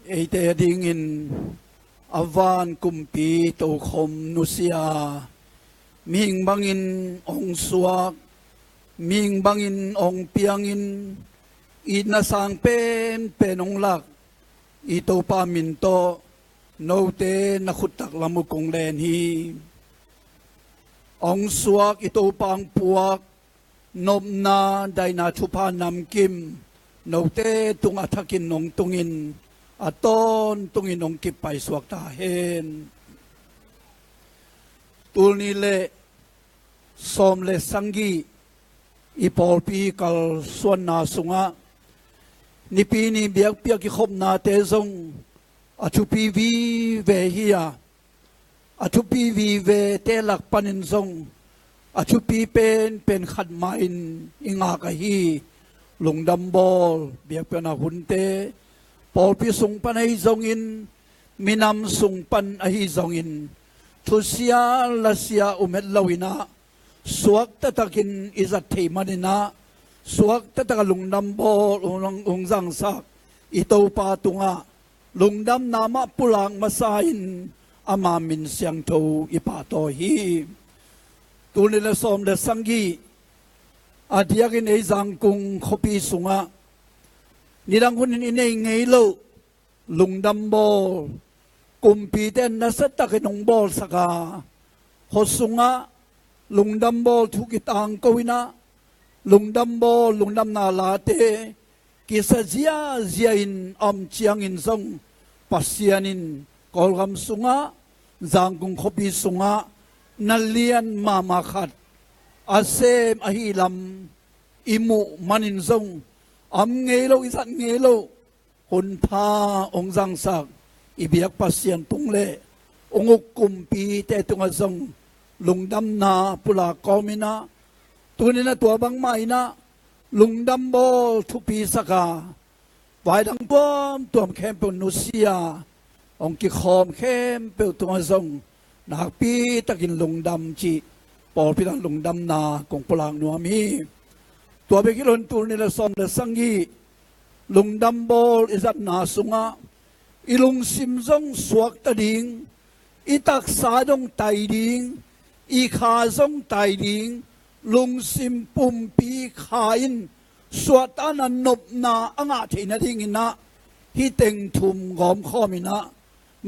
Eite a dingin a van kumpi tokhom nusia, mihing bangin hong suak, mihing bangin hong piangin, itna sang penpen hong lak i Topa min tawh note na khut taklam uh kong len hi. Hong suak i Topa hong puak nopna, daihna thupha namkim note tungah thakin hong tungin, a tawntungin hong kipaisuak ta hen. Tul nih le sawm le sagih i pawlpi kalsuanna sungah Nipi ni biakpiak kikhopnate zong a thupi vive hi a, a thupi vivete lak panin zong a thupi penpen khat mah in i ngak ahi lungdam bawl biakpiakna hunte, pawlpi sung pan ahi zongin, minam sung pan ahi zongin, thusia lasia um het loin ah, suak taktakin i zat thei manin ah, suak taktak a lungdam bawl hong, hong zangsak i Topa tungah lungdamna mah pulak masa in ama min siangtho i pahtawi hi. Tul nih le sawm le sagih a diakin ei Zangkung khuapi sungah nidang hunin i nei ngei loh lungdam bawl kumpite nasa takin hong bawlsak a, khua sungah lungdam bawl thu kitangko in ah, lungdam bawl lungdamna late kisa ziazia in a om ciangin zong, Pasian in Kawlgam sungah, Zangkung khuapi sungah na lian mahmah khat a sem ahi lam i muh manin zong, a om ngei loh, i zat ngei loh hunpha hong zangsak i biak Pasian tung le hong uk kumpite tungah zong lungdamna pulak kawmin ah, tuni-in ah tua bangmah in ah lungdam bawl thupisak a, vai dang tuamtuam khempeuh nusia hong kikhawm khempeuh tungah zong nakpi takin lungdam cih pawlpi tungah lungdamna kong pulak nuam hi. Tua bek hi loin tul nih le sawm le sagih lungdam bawl i zatna sungah i lungsim zong suakta ding, i taksa zong tai ding, i kha zong tai ding, lungsim pumpi kha in suahtakna nopna a ngah theih nadingin ah hih teng thum gawmkhawm in ah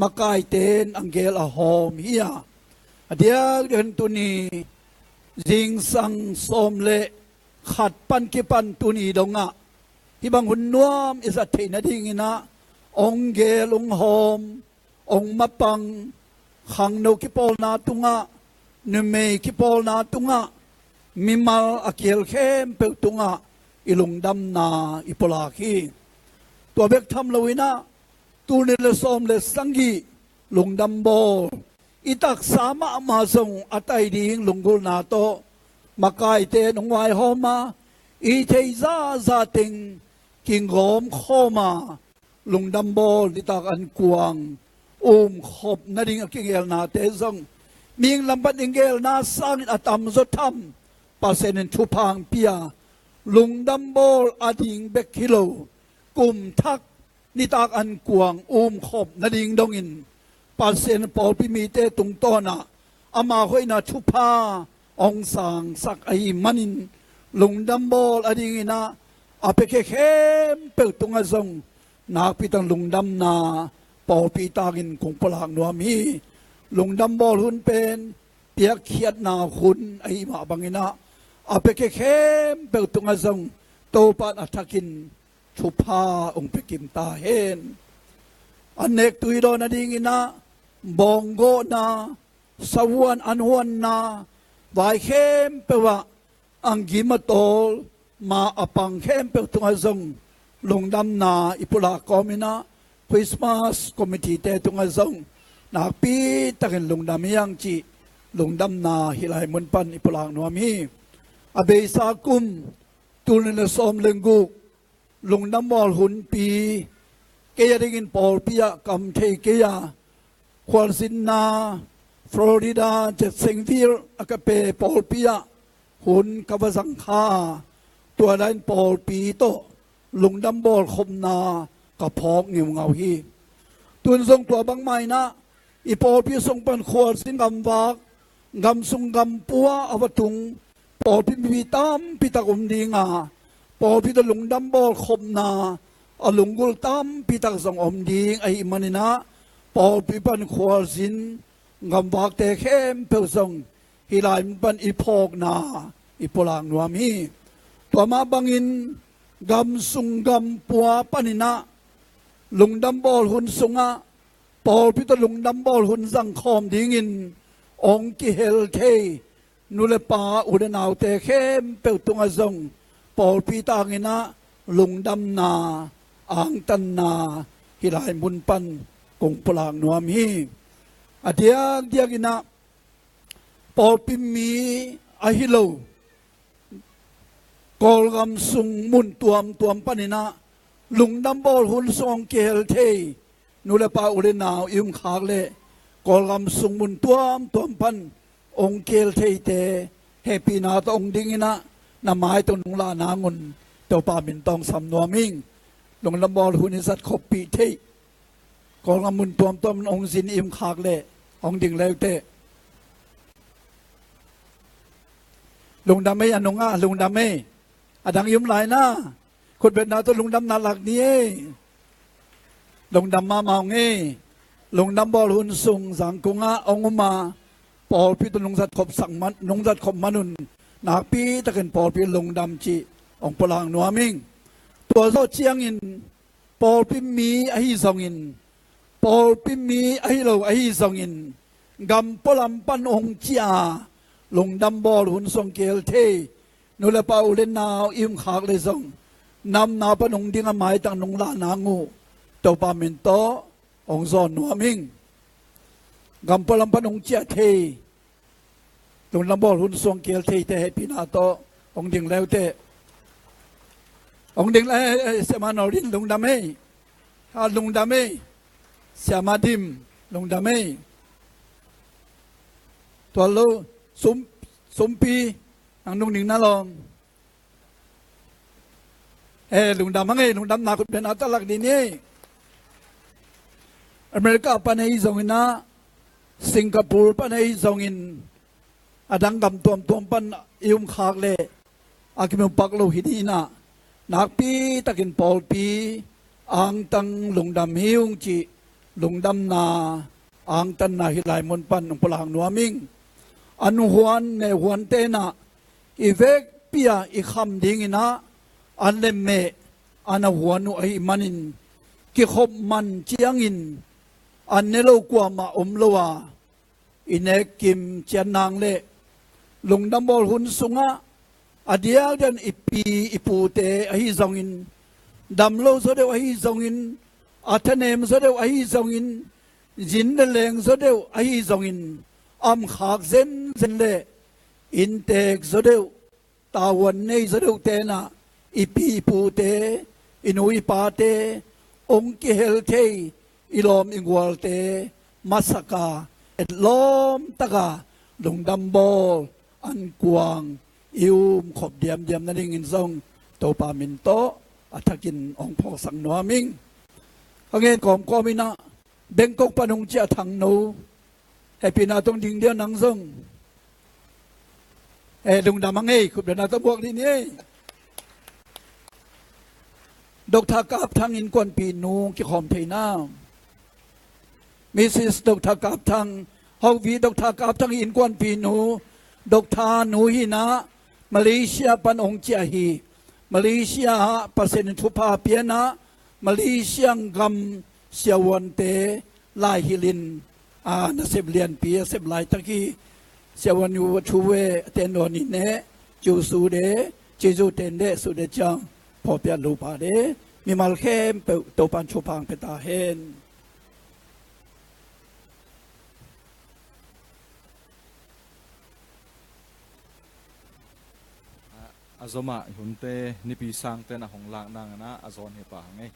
makaite in anghel a hawm hi a, a diakdiakin tuni zingsang sawm le khat pan kipan tuni dongah hih bang hun nuam i zat theih nadingin ah hong gel, hong hawm, hong mapang, khangno kipawlna tungah, numei kipawlna tungah, mimal a kial khempeuh tungah i lungdamna i pulak hi. Tua bek tham loin ah tul nih le sawm le sagih lungdam bawl, i taksa mahmah zong a tai ding lunggulhna tawh makaite in hong vaihawm a, i theih zahzah teng kigawmkhawm a, lungdam bawl nitak ankuang umkhop nading a kingelnate zong mihing lam pan i gelna sangin a tamzaw tham Pasian in thupha hong pia, lungdam bawl a ding bek hi lo, kum thak nitak ankuang umkhop nading dongin Pasian pawlpi mite tungtawnah ama hoihna thupha hong sangsak ahih manin lungdam bawl a dingin ah a piakhia khempeuh tungah zong nakpi tak lungdamna pawlpi tangin kong pulak nuam hi. Lungdam bawl hun pen piakkhiatna hun ahih mah bangin ah a piakhia khempeuh tungah zong Topa in a thakin thupha hong pia kim ta hen. An nek tui dawn nadingin ah bawnggawhna, sahuan an huanna, vai khempeuh ah anggim a tawl ma a pang khempeuh tungah zong lungdamna i pulak kawmin ah Christmas committee-te tungah zong nakpi takin lungdam hi hang cih lungdamna hih lai mun pan i pulak nuam hi. A beisa kum tul nih le sawm le guk lungdam bawl hunpi kei a dingin pawlpi ah kam thei kei a, khualzinna Florida Jacksonville a ka pe pawlpi ah hun ka va zang kha a, tua lai-in pawlpi tawh lungdam bawl khopna ka phawk ngeungau hi. Tun zong tua bangmah in ah i pawlpi sung pan khualzin gamvak, gamsung gampua a va tung pawlpi mipi tampi tak om ding a, pawlpi tawh lungdam bawl khopna a lunggulh tampi tak zong om ding ahih manin ah pawlpi pan khualzin gamvakte khempeuh zong hih lai mun pan i phawkna i pulak nuam hi. Tua mah bangin gamsung gampua panin ah lungdam bawl hun sungah pawlpi tawh lungdam bawl hun zangkhawm dingin hong kihel thei nu le pa, u le naute khempeuh tungah zong pawlpi tangin ah lungdamna, angtanna hih lai mun pan kong pulak nuam hi. A diakdiakin ah pawlpi mi ahi lo Kawlgam sung mun tuamtuam panin ah lungdam bawl hun sung hong kihel thei nu le pa, u le nau i um khak leh Kawlgam sung mun tuamtuam pan hong kihel theite hehpihna tawh hong dingin ah na mai tawh nong lah nangun Topa min tawh hong sam nuam ing. Lungdam bawl hun i zat khoppih theih Kawlgam mun tuamtuam hong zin i um khak leh hong ding leuteh. Lungdam ei, a nungah lungdam ei. A dang i um lai na, khutbetna tawh lungdamna lak ni ei. Lungdam mahmah ung ei. Lungdam bawl hun sung Zangkong ah hong um a, pawlpi tawh nong zat khop sak man, nong zat khop man un nakpi takin pawlpi lungdam cih hong pulak nuam ing. Tua zawh ciangin pawlpi mi ahi zongin, pawlpi mi ahi lo ahi zongin, gam pualam pan hong ciah a lungdam bawl hun sung hong kihel thei nu le pa, u le nau i um khak leh zong, nam nau pan hong ding a maitang nong lah nang uh Topa min tawh hong zawn nuam ing. Gam pualam pan hong ciah thei, lungdam bawl hun sung hong kihel theite hehpihna tawh hong ding leuteh. Hong ding le, eh, eh, Siama Nolin lungdam ei. Ha, lungdam ei. Siama Dim lungdam ei. Tua lo, Sum, Sumpi, nang nung ning na lawm. Eh, lungdam hang ei, lungdamna khut bengna tawh lak dih ni ei. America pan ahi zongin ah, Singapore pan ahi zongin, a dang gam tuamtuam pan i um khak leh a kimu pak lo hi ding in ah, nakpi takin pawlpi angtang lungdam hi ung cih lungdamna angtanna hih lai mun pan hong pulak nuam ing. An huan meh huante in ah i vekpi-a i kham ding in ah, an leh meh an a huan uh ahih manin, kikhop man ciangin an ne lo kuamah om lo a, i nek kim ciat nang leh lungdam bawl hun sungah a diakdiakin i pi i pute ahi zongin, dam lo zaw deuh ahi zongin, a thanem zaw deuh ahi zongin, zin le leng zaw deuh ahi zongin, amkhak zenzen leh inntek zaw deuh, tavuan nei zaw deuhte in ah i pi i pute, i nu i pate, hong kihel thei i lawm i gualte masak a, etlawm taka lungdam bawl an kuang i um khop diamdiam nadingin zong Topa min tawh a thakin hong phawksak nuam ing. Ka ngen kawmkawm in ah Bangkok pan hong ciah Thangno, hehpihna tawh ding dia nang zong. Eh, lungdam hang ei, khut bengna tawh buak dih ni ei. Doctor Kap Thang innkuanpihnu kikhawm theihna. Missus Doctor Kap Thang, Hovi Doctor Kap Thang innkuanpihnu, Doctor nu hi in ah, Malaysia pan hong ciah hi. Malaysia ah Pasian in thupha pia in ah, Malaysia gam siavuante laihilh in, a, nasep lianpi a sep laitak hi. Siavuan uh a thu ve a ten dawn in eh, cu su de, ci zu ten de, su de ciang phawkpiak lo pah de. Mimal khempeuh Topa'n thupha hong pia ta hen. A, a zomah hunte, nipi sangte na hong lak nang in ah a zawn hi pah hang ei.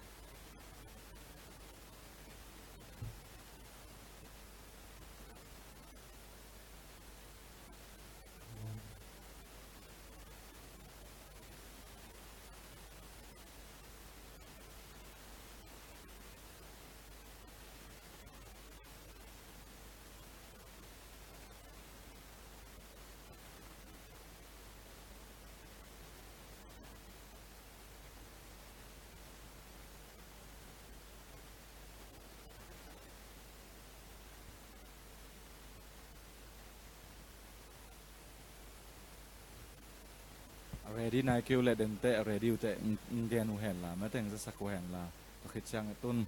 A ready nai kei uh leh dente, a ready uh teh, ng, ng gen uh hen la, mate ng zasak uh hen la. Tua khit ciang i tun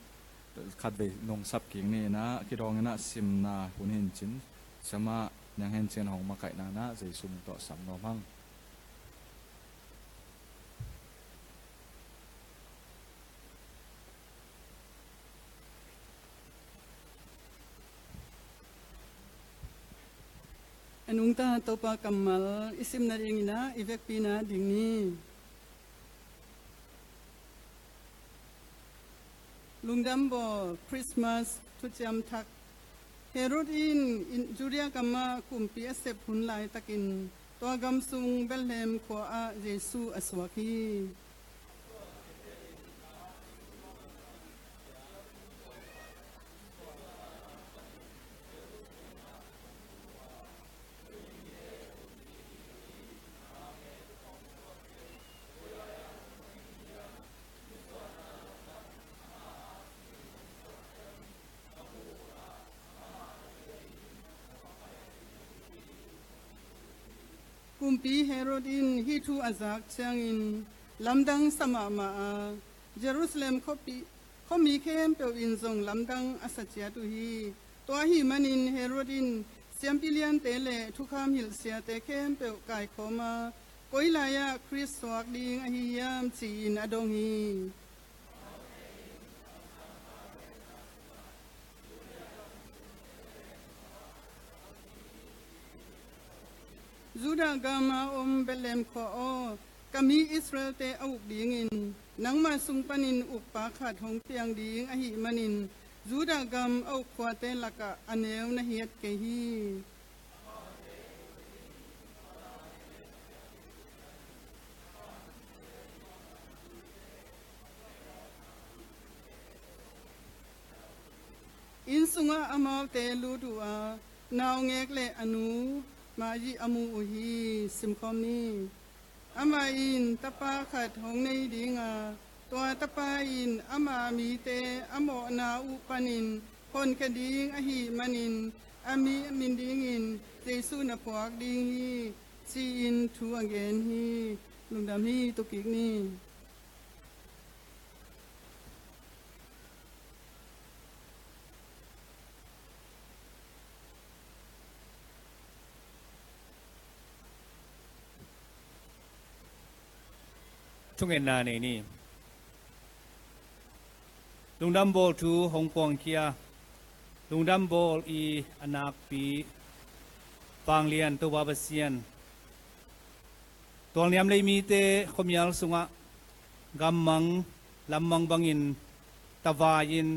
khatvei nungsap kik ni in ah, kidawng in ah simna hun hi in cin, siamah Niang Hen Cin hong makaihna in ah Jesu min tawh sam nuam hang. A nungta Topa kammal i simna ding in ah i vekpi nading ni. Lungdam bawl Christmas thuciam thak. Herod in, in Judea gamah kumpi a sep hun laitakin tua gam sung Bethlehem khua ah Jesu a suak hi. Kumpi Herod in hih thu a zak ciangin lamdang sa mahmah a, Jerusalem khuapi, khuami khempeuh in zong lamdang a sa ciat uh hi. Tua ahih manin Herod in siampi liante le thukham hilh siate khempeuh kaikhawm a, koi lai-ah Khrist suak ding ahi hiam ci-in a dong hi. Judah gam a om Bethlehem khua aw, ka mi Israelte a uk dingin nangma sung panin ukpa khat hong piang ding ahih manin, Judah gam a uk khuate lakah a neu na hiat kei hi. Inn sungah amaute lut uh a, naungek le a nu mah zih a mu uh hi. Simkhawm ni. Amah in tapa khat hong nei ding a, tua tapa in ama mite a mawhna uh panin honkhia ding ahih manin a mi a min dingin Jesuh na phuak ding hi, ci-in thu a gen hi. Lungdam hi. Tuk kik ni. Thungetna nei ni. Lungdam bawl thu hong puangkhia, lungdam bawl i a nakpi vanglian Topa Pasian, tualniam lei mite khuamial sungah gammang lammang bangin tavai-in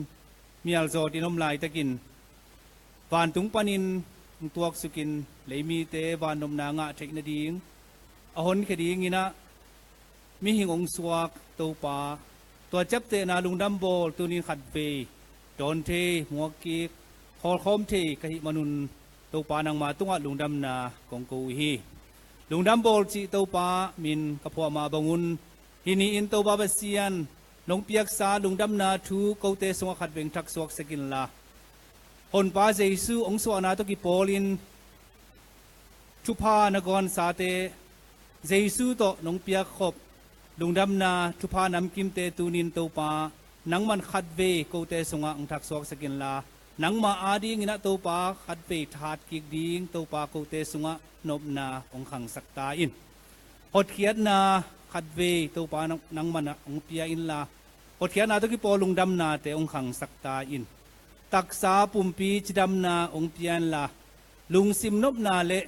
mialzawtin om laitakin vantung panin hong tuaksukin lei mite vannopna ngah theih nading a honkhia dingin ah mihing hong suak Topa, tua ciaptehna lungdam bawl tunin khatvei dawn thei, muak kik, khawlkhawm thei ka hih manun Topa nangma tungah lungdamna kong ko uh hi. Lungdam bawl cih Topa min ka phuah mah bangun hih ni-in Topa Pasian, nong piaksa lungdamna thu kote sungah khatvei hong thaksuaksak inla, Honpa Jesuh hong suahna tawh kipawlin thupha na gawnsate Jesuh tawh nong piakkhop lungdamna thupha namkimte tunin Topa, nangman khatvei kote sungah hong thaksuaksak inla, nangma adingin ah Topa khatvei thahat kik ding Topa kote sungah nopna hong khangsak ta in. Hotkhiatna khatvei Topa nang, nangman ah hong pia inla, hotkhiatna tawh kipawl lungdamnate hong khangsak ta in. Taksa pumpi cidamna hong pia inla, lungsim nopna le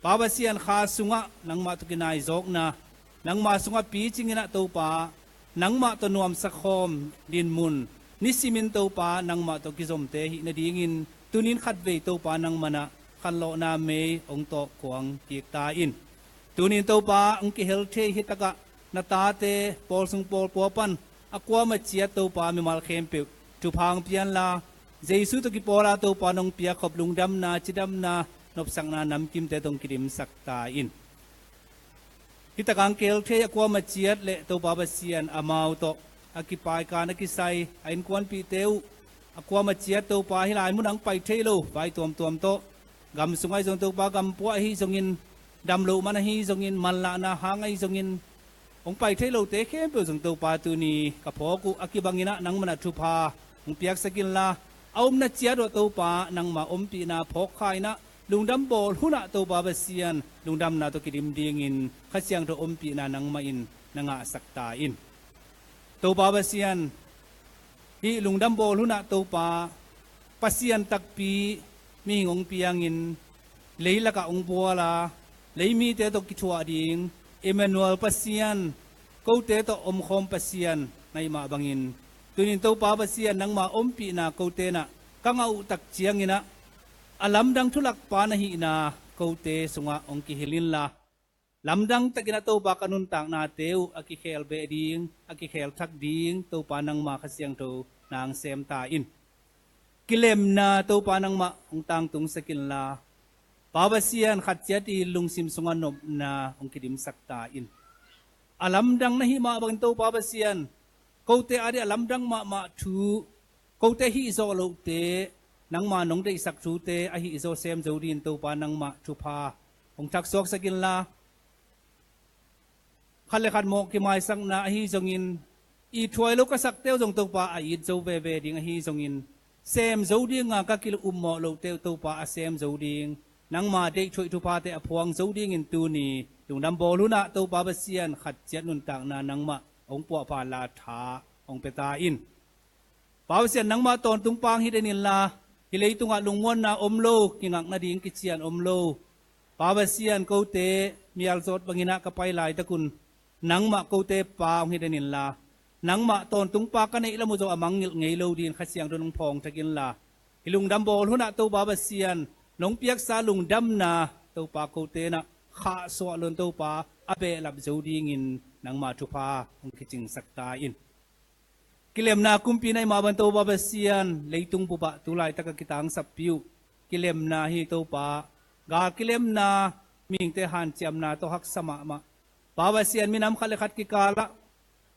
Pa Pasian kha sungah nangmah tawh kinaizawkna, nangma sungah picingin ah Topa, nangmah tawh nuamsa khawm dinmun, nisimin Topa nangmah tawh kizomte hih nadingin tunin khatvei Topa nangman ah khanlawhna mei hong tawh kuang kik ta in. Tunin Topa hong kihel thei hi takah na tate pawl sung pawl pua pan a kuamah ciat Topa mimal khempeuh thupha hong pia inla, Jesuh tawh kipawla Topa nong piakkhop lungdamna, cidamna, nopsakna namkimte tawh hong kidimsak ta in. Hih takah hong kihel thei a kuamah ciat le Topa Pasian amau tawh a kipaikan a kisai a innkuanpihte uh a kuamah ciat Topa hih lai munah hong pai thei lo vai tuamtuam tawh gam sung ahi zong Topa gam puah ahi zongin, dam loh man ahi zongin, manlahna hang ahi zongin, hong pai thei lote khempeuh zong Topa tuni ka phawk uh a kibangin ah nangman ah thupha hong piaksak inla, a omna ciat uh ah Topa nangma ompihna phawkkha in ah lungdam bawl hunah Topa Pasian lungdamna tawh kidim dingin Kha Siangtho ompihna nangmah in na ngahsak ta in. Topa Pasian, hih lungdam bawl hunah Topa, Pasian takpi mihing hong piangin, leilakah hong buala, leimite tawh kithuah ding Emmanuel Pasian, kote tawh omkhawm Pasian na hih mah bangin, tunin Topa Pasian nangma ompihna kote nah ka ngah uh tak ciangin ah, a lamdang thulakpa na hihna kote sungah hong kihilh inla, lamdang takin ah Topa ka nuntaknate uh a kikhel beh ding, a kikhel thak ding Topa nangma Kha Siangtho na hong sem ta in. Kilemna Topa nangmah hong tangtungsak inla, Pa Pasian khat ciat i lungsim sungah nopna hong kidimsak ta in. A lamdang na hih mah bangin Topa Pasian, kote ading a lamdang mahmah thu, kote hih zawh lohte, nangma nong deihsak thute a hih zaw sem zo dingin Topa nangmah thupha hong thaksuaksak inla, khat le khat mawh kimaisakna ahi zongin, it thuai lo ka sakte uh zong Topa a it zo veve ding ahi zongin, sem zo dinga ka kilumawh lohte uh Topa a sem zo ding, nangma deih thuaih thuphate a phuang zo dingin tuni lungdam bawl hunah Topa Pasian khat ciat nuntakna nangmah hong puahpha la tha hong pia ta in. Pa Pasian nangmah tawntung pa hong hi den inla, hih leitungah lungmuanna om lo, kingak nading kician om lo. Pa Pasian kote mialzawt bangin ah ka pai laitakun, nangmah kote pa hong hi den inla, nangmah tawntung pa ka neih lam uh zong a mangngilh ngei lo dingin Kha Siangtho nong phawng thak inla, hih lungdam bawl hunah Topa Pasian, nong piaksa lungdamna Topa kote nah khahsuah lo-in Topa a behlap zo dingin nangma thupha hong kicingsak ta in. Kilemna kumpi na hih mah bang Topa Pasian, leitung bupah tu laitak a kitangsappi uh kilemna hi Topa. Gal kilemna, mihingte hanciamna tawh haksa mahmah. Pa Pasian, minam khat le khat kikalah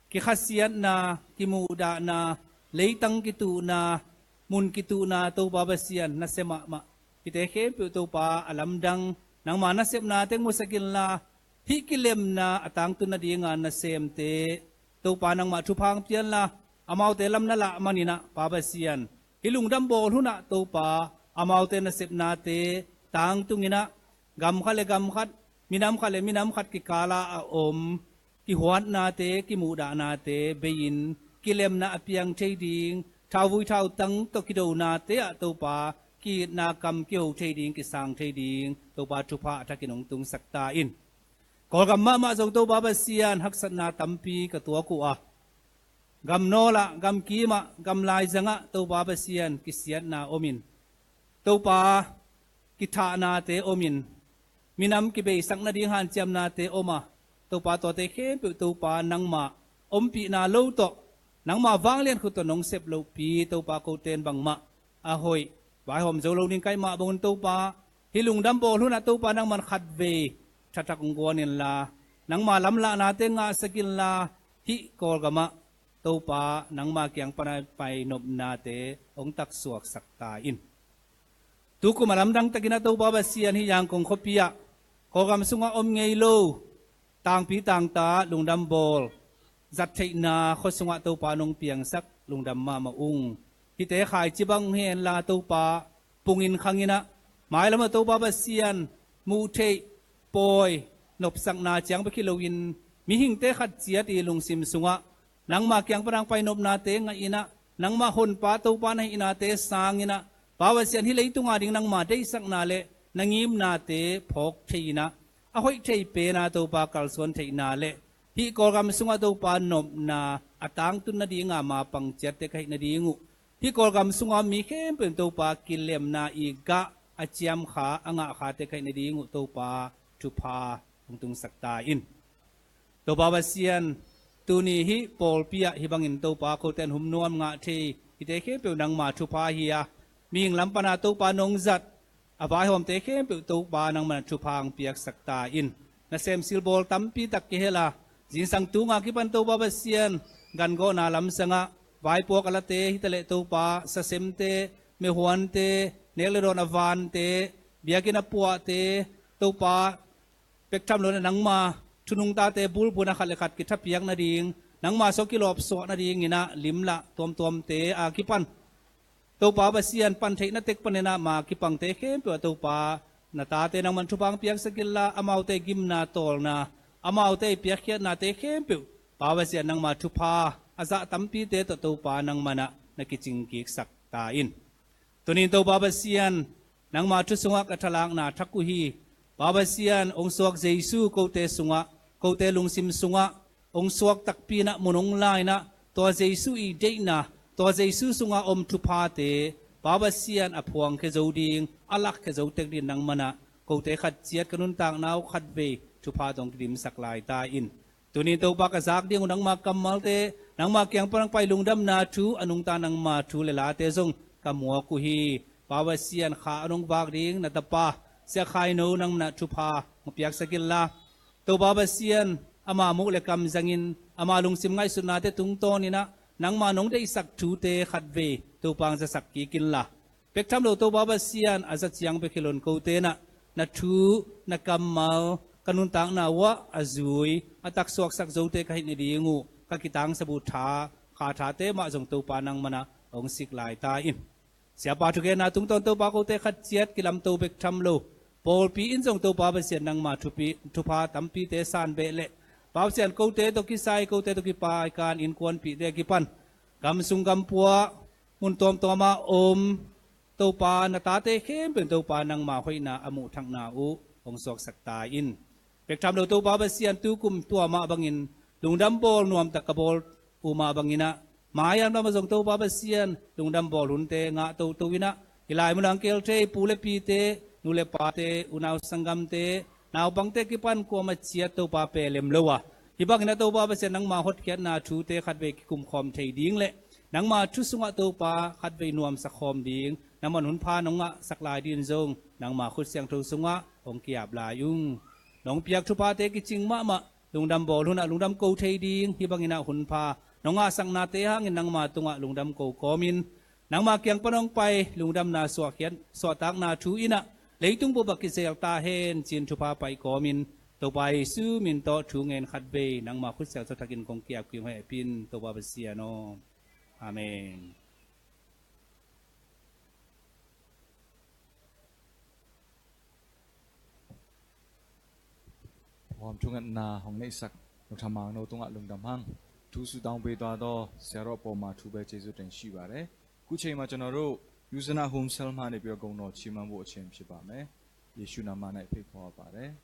kikhasiatna, kimuhdahna, leitang kituhna, mun kituhna Topa Pasian na sem mahmah. Hihte khempeuh Topa a lamdang nangma nasepna teng musak inla, hih kilemna a tangtun nadinga nasemte Topa nangmah thupha hong pia inla, amaute lam na lah manin ah Pa Pasian, hih lungdam bawl hunah Topa amaute nasepnate tangtung in ah, gam khat le gam khat, minam khat le minam khat kikala a om kihuatnate, kimuhdahnate bei-in kilemna a piang thei ding, thauvui thautang tawh kidonate ah Topa ki-itna kam kiho thei ding, kisang thei ding Topa thupha a thakin hong tungsak ta in. Kawlgam mahmah zong Topa Pasian, haksatna tampi ka tuak uh a, gam nawlah, gam kimah, gam laizangah Topa Pasian, kisiatna omin, Topa kithahnate omin, minam kibeisak nading hanciamnate om a, Topa tuate khempeuh Topa nangmah ompihna lo tawh, nangmah vanglian khut tawh nong sep lohpi Topa kote in bangmah a hoih vaihawm zo lo ding ka hih mah bangun Topa, hih lungdam bawl hunah Topa nangman khatvei thathak hong guan inla, nangma lamlahnate ngahsak inla, hih Kawlgamah Topa nangma kiang pana pai nopnate hong taksuaksak ta in. Tukum a lamdang takin ah Topa Pasian, hih Yangon khuapi ah Kawlgam sungah om ngei lo tangpi tangta lungdam bawl zat theihna khua sungah Topa nong piangsak lungdam mahmah ung. Hihte khaici bang henla Topa pungin khangin ah, mailam ah Topa Pasian, muh theih, pawi, nopsakna ciang bek hi loin, mihingte khat ciat i lungsim sungah nangma kiang pana hong pai nopnate ngah in ah, nangma honpa Topa na hihnate sang in ah, Pa Pasian, hih leitunga ding nangma deihsakna le na ngimnate phawk thei in ah, a hoih thei pena Topa kalsuan theihna le hih Kawlgam sungah Topa nopna a tangtun nadinga mapang ciatte ka hih nading uh, hih Kawlgam sunga mi khempeuh in Topa kilemna i gah a ciamkha, a ngahkhate ka hih nading uh Topa thupha hong tungsak ta in. Topa Pasian, tuni hih pawlpi ah hih bangin Topa kote in hum nuam ngah thei hihte khempeuh nangma thupha hi a, mihing lam pana Topa nong zat a vaihawmte khempeuh Topa nangman a thupha hong piaksak ta in. Nasem silbawl tampi tak kihel a, zingsang tunga kipan Topa Pasian, gangawhna lamsangah vaipuak a late hi taleh Topa, sasemte, mehuante, nek le dawn a vante, biakinn a puahte, Topa, pek tham lo in ah nangma thunungtate bulphuh in ah khat le khat kithapiak nading, nangma sung kilawpsuak nadingin ah limlah tuamtuamte a kipan Topa Pasian, pan theihna tek panin ah ma kipangte khempeuh ah Topa, na tate nangman thupha hong piaksak inla, amaute gimna tawlna, amaute i piakkhiatnate khempeuh Pa Pasian, nangma thupha a zah tampite tawh Topa nangman ah na kicing kiksak ta in. Tuni in Topa Pasian, nangma thu sungah ka thalakna thak uh hi. Pa Pasian, hong suak Jesu kote sungah, kote lungsim sungah hong suak takpi in ah mun hong la in ah, tua Jesu i deihna, tua Jesu sunga om thuphate Pa Pasian, a phuangkhia zo ding, a lakkhia zo tek dingin nangman ah kote khat ciat ka nuntakna uh khatvei thupha tawh hong kidimsak lai ta in. Tuni in Topa, ka zak ding uh nangma kammalte, nangma kiang pan hong pai lungdamna thu, a nungta nangma thu le late zong ka muak uh hi. Pa Pasian, kha a nong vak ding na tapa Sia Khai No nangman ah thupha hong piaksak inla, Topa Pasian, ama muk le kam zangin ama lungsim ngaihsutnate tungtawnin ah nangma nong deihsak thute khatvei Topa hong zasak kik inla, pek tham lo Topa Pasian, a za ciang bek hi loin kote in ah na thu, na kammal ka nuntakna uh ah a zui, a taksuaksak zote ka hih nading uh ka kitangsap uh tha, kha thate mah zong Topa nangman ah hong sik lai ta in. Siapa thugenna tungtawn Topa, kote khat ciat kilamto bek tham lo, pawlpi in zong Topa Pasian, nangma thupi, thupha tampite san beh leh, Pa Pasian, kote tawh kisai, kote tawh kipai kan innkuanpihte a kipan gam sung gam pua mun tuamtuamah om Topa, na tate khempeuh in Topa nangma hoihna a muhthakna uh hong suaksak ta in. Pek tham lo Topa Pasian, tukum tua mah bangin lungdam bawl nuamtak ka bawl uh mah bangin ah, mai-ah lam ah zong Topa Pasian, lungdam bawl hunte ngah toto in ah, hih lai munah hong kihel thei pu le pite, nu le pate, unau sanggamte, naupangte kipan kuamah ciat Topa pelem lo a, hih bangin ah Topa Pasian, nangma hotkhiatna thute khatvei kikumkhawm thei ding leh Nangma thu sungah Topa khatvei nuamsak khawm ding, na man hunpha nong ngahsak lai ding zong nangma khut siangtho sungah hong ki-ap lai ung. Nong piak thuphate kicing mahmah lungdam bawl hunah lungdam ko thei ding, hih bangin ah hunpha nong ngahsaknate hangin nangma tungah lungdam ko kawmin, nangma kiang pan hong pai lungdamna suahkhiat, suahtakna thu in ah leitung bup ah kizel ta hen ci-in thupha paih kawmin, Topa Jesu min tawh thu ngen khatvei nangma khut siangtho thakin kong ki-ap kik hong hehpih in, Topa Pasian aw. Amen. Huam thungetna hong neihsak Dr. Mangno tungah lungdam hang. Thu sutang pei tua tawh siarawh pawlma thu be Jesu ten shi bare. ခုချိန်မှာ ကျွန်တော်တို့ ယူဇနဟုမ်ဆဲလ်မဟာနေပြည်တော်ဂုဏ်တော်ချီးမွမ်းဖို့အချိန်ဖြစ်ပါမယ်။ ယေရှုနာမ၌ဖိတ်ခေါ်အပ်ပါတယ်။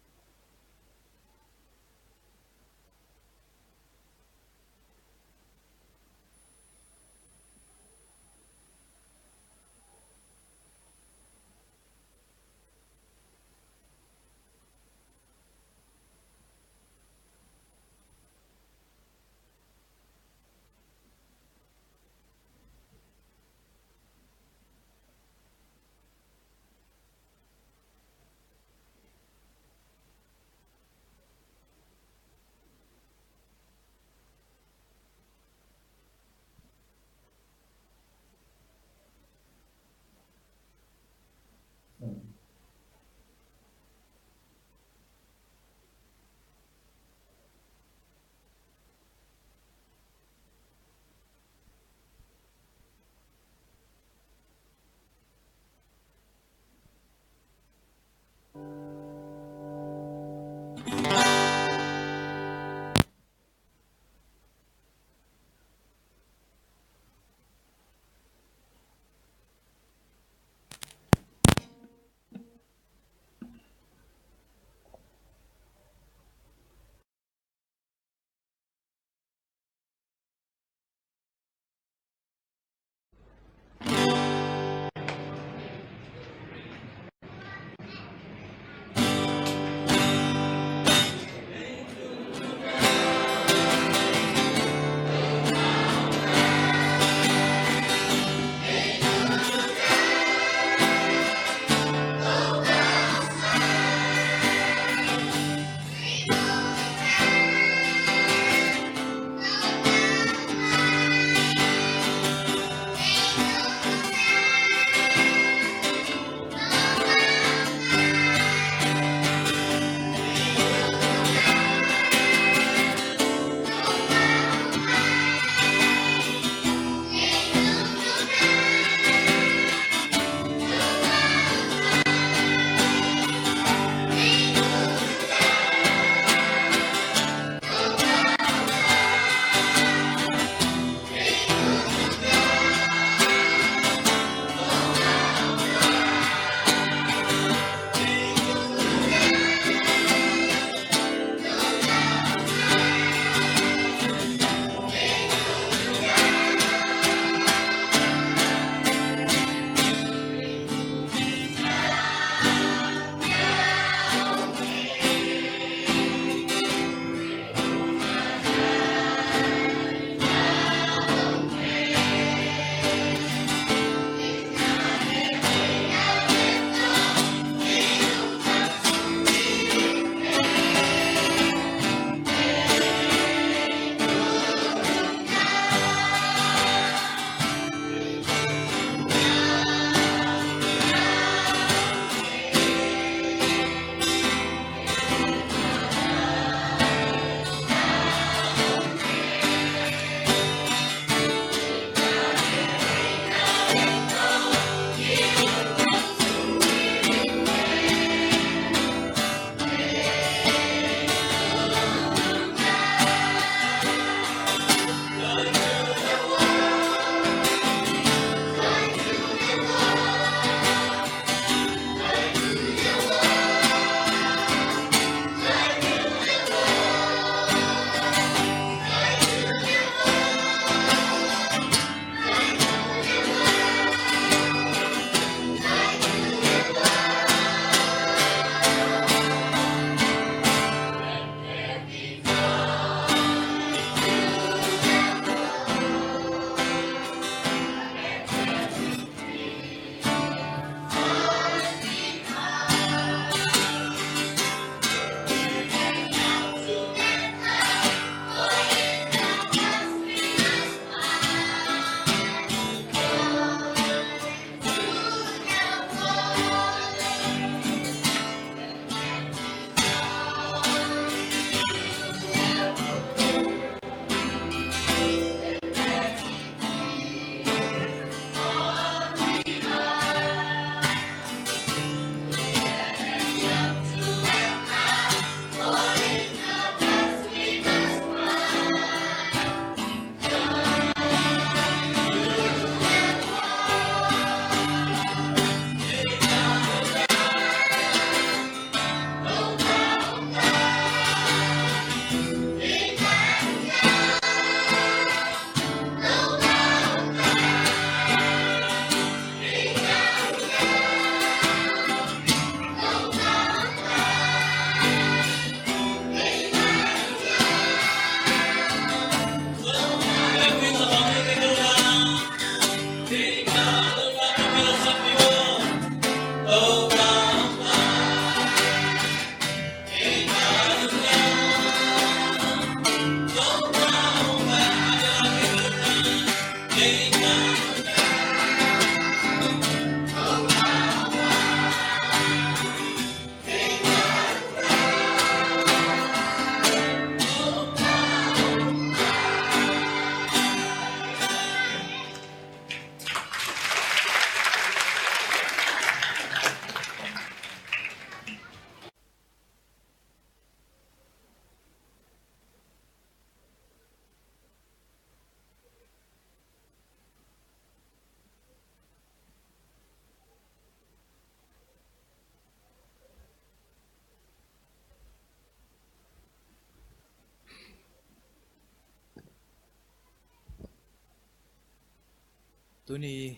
Tuni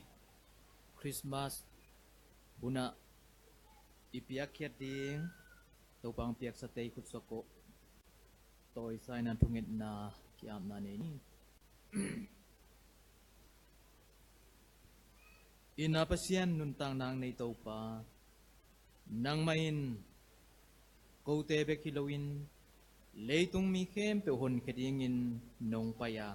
Christmas hunah i piakkhiat ding Topa hong piaksate i khutsuak uh tawisai-in thungetna ki-apna nei ni. I na Pasian, nuntakna nei Topa, nangmah in kote bek hi loin leitung mi khempeuh honkhia dingin nong pai a,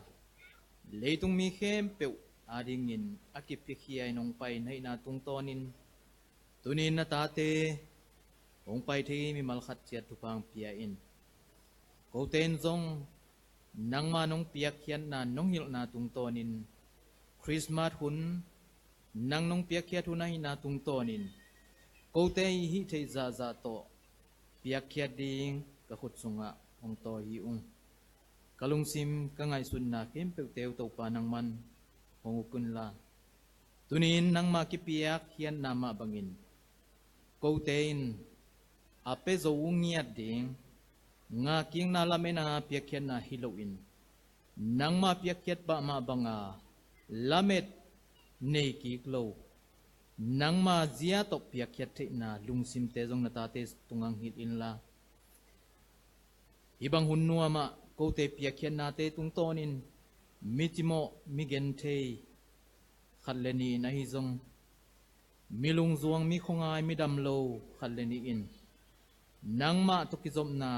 leitung mi khempeuh adingin a kiphiakhia-in nong pai na hihna tungtawnin tuni-in na tate hong pai thei mimal khat ciat thupha hong pia in. Kote in zong nangma nong piakkhiatna nong hilhna tungtawnin Christmas hun nang nong piakkhiat hun ahihna tungtawnin kote i hih theih zahzah tawh piakkhiat ding ka khut sungah hong tawi hi ung. Ka lungsim ka ngaihsutna khempeuhte uh Topa nangman hong uk unla, tuni-in nangma kipiakkhiatna mah bangin kote in a pia zo uh ngiat ding ngahkikna lametna piakkhiatna hi loin nangma piakkhiat pah mah banga lamet nei kik lo, nangma zia tawh piakkhiat theihna lungsimte zong na tate tungah hong hilh inla, hih bang hun nuamah kote piakkhiatnate tungtawnin mi cimawh, mi genthei khat le nih in ahi zong, mi lungzuang, mi khuangai, mi damlo khat le nih in nangmah tawh kizopna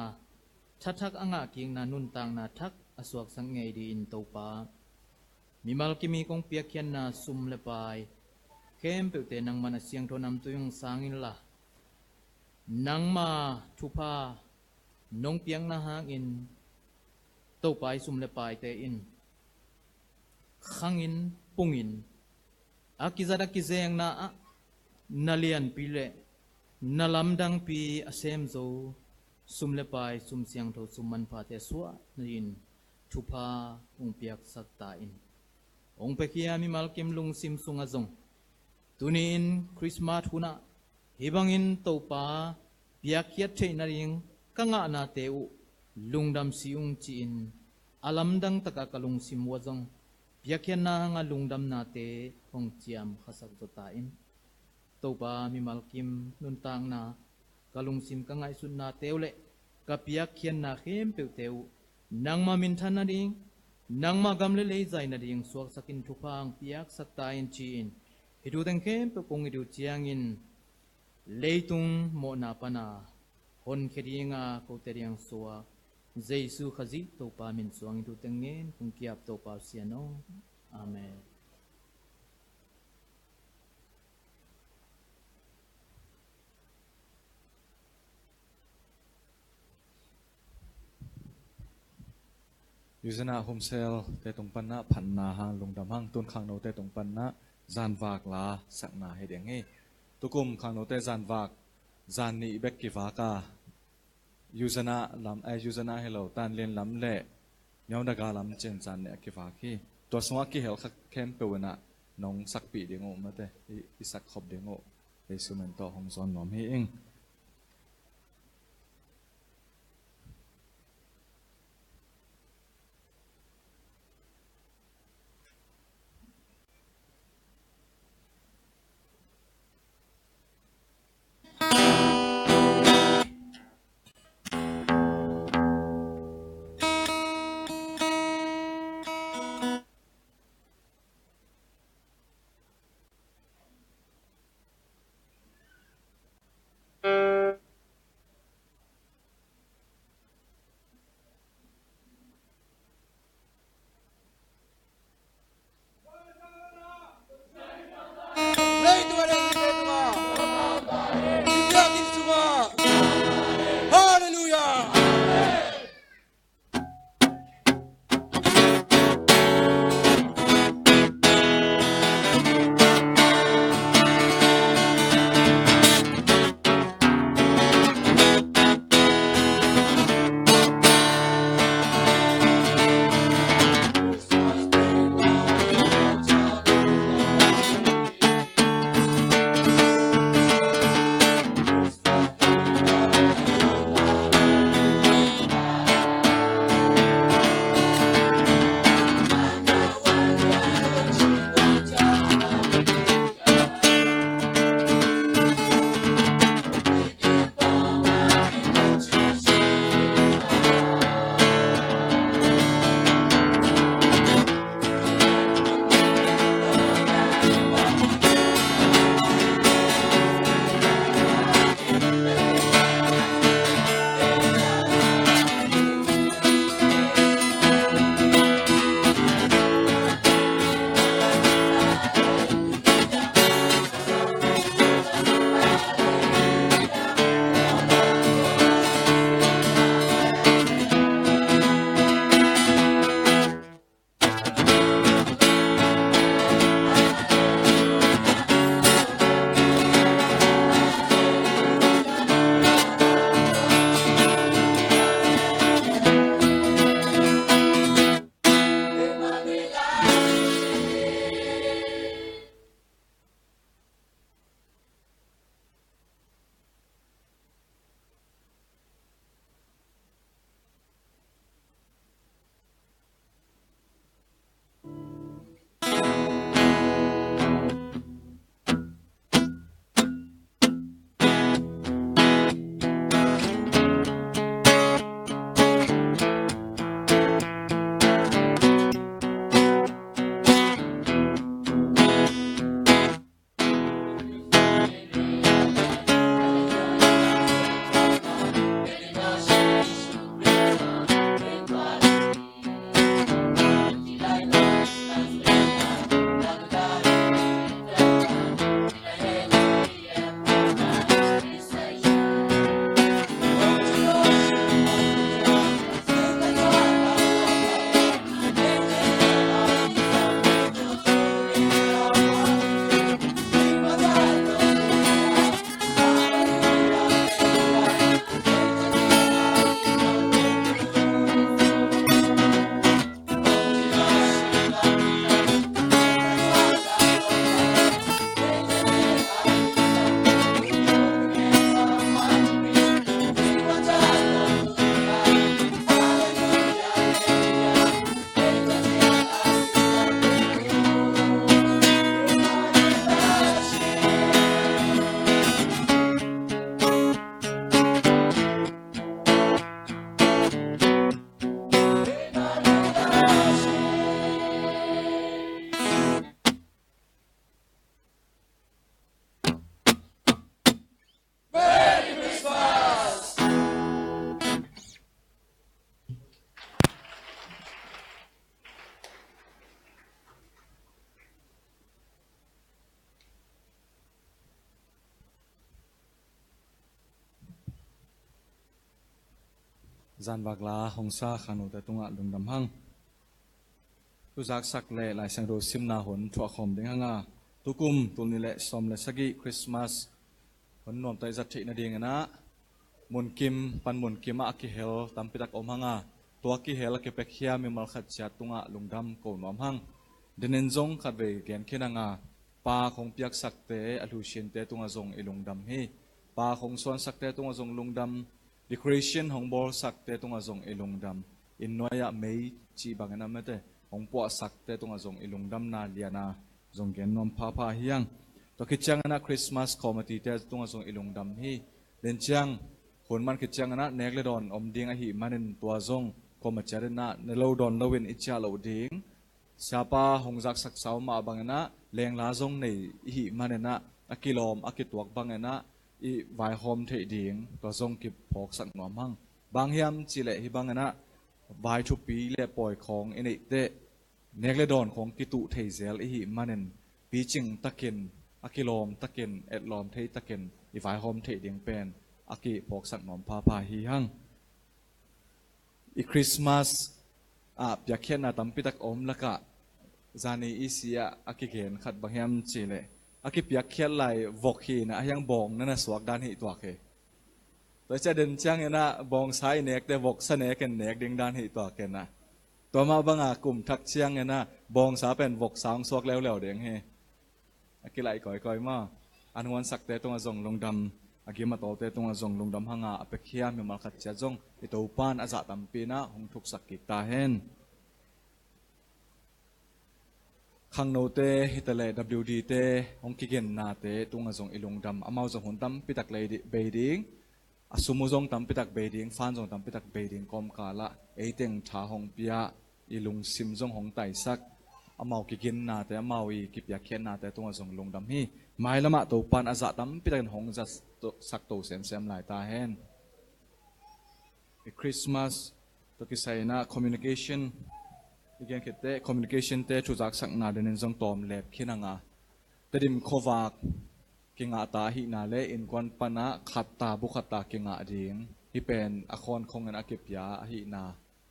thathak a ngahkikna nuntakna thak a suaksak ngei dingin Topa, mimal kim i kong piakkhiatna sum le pai khempeuhte nangman a siangtho namtui hong sang inla, nangma thupha nong piakna hangin Topa, i sum le paite in khangin, pungin, a kizat a kizengna ah na lianpi le na lamdangpi a sem zo sum le pai, sum siangtho, sum manphate suah nadingin thupha hong piaksak ta in. Hong piakhia mimal kim lungsim sungah zong tuni-in Christmas hunah hih bangin Topa piakkhiat theih nading ka ngahnate uh lungdam si ung ci-in a lamdang takah ka lungsim uh ah zong piakkhiatna hanga lungdamnate hong ciam khasak zaw ta in. Topa, mimal kim nuntakna, ka lungsim ka ngaihsutnate uh le ka piakkhiatna khempeuhte uh nangma minthan nading, nangma gam le lei zai nading suaksakin thupha hong piaksak ta in ci-in hih thu teng khempeuh kong it uh ciangin leitung mawhna pana honkhia dinga kote ding suak Jesu Khazih Topa min suangin thu teng ngen kong ki-ap, Topa Pasian aw. Amen. Yuzana Humsel te tung panna phatna hang lungdam hang, tun khangno te tung panna zanvak la sakna hi ding hi. Tukum khangno te zanvak zan nih bek kivak a, Yuzana lam, eh, Yuzana hi lo, Tanlin lam le Myawndaga lam cin zan nih a kivak hi. Tua sungah kihel kha khempeuh in ah nong sakpih ding uh mate, i, i sak khop ding uh Jesu min tawh hong zawn nuam hi ing. Zanvak la hong sa khangnote tungah lungdam hang. Tuzaksak le Lai Siangtho simna hun thuah khawm ding hanga, tukum tul nih le sawm le sagih Christmas hun nuamtaih zat theih nadingin ah munkim pan munkim ah a kihel tampitak om hanga, tua kihel a kipiakhia mimal khat ciat tungah lungdam ko nuam hang. Denin zong khatvei gen khin hanga, pa hong piaksakte a hlusiante tungah zong i lungdam hi. Pa hong suansakte tungah zong lungdam, decoration hong bawlsakte tungah zong i lungdam. Inn nuai-ah mei cih bangin a mete hong puahsakte tungah zong i lungdamna liana zong gen nuam phapha hi hang. Tua khit ciangin ah Christmas committee-te tungah zong i lungdam hi. Den ciang hun man khit ciangin ah nek le dawn om ding ahih manin tua zong khuama ciatin ah ne lo dawn loin i ciah loh ding. Siapa hong zaksak sau mah bangin ah lengla zong nei i hih manin ah a kilawm a kituak bangin ah i vaihawm theih ding tua zong kiphawksak nuam hang. Bang hiam cihleh hih bangin ah vai thupi le pawi khawng i neih teh nek le dawn khawng kituh thei zel i hih manin picing takin a kilawm takin etlawm thei takin i vaihawm theih ding pen a kiphawksak nuam phapha hi hang. I Christmas ah piakkhiatna tampitak a om lakah zani i si ah a kigen khat bang hiam cihleh a kipiakkhiat lai vok hi-in ah a hiang bawng na na suak dan hih tuak hi. Tua ciah den ciangin ah bawngsa i nekte voksa nekin nek ding dan hih tuak in ah. Tua mah banga kum thak ciangin ah bawngsa pen voksa hong suak leuleu ding hi. A kilaih kawikawi maw? An huansakte tungah zong lungdam, a gim a tawlte tungah zong lungdam hanga a piakhia mimal khat ciat zong i Topan a zah tampi in ah hong thuksak kik ta hen. Khangnote hitaleh W D-te hong kigennate tungah zong i lungdam, amau zong hun tampitak lei di-, bei ding, a sum uh zong tampitak bei ding, fan zong tampitak bei ding kawmkalah eiteng tha hong pia, i lungsim zong hong taisak, amau kigennate, amau i kipiakkhiatnate tungah zong lungdam hi. Mailamah Topan a zah tampitakin hong zatsak to semsem lai ta hen. I Christmas tawh kisai in ah communication i gen khit teh communication-te thuzaksakna denin zong tawm lep khin hanga, Tedim khuavak kingahta ahihna le innkuan panah khatta bu khatta kingah ding, hih pen a khawn khongin a kipia ahihna,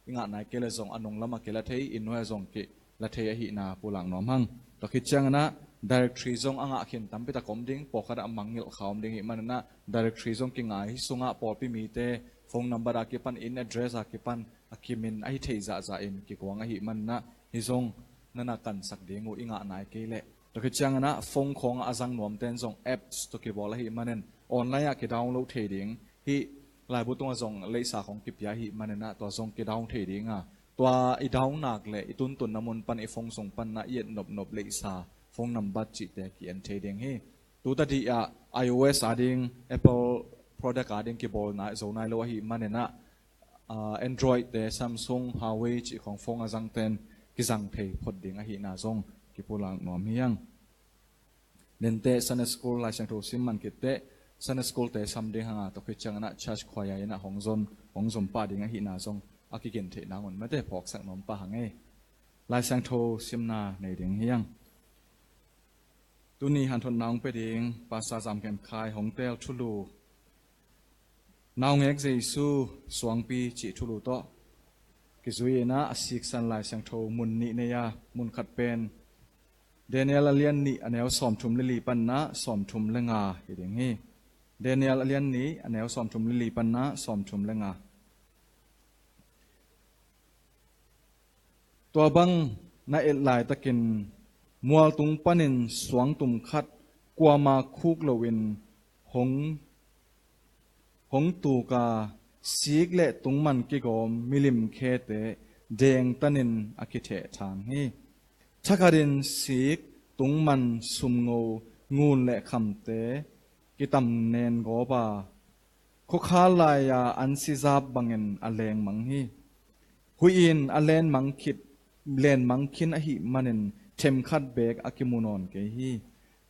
i ngah nai kei le zong a nunglamah kila thei, inn nuai-ah zong kila thei ahihna pulak nuam hang. Tua khit ciangin ah directory zong a ngah khin tampitak om ding, pawlkhatah a mangngilh kha om ding hih manin ah directory zong kingah, hih sungah pawlpi mite phone number a kipan, inn address a kipan a kimin ahi thei zahzah in kikuang ahih manin ah hih zong na na kansak ding uh i ngah nai kei leh. Tua khit ciangin ah phone khawngah a zang nuamten zong apps tawh kibawl ahih manin online ah kidownload thei ding, hih laibu tungah zong leisa khawng kipia ahih manin ah tua zong kidown thei ding a, tua i down nak le i tuntunna mun pan i phone sung pan ah i et nopnop leisa phone number cihte ki-en thei ding hi. Tuta dih ah iOS a ding, Apple product a ding kibawl nai, zo nai lo ahih manin ah, ah, Android-te, Samsung, Huawei cih khawng phone a zangten kizang thei phot ding ahihna zong kipulak nuam hi hang. Denteh Sunday School Lai Siangtho sim man khit teh Sunday School-te sam ding hanga, tua khit ciangin ah church choir in ah hong zon, hong zom pah ding ahihna zong a kigen theih nangun mete phawksak nuam pah hang ei. Lai Siangtho simna nei ding hi hang. Tuni hanthotna hong pia ding Pastor Zam Khen Khai hong teel thulu, Naungek Jesu Suangpi cih thulu tawh kizui in ah a siksan Lai Siangtho mun nih nei a, mun khat pen Daniel a lian nih a neu sawmthum le li pan ah sawmthum le nga hi ding hi. Daniel a lian nih a neu sawmthum le li pan ah sawmthum le nga. Tua bang na et laitakin mualtung panin suangtum khat kuama khuk loin hong, hong tuka sik le tungman kigawm milim khete dengtanin a kithehthang hi. Thakhatin sik, tungman, sumngo, ngun le khamte kitamnen gawpa khuakhal lai-a an sizap bangin a lengmang hi. Huih in a lenmang khit, lenmang khin ahih manin themkhat beek a kimu nawn kei hi.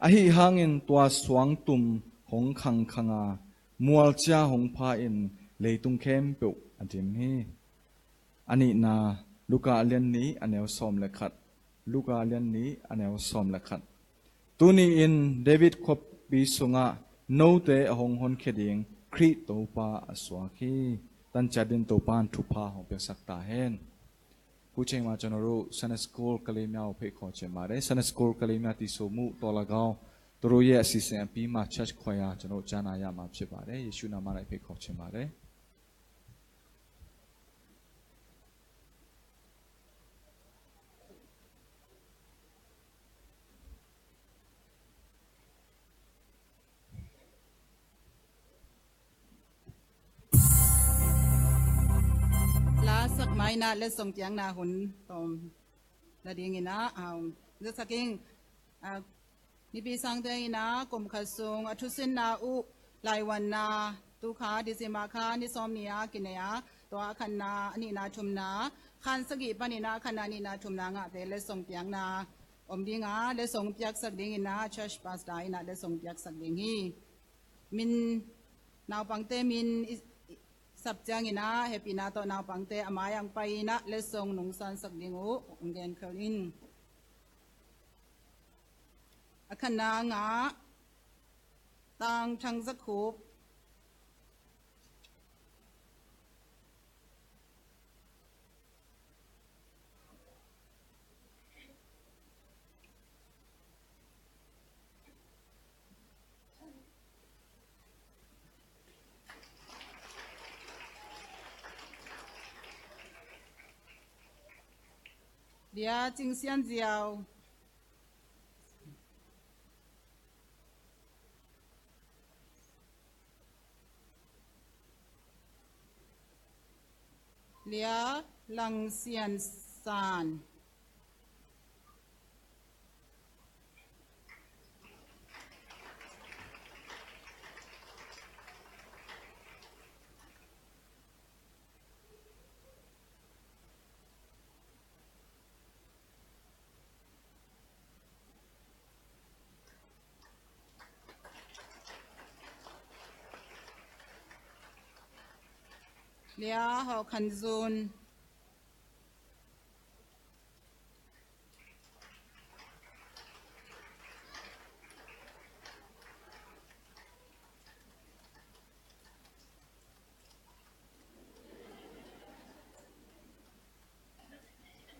Ahi hangin tua suangtum hong khangkhanga mualcia hong pha-in leitung khempeuh a dim hi. A nihna, Luka a lian nih a neu sawm le khat. Luka a lian nih a neu sawm le khat. Tuni-in David khuapi sungah note a hong honkhia ding Khrih Topa a suak hi. တန်ကြပ် ဒိၣ်တုပန်ထုဖာ ဟောပြောစက်တာဟဲန်။ ခုချိန်မှာ ကျွန်တော်တို့ Sunday School ကလေးများကို ဖိတ်ခေါ်ချင်ပါတယ်။ Sunday School ကလေးများ သီဆိုမှု သော်လည်းကောင်း၊ သူတို့ရဲ့ အစီအစဉ်အပြီးမှာ Church Choir ကျွန်တော်တို့ ကြားနာရမှာ ဖြစ်ပါတယ်။ ယေရှုနာမနဲ့ ဖိတ်ခေါ်ချင်ပါတယ်။ La sak mai na, letsong piakna hun tawm la dingin ah, um, za sak ing, ah, Nipi sangte in ah, kum khat sung a thusinna uh laivuanna, tu kha December kha ni sawm ni a kinei a, tua a khatna, a nihna, thumna, khan sagih panin ah, a khatna, nihna, thumna ngahte letsong piakna om ding a, letsong piaksak dingin ah, Church Pastor in ah letsong piaksak ding hi. Min, naupangte min i, i sap ciangin ah, hehpihna tawh naupangte a mai-ah hong pai in ah, letsong nungsansak ding uh hong genkhol in. A khatna ngah, Tang Thang Za Khup. Lia Cing Sian Ziau. Lia Lang Sian San. Lia Haw Khan Zun.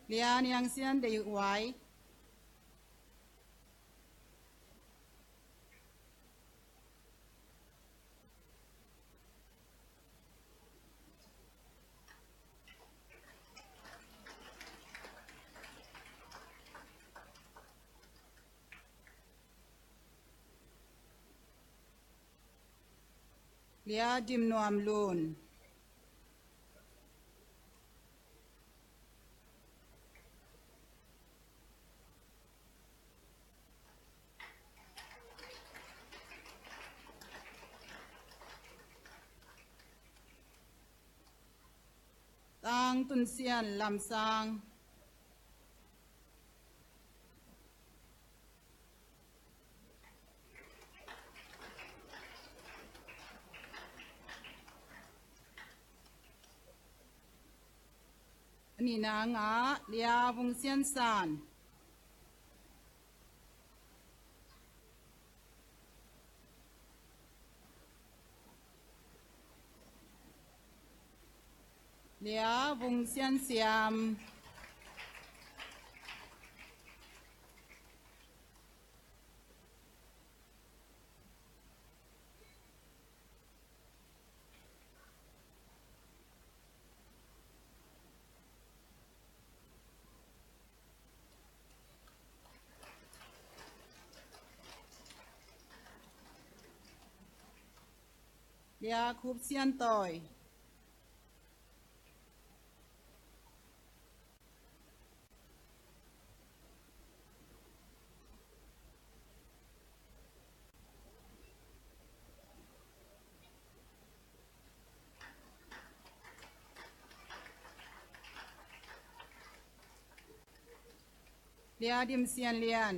Lia Niang Sian Dei Huai. Lia Dim Nuam Lun. Tang Tun Sian Lam Sang. A nihna ngah, Lia Vung Sian San. Lia Vung Sian Siam. Lia Khup Sian Tawi. Lia Dim Sian Lian.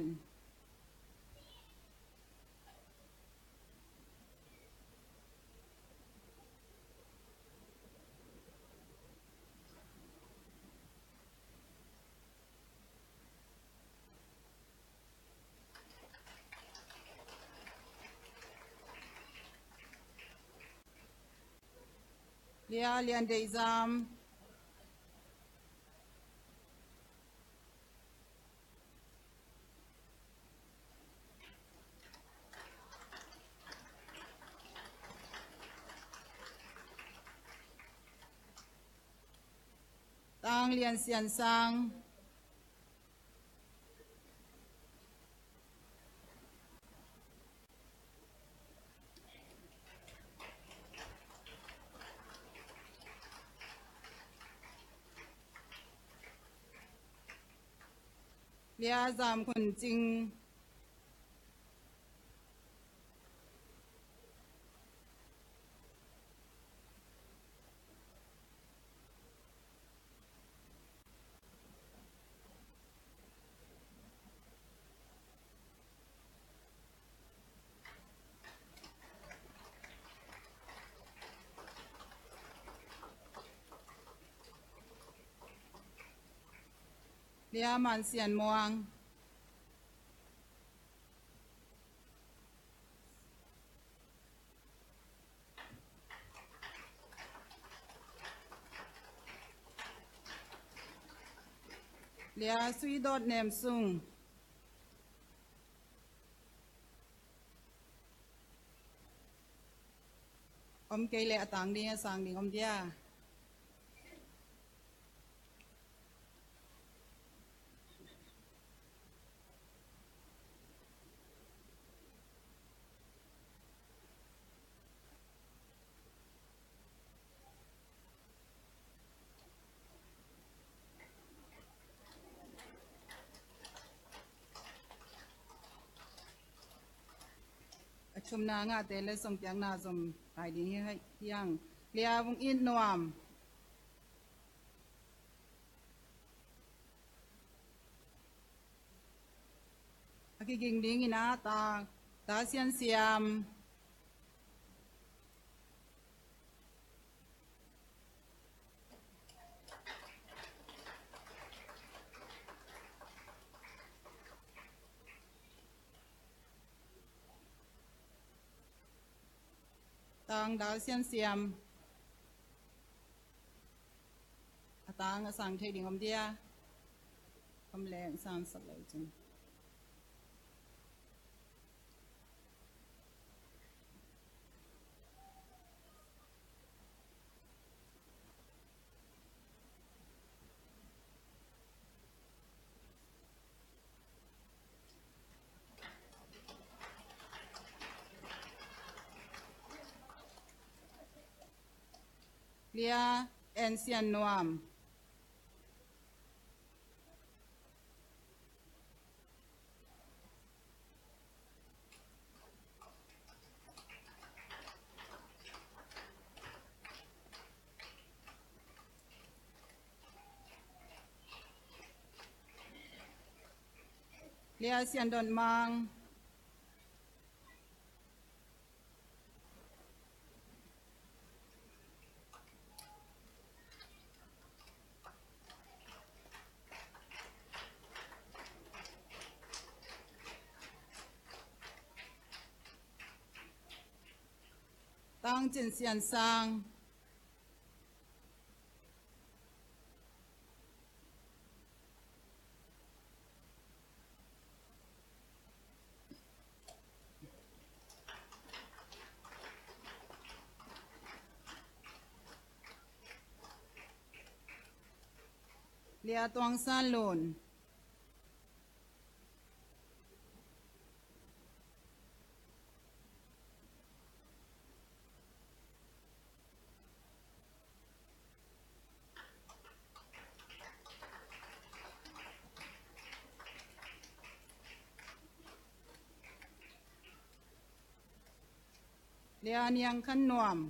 Lia Lian Deih Zam. Tang Lian Sian Sang. Lia Zam Khun Cing. Lia Man Sian Muang. Lia Sui Dawt Nem Sung. Om kei leh a tang ding a sang ding om dia. A thumna ngahte letsong piakna zom lai ding hi hang. Lia Vung It Nuam. A kiging dingin a ta, Ta Sian Siam. Tang Dal Sian Siam. A tang a sang thei ding om dia. Om leng sang sak leu cin. Lia En Sian Nuam. Lia Sian Don Mang. Tang Cin Sian Sang. Lia Tuang San Lun. Lia Niang Khan Nuam.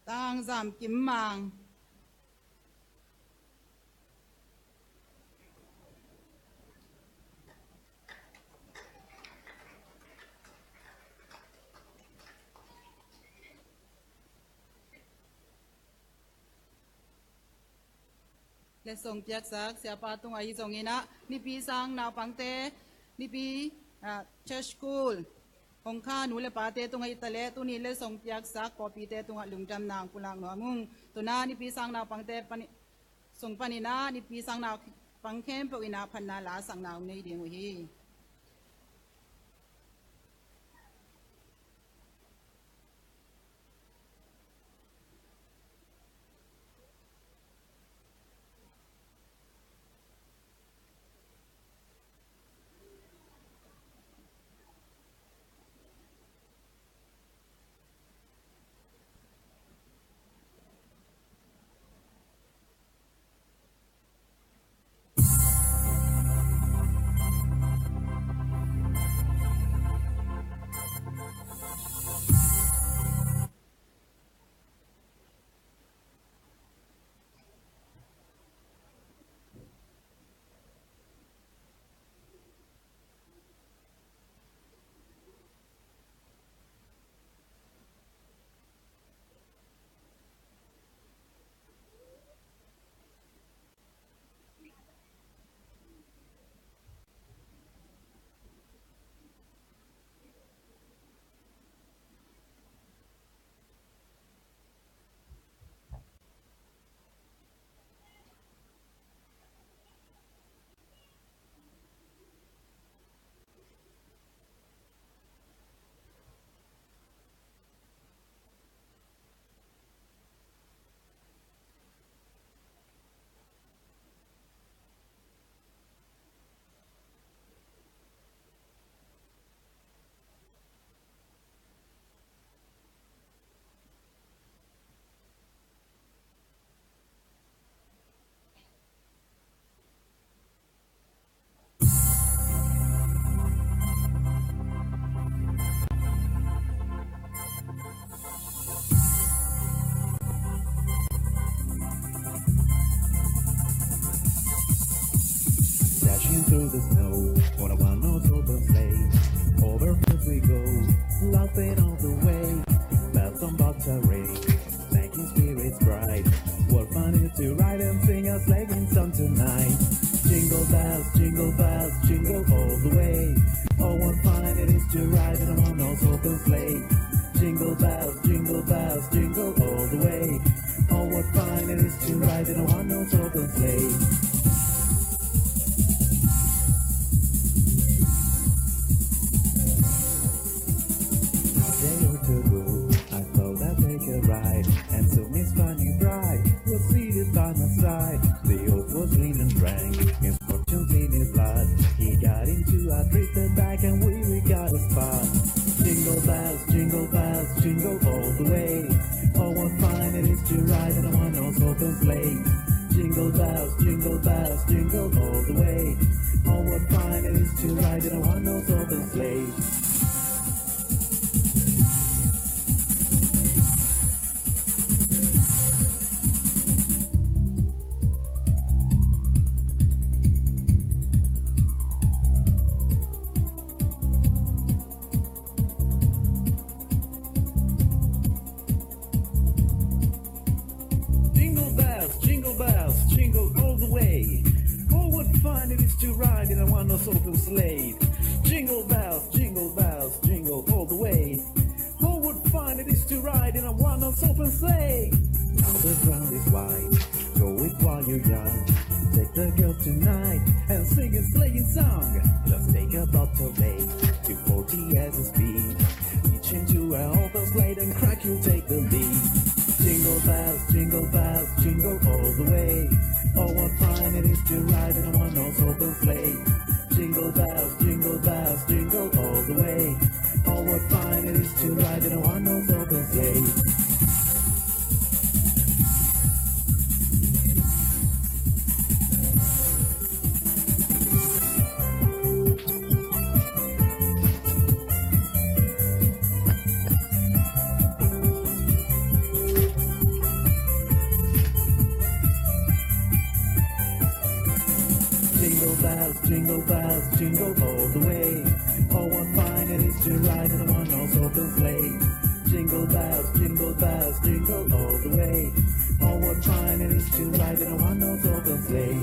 Tang Zam Kim Mang. Letsong piaksak siapa tungah ahi zongin ah, Nipi sang naupangte, Nipi, ah, church school hong kha nu le pate tungah ahi ta leh, tuni letsong piaksak pawlpite tungah lungdamna hong pulak nuam ung. Tu-in ah Nipi sang naupangte pani, sung panin ah Nipi sang naupang khempeuh in ah phatna lasakna hong nei ding uh hi. Dashing through the snow on a one-horse open sleigh. Over fields we go, laughing all the way. Bells on bobtail ring, making spirits bright. What fun it is to ride and sing a sleighing song tonight. Jingle bells, jingle bells, jingle all the way. Oh, what fun it is to ride in a one-horse open sleigh. Jingle bells, jingle bells, jingle all the way. Oh, what fun it is to ride in a one-horse open sleigh. A day or two ago, I thought I'd take a ride, and soon Miss Fanny Bright was seated by my side. The oath was lean and drank, misfortunes in his blood. He got into a drifted bag, and we, we got a spot. Jingle bells, jingle bells, jingle all the way. Oh, what fun it is to ride in a one-horse open sleigh. Jingle bells, jingle bells, jingle all the way. Oh, what fun it is to ride in a one-horse open sleigh. Jingle bells, jingle bells, jingle all the way. Oh, what fun it is to ride in a one-horse open sleigh. Jingle bells, jingle bells, jingle all the way. Oh, what fun it is to ride in a one-horse open sleigh. Now the ground is wide, go it while you're young. Take the girls tonight and sing a sleighing song. Just take a bobtail, two forty as the speed. Hitch into an open sleigh and crack, you'll take the lead. Jingle bells, jingle bells, jingle all the way. Oh, what fun it is to ride in a one-horse open sleigh. Jingle bells, jingle bells, jingle all the way. Oh, what fun it is to ride in a one-horse open sleigh. Jingle bells, jingle bells, jingle all the way. Oh, what fun it is to ride in a one-horse open sleigh. Jingle bells, jingle bells, jingle all the way. All we're trying is to ride in a one-horse open sleigh.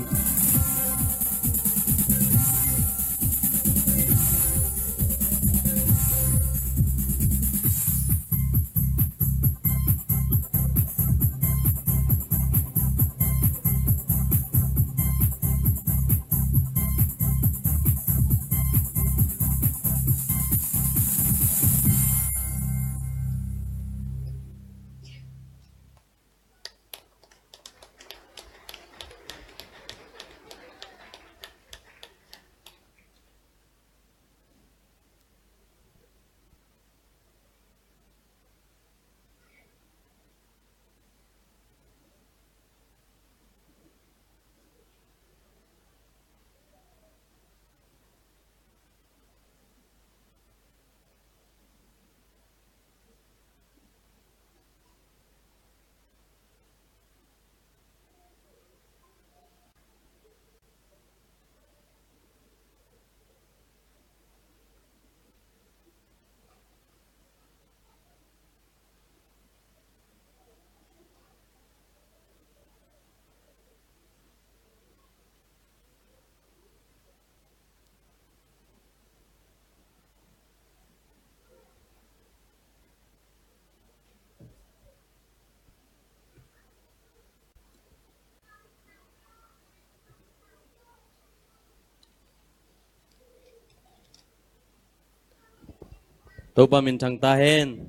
Topa minthang ta hen.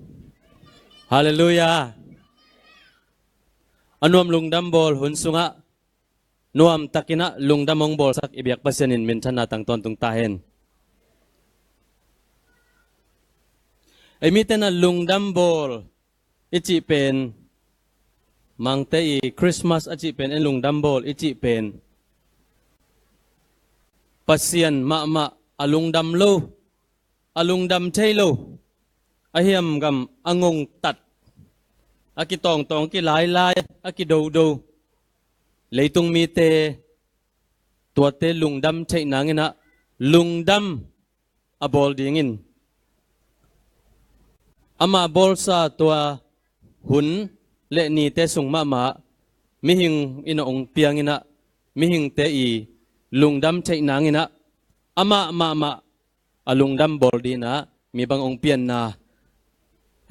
Halleluiah. A nuam lungdam bawl hun sungah nuamtakin ah lungdam hong bawlsak i biak Pasian in minthanna tang tawntung ta hen. Ei mite in ah lungdam bawl i cih pen, Mangte i Christmas a cih pen, en lungdam bawl i cih pen Pasian mahmah a lungdam lo, a lungdam thei lo, a hiamgam a ngongtat, a kitawngtawng kilailai, a kidodo leitung mite, tuate lungdam theih nangin ah lungdam a bawl dingin, amah bawlsa tua hun le nite sung mahmah mihing in ah hong piangin ah, mihingte i lungdam theih nangin ah amah mahmah a lungdam bawl dingin ah mi bang hong pianna.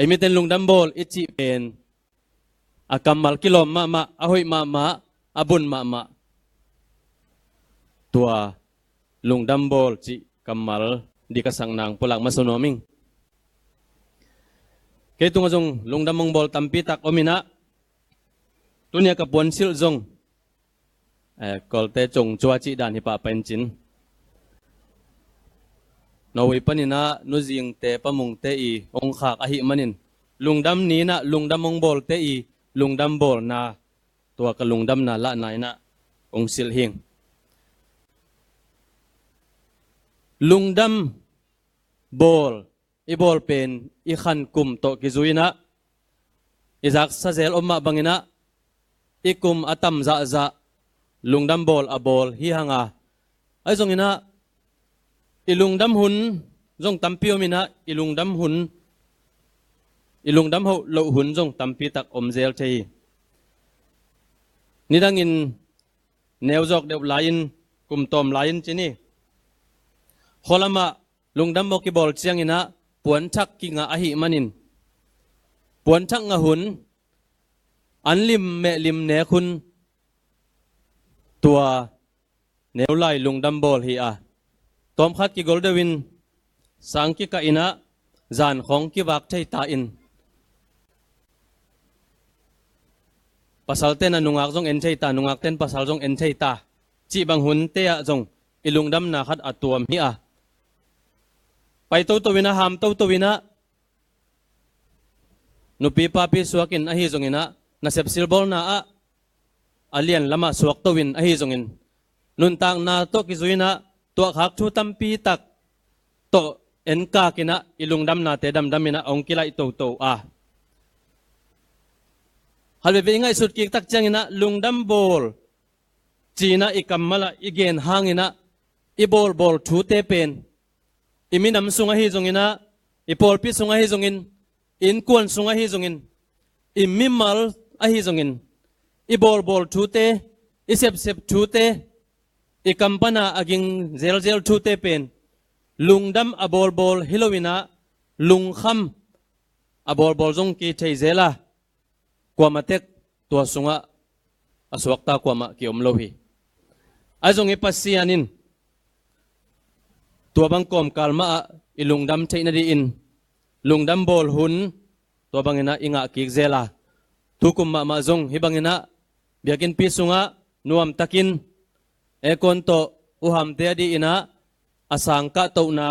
Ei mite in lungdam bawl i cih pen a kammal kilawm mahmah, a hoih mahmah, a bun mahmah tua lungdam bawl cih kammal dik a sak nang pulak masa nuam ing. Kei tungah zong lungdam hong bawl tampi tak om in ah, tuni a ka puansilh zong, eh, Kawlte congcua cih dan hi pah pen cin, Norway panin ah nuzingte, pamungte i hong khak ahih manin, lungdam ni in ah lungdam hong bawlte i lungdam bawlna, tua ka lungdamna lahna in ah hong silh hing. Lungdam bawl i bawl pen i khan kum tawh kizui in ah, i zaksa zel om mah bangin ah, i kum a tam zahzah lungdam bawl a bawl hi hang a, ahi zongin ah i lungdam hun zong tampi om in ah, i lungdam hun, i lungdam hauh loh hun zong tampi tak om zel thei hi. Nidangin neu zawk deuh lai-in, kum tawm lai-in ci ni, khualamah lungdam bawl kibawl ciangin ah puanthak kingah ahih manin, puanthak ngah hun, an lim meh lim nek hun, tua neu lai lungdam bawl hi a, tawmkhat kigol deuhin sang kikah in ah, zan khawng kivak thei ta in, pasalte in ah nungak zong en thei ta, nungakte in pasal zong en thei ta, cih bang hunte ah zong i lungdamna khat a tuam hi a, pai toto in ah, ham toto in ah, nupi papi suakin ahi zongin ah, nasep silbawlna ah a lian lamah suak to in ahi zongin, nuntakna tawh kizui in ah tuahkhak thu tampi tak tawh enkak in ah, i lungdamnate damdam in ah hong kilaih toto a, halveve i ngaihsut kik tak ciangin ah lungdam bawl ci-in ah i kammal ah i gen hangin ah, i bawlbawl thute pen i minam sung ahi zongin ah, i pawlpi sung ahi zongin, innkuan sung ahi zongin, i mimal ahi zongin, i bawlbawl thute, i sepsep thute, i kam pana a ging zelzel thute pen lungdam a bawlbawl hi loinah lungkham a bawlbawl zong ki thei zel a, kuamah tek tua sungah a suakta kuamah ki-om lo hi. Ahi zongin Pasian in tua bang kawmkal mahah i lungdam theih nadingin lungdam bawl hun tua banginah i ngah kik zel a, tukum mahmah zong hih banginah biakinnpi sungah nuamtakin aircon tawh uhamte a dihinah a sang kahtohna,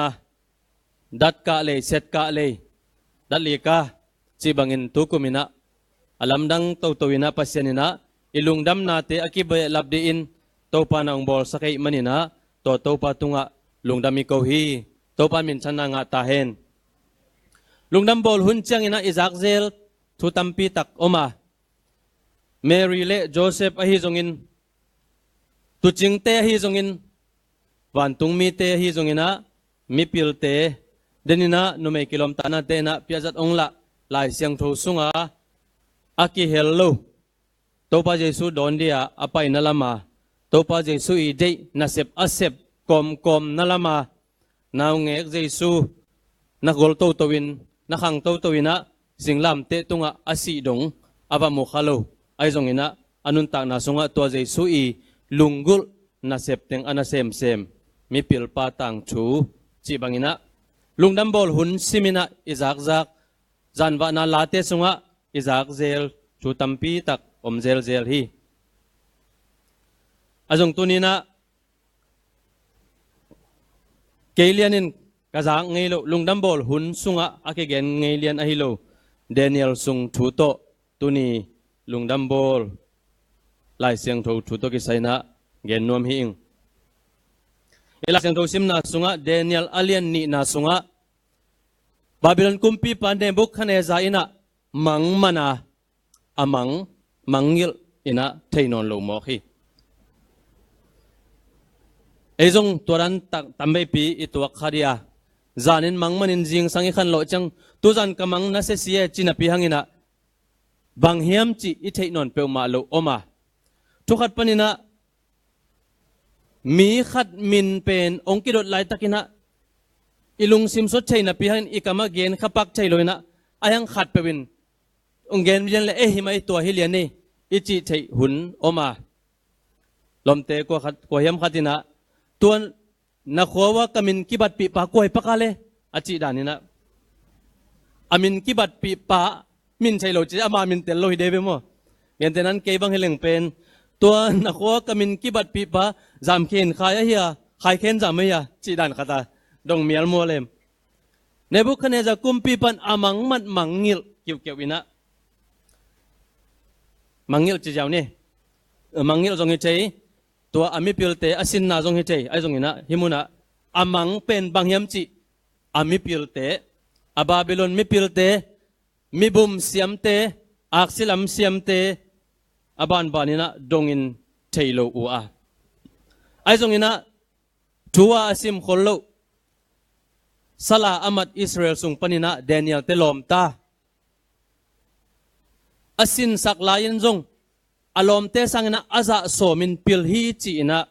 dat kah lei, set kah lei, dat lika cih bangin tukuminah a lamdang toto inah Pasian inah i lungdamnate a kibehlap dingin Topa na hong bawlsak ahih maninah tua Topa tungah lungdam i ko hi. Topa minthanna ngah ta hen. Lungdam bawl hun cianginah i zakzel thu tampi tak om a, Mary le Joseph ahi zongin, tuucingte ahi zongin, vantungmite ahi zonginah, mipilte, deninah numei kilawmtatnate inah piahzat ong lah Lai Siangtho sunga a kihel lo, Topa Jesu dawn dia a paina lama, Topa Jesu i deih nasep a sep kawmkawmna lama, naungek Jesu na gol toto in, na khang toto inah singlamteh tungah a sih dong a va mu kha lo. Ahi zonginah a nuntakna sungah tua Jesu i lunggulh nasep teng a na semsem mipilpa tangthu cih banginah lungdam bawl hun siminah i zakzak zanvahna late sungah i zakzel thu tampi tak om zelzel hi. A zong tuninah kei lianin ka zak ngei lo, lungdam bawl hun sungah a kigen ngei lian ahi lo Daniel sung thu tawh tuni lungdam bawl Lai Siangtho thu tawh kisai inah gen nuam hi ing. I Lai Siangtho simna sungah Daniel a lian nihna sungah Babylon kumpipa Nebukhadnezzar inah mang mana a mang, mangngilh inah thei nawn lo mawk hi. Ei zong tua dan tak tamveipi i tuak kha dia, zanin mang manin zingsang i khanlawh ciang, tuzan ka mang nasia si e ci napi hanginah bang hiam cih i theih nawn peuhmah lo om a, thu khat paninah mi khat min pen hong kidot laitakinah i lungsim sot thei napi hangin i kamah gen khapak thei loinah a hiang khat peuhin hong gen lian le, eh, hi mah i tua hi lian ei, i cih theih hun om a, lawmte kua khat, kua hiam khat inah tua na khua uah ka min kibatpihpa kua hi pak a le a cih daninah a min kibatpihpa min thei lo ci ama min tel lo hi dei ve maw? Gentehnan kei bang hi leng pen tua na khua uah ka min kibatpihpa Zam Khen Khai ahi a, Khai Khen Zam ahi a cih dan khat a dong mial mua lem. Nebukhadnezzar kumpipan a mangmat mangngilh kiuhkiuh inah, mangngilh ci ziau ni, mangngilh zong hi thei, tua a mipilte a sinna zong hi thei. Ahi zonginah hih munah a mang pen bang hiam cih a mipilte, a Babylon mipilte, mibum siamte, aksilam siamte a banbaninah dongin thei lo uh a, ahi zonginah thu a a simkhol loh sala a mat Israel sung paninah Daniel te lawmta a sinsak lai-in zong a lawmte sanginah a zah sawmin pil hi ci-inah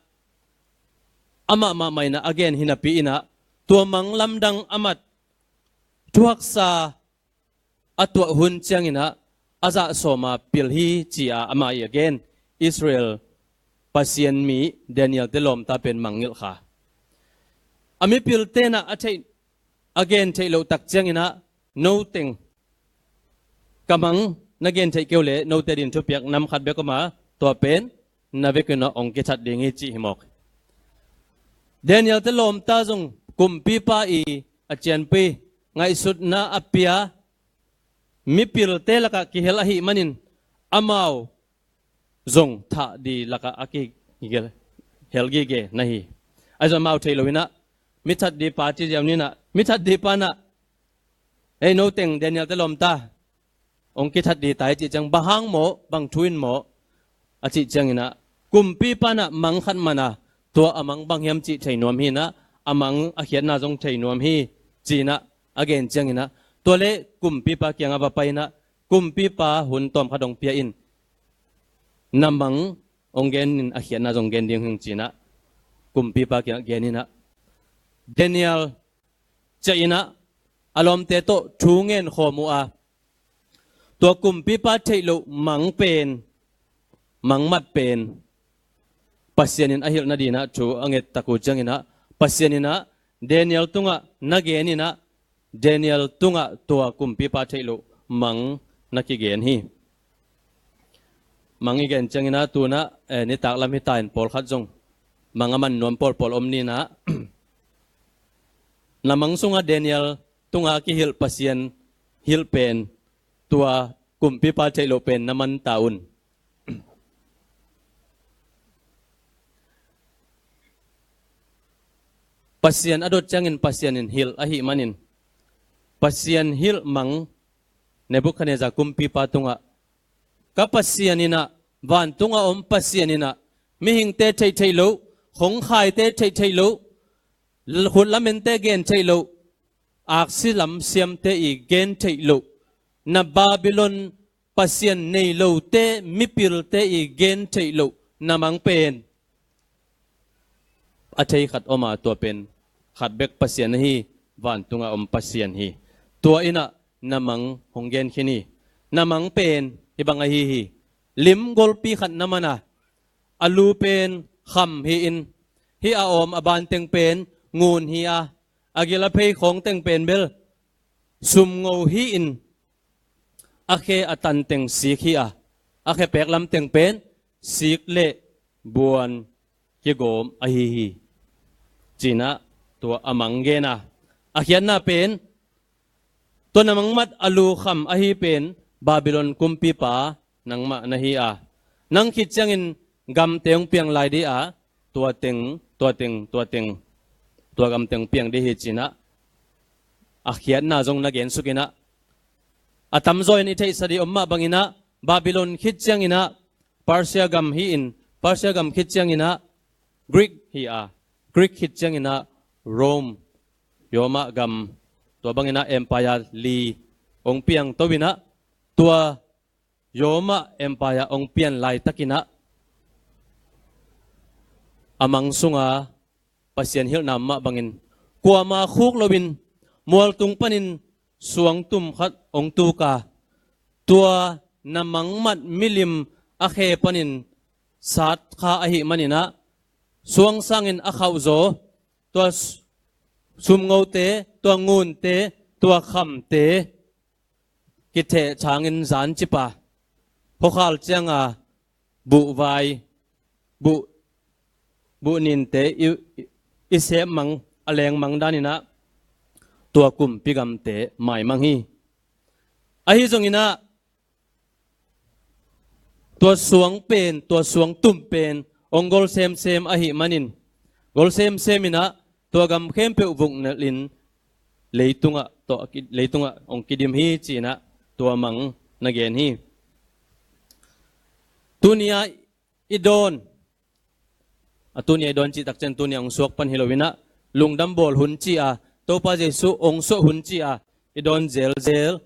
amah mahmah inah a gen hi napi inah tua mang lamdang a mat thuhaksa a tuah hun cianginah a zah sawma pil hi ci-a amah i a gen Israel Pasian mi Daniel te lawmta pen mangngilh kha. A mipil tenah a theih, a gen theih loh tak cianginah noteng ka mang na gen theih keu le note din thupiak nam khat bek om a, tua pen na vekin a ong kithat ding hi cih hi mawk. Daniel te lawmta zong kumpipa i a cianpui ngaihsutna a pia mipilte lakah kihel ahih manin amau zong thah di lakah a kihel gige na hi. Ahi zong amau thei loinah mi that di pa ci ziau ninah mi that di panah ei noteng Daniel te lawmta ong kithat di tai cih ciang bang hang maw, bang thu in maw a cih cianginah kumpipanah mang khat mana tua a mang bang hiam cih thei nuam hinah a mang a khiatna zong thei nuam hi cinah a gen cianginah Tua leh kumpipa kiangah va pai inah, kumpipa hun tawmkhat hong pia in, na mang hong gen in, a khiatna zong gen ding hing ci inah kumpipa kiangah gen inah, Daniel ciah inah a lawmte tawh thu ngen khawm uh a, tua kumpipa theih loh mang pen, mang mat pen Pasian in a hilh nadinah thu a ngettak uh cianginah, Pasian inah Daniel tungah na gen inah, Daniel tungah tua kumpipa theih loh mang na kigen hi. Mang i gen cianginah tunah, eh, nitak lam hi ta in pawlkhat zong mang a man nuam pawlpawl om ninah, na mang sungah Daniel tungah kihilh Pasian hilh pen, tua kumpipa theih loh pen na man ta un. Pasian a dot ciangin Pasian in hilh ahih manin, Pasian hilh mang Nebukhadnezzar kumpipa tungah, ka Pasian inah, vantungah om Pasian inah, mihingte theih theih loh, khongkhaite theih theih loh, khut lamente gen theih loh, aksi lam siamte i gen theih loh, na Babylon pasian nei lote, mipilte i gen theih loh na mang pen a thei khat om a, tua pen khat bek Pasian ahi, vantungah om Pasian hi. Tua inah na mang hong gen khin hi. Na mang pen hih bang ahi hi. Lim golpi khat na man a, a lu pen kham hi-in, hih a awm a banteng pen ngun hi a, a gil a phei khawngteng pen bel sumngo hi-in, a khe a tanteng sik hi a, a khe pek lamteng pen sik le buan kigawm ahi hi, ci inah tua a mang gen a. A khiatna pen, tua na mang mat a lu kham ahi pen Babylon kumpipa nangmah na hi a, nang khit ciangin gamte hong piang lai dih a, tua teng, tua teng, tua teng, tua gamteng piang dih hi, ci inah a khiatna zong na gensuk inah, a tamzaw in i theihsa dih om mah banginah, Babylon khit cianginah Persia gam hi-in, Persia gam khit cianginah Greek hi a, Greek khit cianginah Rome, Roma gam, tua banginah empire li hong piang to inah, tua Roma empire hong pian laitakinah a mang sunga Pasian hilhna mah bangin, kuama khuk loin mualtung panin suangtum khat hong tuk a, tua na mang mat milim a khe panin sat kha ahih maninah, suang sangin a khauhzaw, tua s-, sumngote, tua ngunte, tua khamte kitheh thangin zancip a, phuakhal cianga buhvai, buh, buh ninte i, i, i sep mang, a leng mang daninah tua kumpi gamte maimang hi. Ahi zonginah tua suang pen, tua suang tum pen hong gol semsem ahih manin, gol semsem inah tua gam khempeuh vuknelhin leitungah, tua ki-, leitungah hong kidim hi, ci inah tua mang na gen hi. Tuni-ah i dawn, a tuni-ah i dawn cih takciang tuni-ah hong suak pan hi loinah, lungdam bawl hun ci a, Topa Jesuh hong suah hun ci a i dawn zelzel,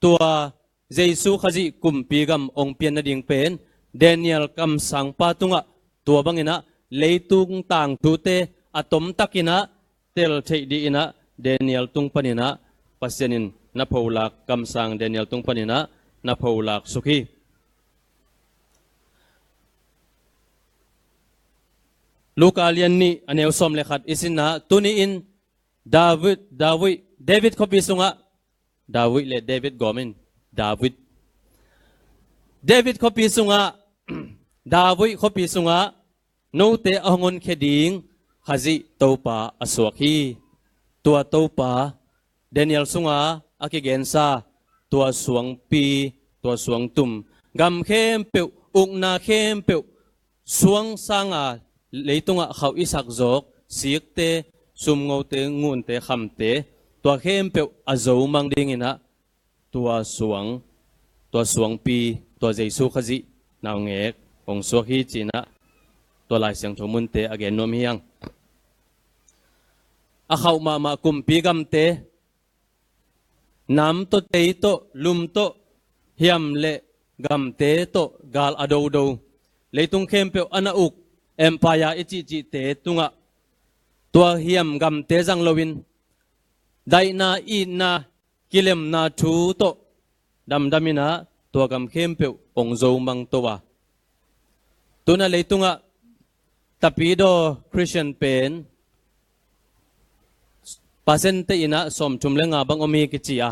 tua Jesuh Khazih kumpi gam hong pian nading pen Daniel kamsangpa tungah tua banginah leitung tangthute a tomtakinah tel theih dih inah Daniel tung paninah Pasian in na pholak, kamsang Daniel tung paninah na pholak suk hi. Luka lian nih a neu sawm le khat i sinah, tuni-in David, David, David khuapi sungah, David le David gawmin, David. David khuapi sungah, David khuapi sungah note a hong honkhia ding Khazih Topa a suak hi. Tua Topa, Daniel sunga a kigensa tua suangpi, tua suangtum, gam khempeuh, ukna khempeuh, suang sanga leitungah khauh i sakzawk sikte, sumngote, ngunte, khamte, tua khempeuh a zo mang dinginah tua suang, tua suangpi, tua Jesuh Khazih naungek hong suak hi, ci-inah tua Lai Siangtho munte a gen nuam hi hang. A khauh mahmah kumpi gamte, nam tawh, tei tawh, lum tawh, hiam le gamte tawh gal a dodo, leitung khempeuh a na uk empire i cihcihte tungah tua hiam gamte zang loin daihna, itna, kilemna thu tawh damdamin ah tua gam khempeuh hong zo mangto a. Tu-in ah leitungah tapidaw Khristian pen percentage in ah sawmthum le nga bang om hi kici a,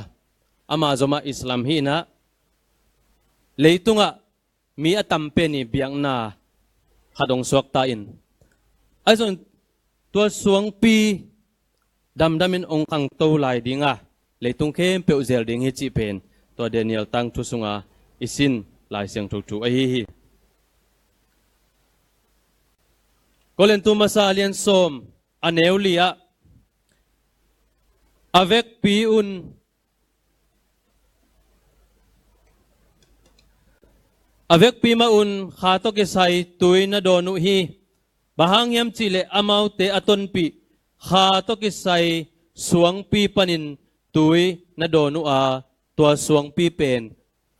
ama zomah Islam hi-in ah leitungah mi a tam pen i biakna khat hong suakta in, ahi zongin tua suangpi damdamin hong khangto lai ding a, leitung khempeuh zel ding hi cih pen tua Daniel tangthu sunga i sin Lai Siangtho thu ahi hi. Korintu masa a lian sawm, a neu li ah, a vekpi un, a vekpi mah un kha tawh kisai tui na dawn uh hi. Bang hang hiam cihleh amaute a tonpih kha tawh kisai suangpi panin tui na dawn uh a, tua suangpi pen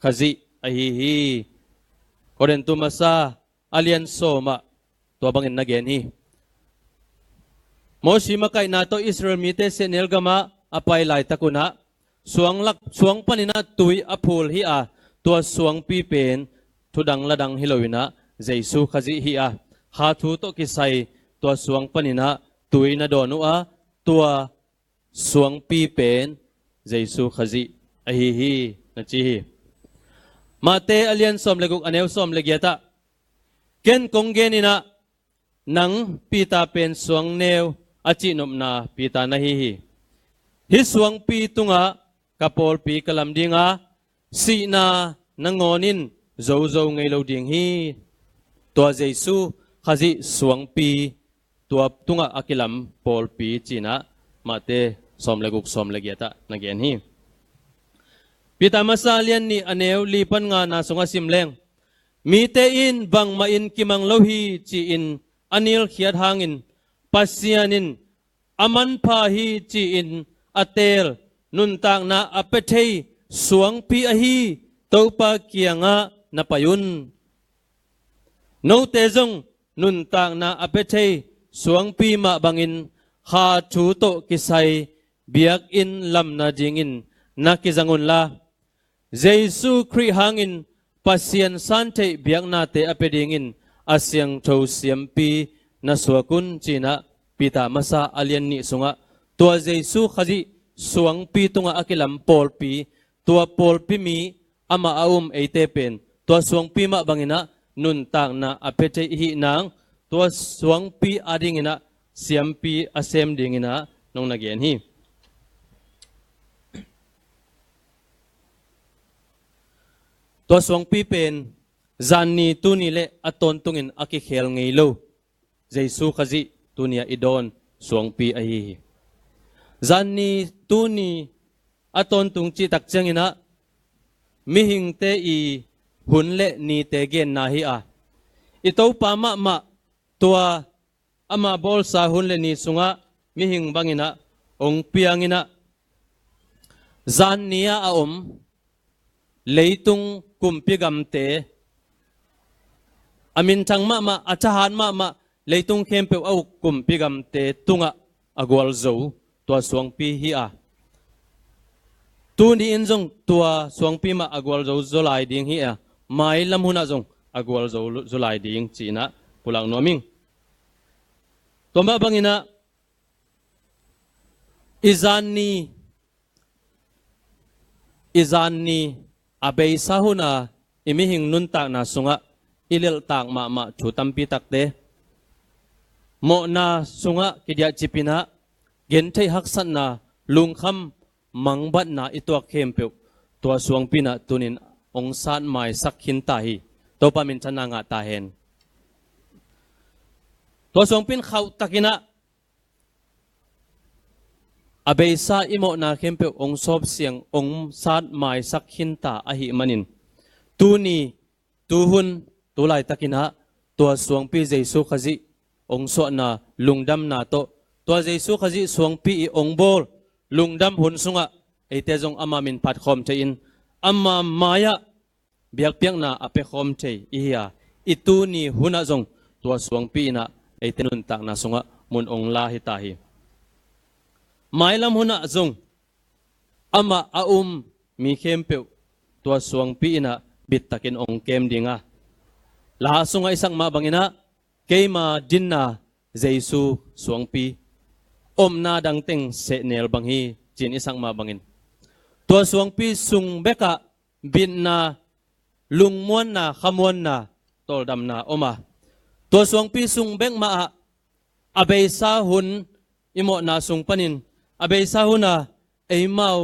Khazih ahi hi. Korintu masa a lian sawm ah tua bangin na gen hi. Mosi makaihna tawh Israel mite sehnel gamah a pai laitak un ah suang lak, suang panin ah tui a phul hi a, tua suangpi pen thudang ladang hi loin ah Jesu Khazih hi a, kha thu tawh kisai tua suang panin ah tui na dawn uh a, tua suangpi pen Jesu Khazih ahi hi, na ci hi. Mate a lian sawm le guk, a neu sawm le giat ah, ken kong genin ah, nang Peter pen suangneu a cihnopna Peter na hi hi. Hih suangpi tungah ka pawlpi ka lam ding a, sihna nangawn in zozo ngei lo ding hi. Tua Jesu Khazih suangpi tua tungah a kilam pawlpi ci-in ah Mate sawm le guk, sawm le giat ah na gen hi. Peter masa a lian nih, a neu li pan ngana sungah sim leng, mite in bangmah in kimang lo hi ci-in a nilkhiat hangin, Pasian in a manpha hi ci-in a teel nuntakna a pia thei suangpi ahi Topa kiangah na pai un. Note zong nuntakna a pia thei suangpi mah bangin kha thu tawh kisai biakinn lamna dingin na kizang unla, Jesu Khrih hangin Pasian santheih biaknate a pia dingin a siangtho siampi na suak un, ci-in ah Peter masa a lian nih sungah tua Jesu Khazih suangpi tungah a kilam pawlpi, tua pawlpi mi amah a um eite pen tua suangpi mah bangin ah nuntakna a pia thei i hih nang, tua suangpi adingin ah siampi a sem dingin ah nong na gen hi. Tua suangpi pen zanni, tuni le a tawntungin a kikhel ngei lo Jesu Khazih tuni-ah i dawn suangpi ahi hi. Zanni, tuni, a tawntung cih tak ciangin ah mihingte i hun le nite genna hi a, i Topa mahmah tua ama bawlsa hun le ni sungah mihing bangin ah hong piangin ah, zanni-ah a om leitung kumpi gamte, a minthang mahmah, a thahat mahmah, leitung khempeuh a uk kumpi gamte tungah a gualzo tua suangpi hi a, tuni-in zong tua suangpi mah a gualzo zaw lai ding hi a, mailam hunah zong a gualzo zaw lai ding ci-in ah pulak nuam ing. Tua mah bangin ah i zanni, i zanni a beisa hun a i mihing nuntakna sungah i lelhtak mahmah thu tampi takte, mawhna sungah kidiahcipin ah gentheih haksatna, lungkham mangbatna i tuak khempeuh tua suangpi in ah tuni-in hong satmaisak khinta hi. Topa minthanna ngah ta hen. Tua suangpi in khauhtakin ah a beisa i mawhna khempeuh hong sawpsiang, hong satmaisak khinta ahih manin, tuni, tuhun, tu laitakin ah tua suangpi Jesu Khazih hong suahna lungdamna tawh, tua Jesu Khazih suangpi i hong bawl lungdam hun sungah eite zong ama min phat khawm thei-in ama mai-ah biakpiakna a pia khawm thei i hi a, i tuni hunah zong tua suangpi in ah eite nuntakna sungah mun ong la hi ta hi. Mailam hunah zong amah a um mi khempeuh tua suangpi in ah bittakin ong kem ding a, la sungah i sak mah bangin ah keima dinna Jesu suangpi, omna dangteng sehnel bang hi, ci-in i sak mah bangin tua suangpi sung bekah bitna, lungmuanna, khamuanna, tawldamna om a, tua suangpi sung bek mah ah a beisa hun, i mawhna sung panin a beisa hun a eimau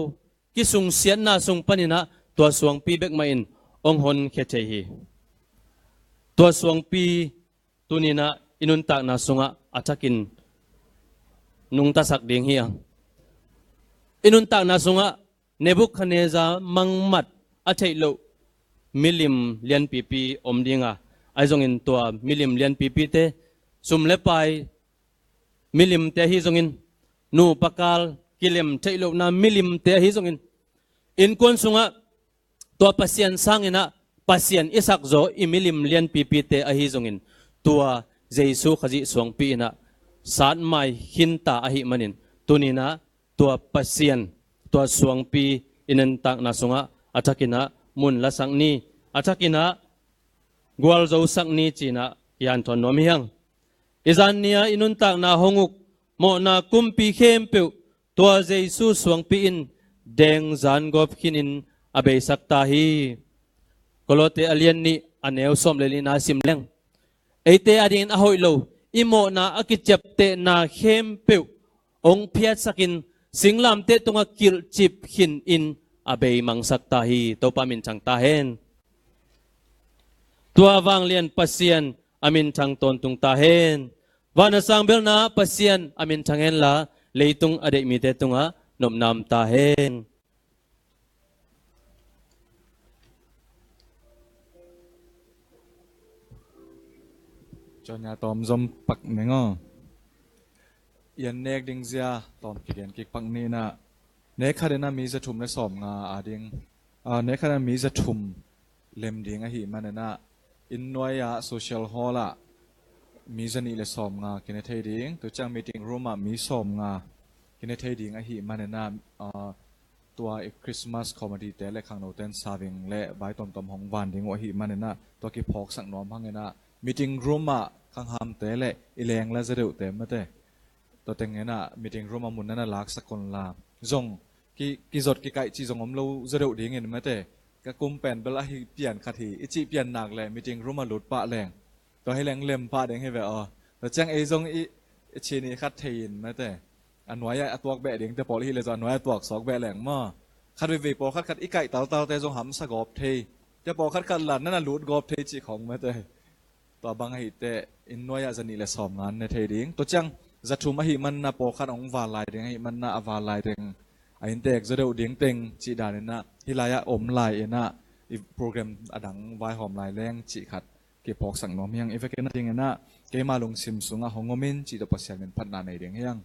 kisungsiatna sung panin ah tua suangpi bek mah in ong honkhia thei hi. Tua suangpi tuni-in ah i nuntakna sungah a thakin nungtasak ding hi a, i nuntakna sungah Nebuchadnezzar mangmat a theih loh milim lianpipi om ding a, ahi zongin tua milim lianpipite, sum le pai milimte ahi zongin, nupa kal kilem theih lohna milimte ahi zongin, innkuan sungah tua Pasian sangin ah Pasian i sakzaw i milim lianpipite ahi zongin, tua Jesu Khazih suangpi in ah satmai khinta ahih manin, tuni-in ah tua Pasian, tua suangpi i nuntakna sungah a thakin ah mun lasak ni, a thakin ah gualzosak ni ci-in ah i hanthawn nuam hi hang. I zan ni-a i nuntakna hong uk mawhna kumpi khempeuh tua Jesu suangpi in dengzan gawp khinin a beisak ta hi. Kolose a lian nih a neu sawm le lina sim leng, eite adingin a hoih lo i mawhna a kiciaptehna khempeuh hong phiatsakin singlamteh tungah kilhcip khinin a beimangsak ta hi. Topa minthang ta hen. Tua vanglian Pasian a minthang tawntung ta hen. Van a sang belna Pasian a minthang henla, leitung a deih mite tungah nopna om ta hen. Cawnya tawm zom pak ning aw. Ian nek ding zia tawm kigen kik pak ni-in ah, nek khat in ah mi za thum le sawm nga a ding, ah, nek khat in ah mi za thum lem ding ahih manin ah, inn nuai-ah social hall ah mi za nih le sawm nga kine thei ding, tua ciang meeting room ah mi sawm nga kine thei ding ahih manin ah, ah, tua i Christmas committee te le khangnote in serving le vai tomtom hong van ding uh ahih manin ah, tua kiphawksak nuam hangin ah, meeting room ah khanghamte le i leng la za deuhte mate, tua teng in ah meeting room ah mun na na laksak un la. Zong ki, kizot kikaih cih zong om lo za deuh dingin mate, ka kum pen bel ahi pian khat hi i cih pian nak le meeting room ah lut pah leng, tua hi leng lem pah ding hi ve aw. Tua ciang ei zong i, i chin i khat thei in mate, a nuai-ah a tuak beh ding te pawl hi le zong a nuai-ah a tuak sawk beh leng maw. Khat veivei pawlkhat khat i kaih taltalte zong hamsa gawp thei, te pawlkhat khat la na na lut gawp thei cih khong mate. Tua bang ahih teh inn nuai-ah za nih le sawm nga ne thei ding. Tua ciang za thum ahih manin ah pawlkhat hong val lai ding ahih manin ah a val lai teng a inntek za deuh ding teng cih danin ah hih lai-ah om lai in ah i program a dang vaihawm lai leng cih khat kiphawksak nuam hi hang. I vekin a dingin ah keima lungsim sungah hong om in cih tawh Pasian min phatna nei ding hi hang.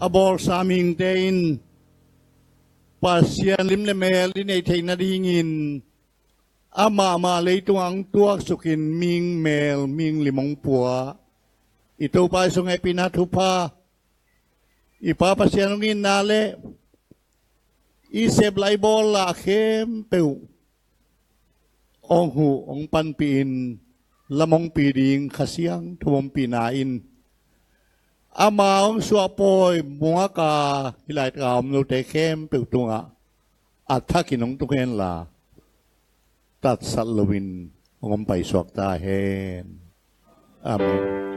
a bawlsa mihingte in Pasian lim le mel i neih theih nadingin amah mah leitungah hong tuaksukin mihing mel mihing lim hong pua i Topa Jesuh hehpihna thupha, i Pa Pasian hong itna le i sep lai bawl lah khempeuh hong huh hong panpih in lam hong pi ding Kha Siangtho hong pihna in ama hong suah pawi muaka hih laitak a om lote khempeuh tungah a thakin hong tung henla tatsat loin hong om paisuak ta hen. Amen.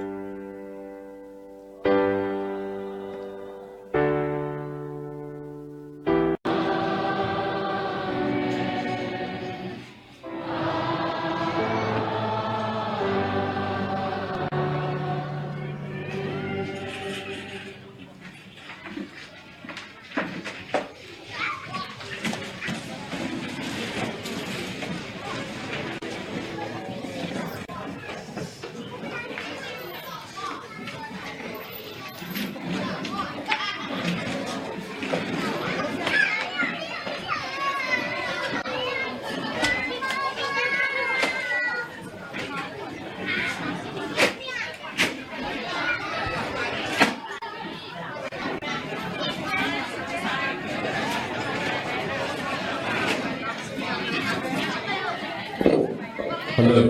Hello.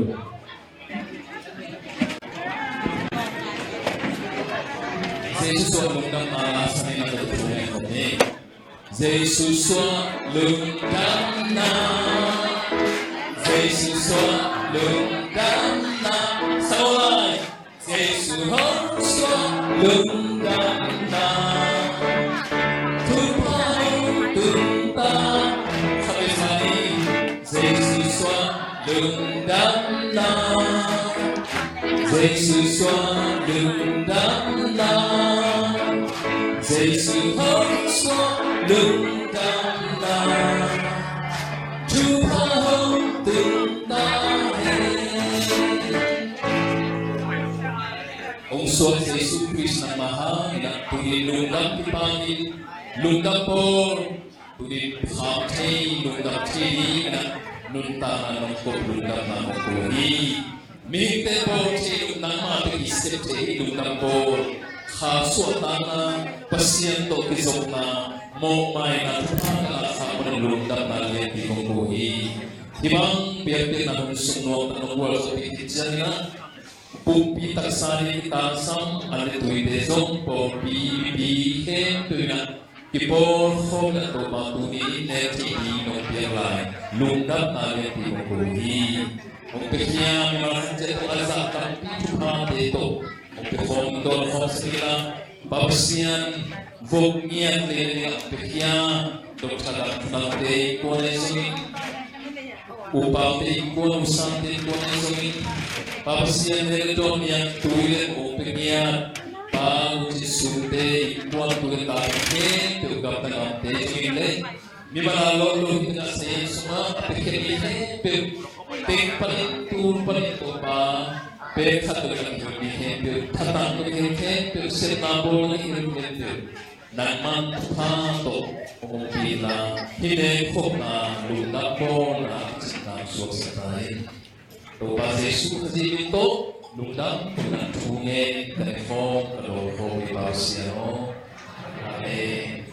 Jesu suah lungdamna la sa ni, na ka tu ni. Jesu suah lungdamna, Jesu suah lungdamna. Sa lai. Jesu hong suah lungdamna, thupha hong tun ta. Sa lai sa ni. Jesu suah lungdamna, Jesu suah lungdamna, Jesu hong suah lungdamna, thupha hong tun ta hen. Hong suak Jesu Khrist nangmah hangin ah tuni lungdam kipangin lungdam bawl, tuni pham thei lungdam thei dingin ah nuntakna nong kop lungdamna hong ko hi. Mihingte bawl thei lungdam, nangmah tawh kisep thei lungdam bawl, kha suahtakna, Pasian tawh kizopna, mawhmaina thupha ka ngah kha panin lungdamna lianpi kong ko hi. Hih bang biakpiakna hun sung nuam nong gualzawhpih khit ciangin ah pumpi taksa ding kitangsam a le tuite zong pawlpi mipi khempeuh in ah kipawlkhawm in ah Topa tuni in nek thei ding nong piak lai lungdamna lianpi kong ko hi. Hong piakhia mimal khat ciat tawh a zah tampi thuphate tawh hong piakhawm dawnkhawm sa inla, Pa Pasian vok ngiat le le a piakhia Doctor Dam Thudangte innkuan ahi zongin, Upaute innkuan, Usante innkuan ahi zongin, Pa Pasian le le dawn ngiat, tui le hong pia ngiat Pa Gu Cin Sungte innkuan, tu le ta khempeuh, gamta gamte zongin le mimal a lawh lo hi tengah sa sungah a piakhia mi khempeuh, teng panin tul panin Topa pek khat dong a kihel mi khempeuh, thatang dong a kihel khempeuh, sepna bawl dong a kihel khempeuh, nangman thupha tawh hong ompih inla, hih nekkhopna lungdam bawlna a kicihna suaksak ta in. Topa Jesuh Khazih min tawh lungdam, lungdam thu ngen ka ne khawm ka dawn khawm hi, Pa Pasian aw. Amen.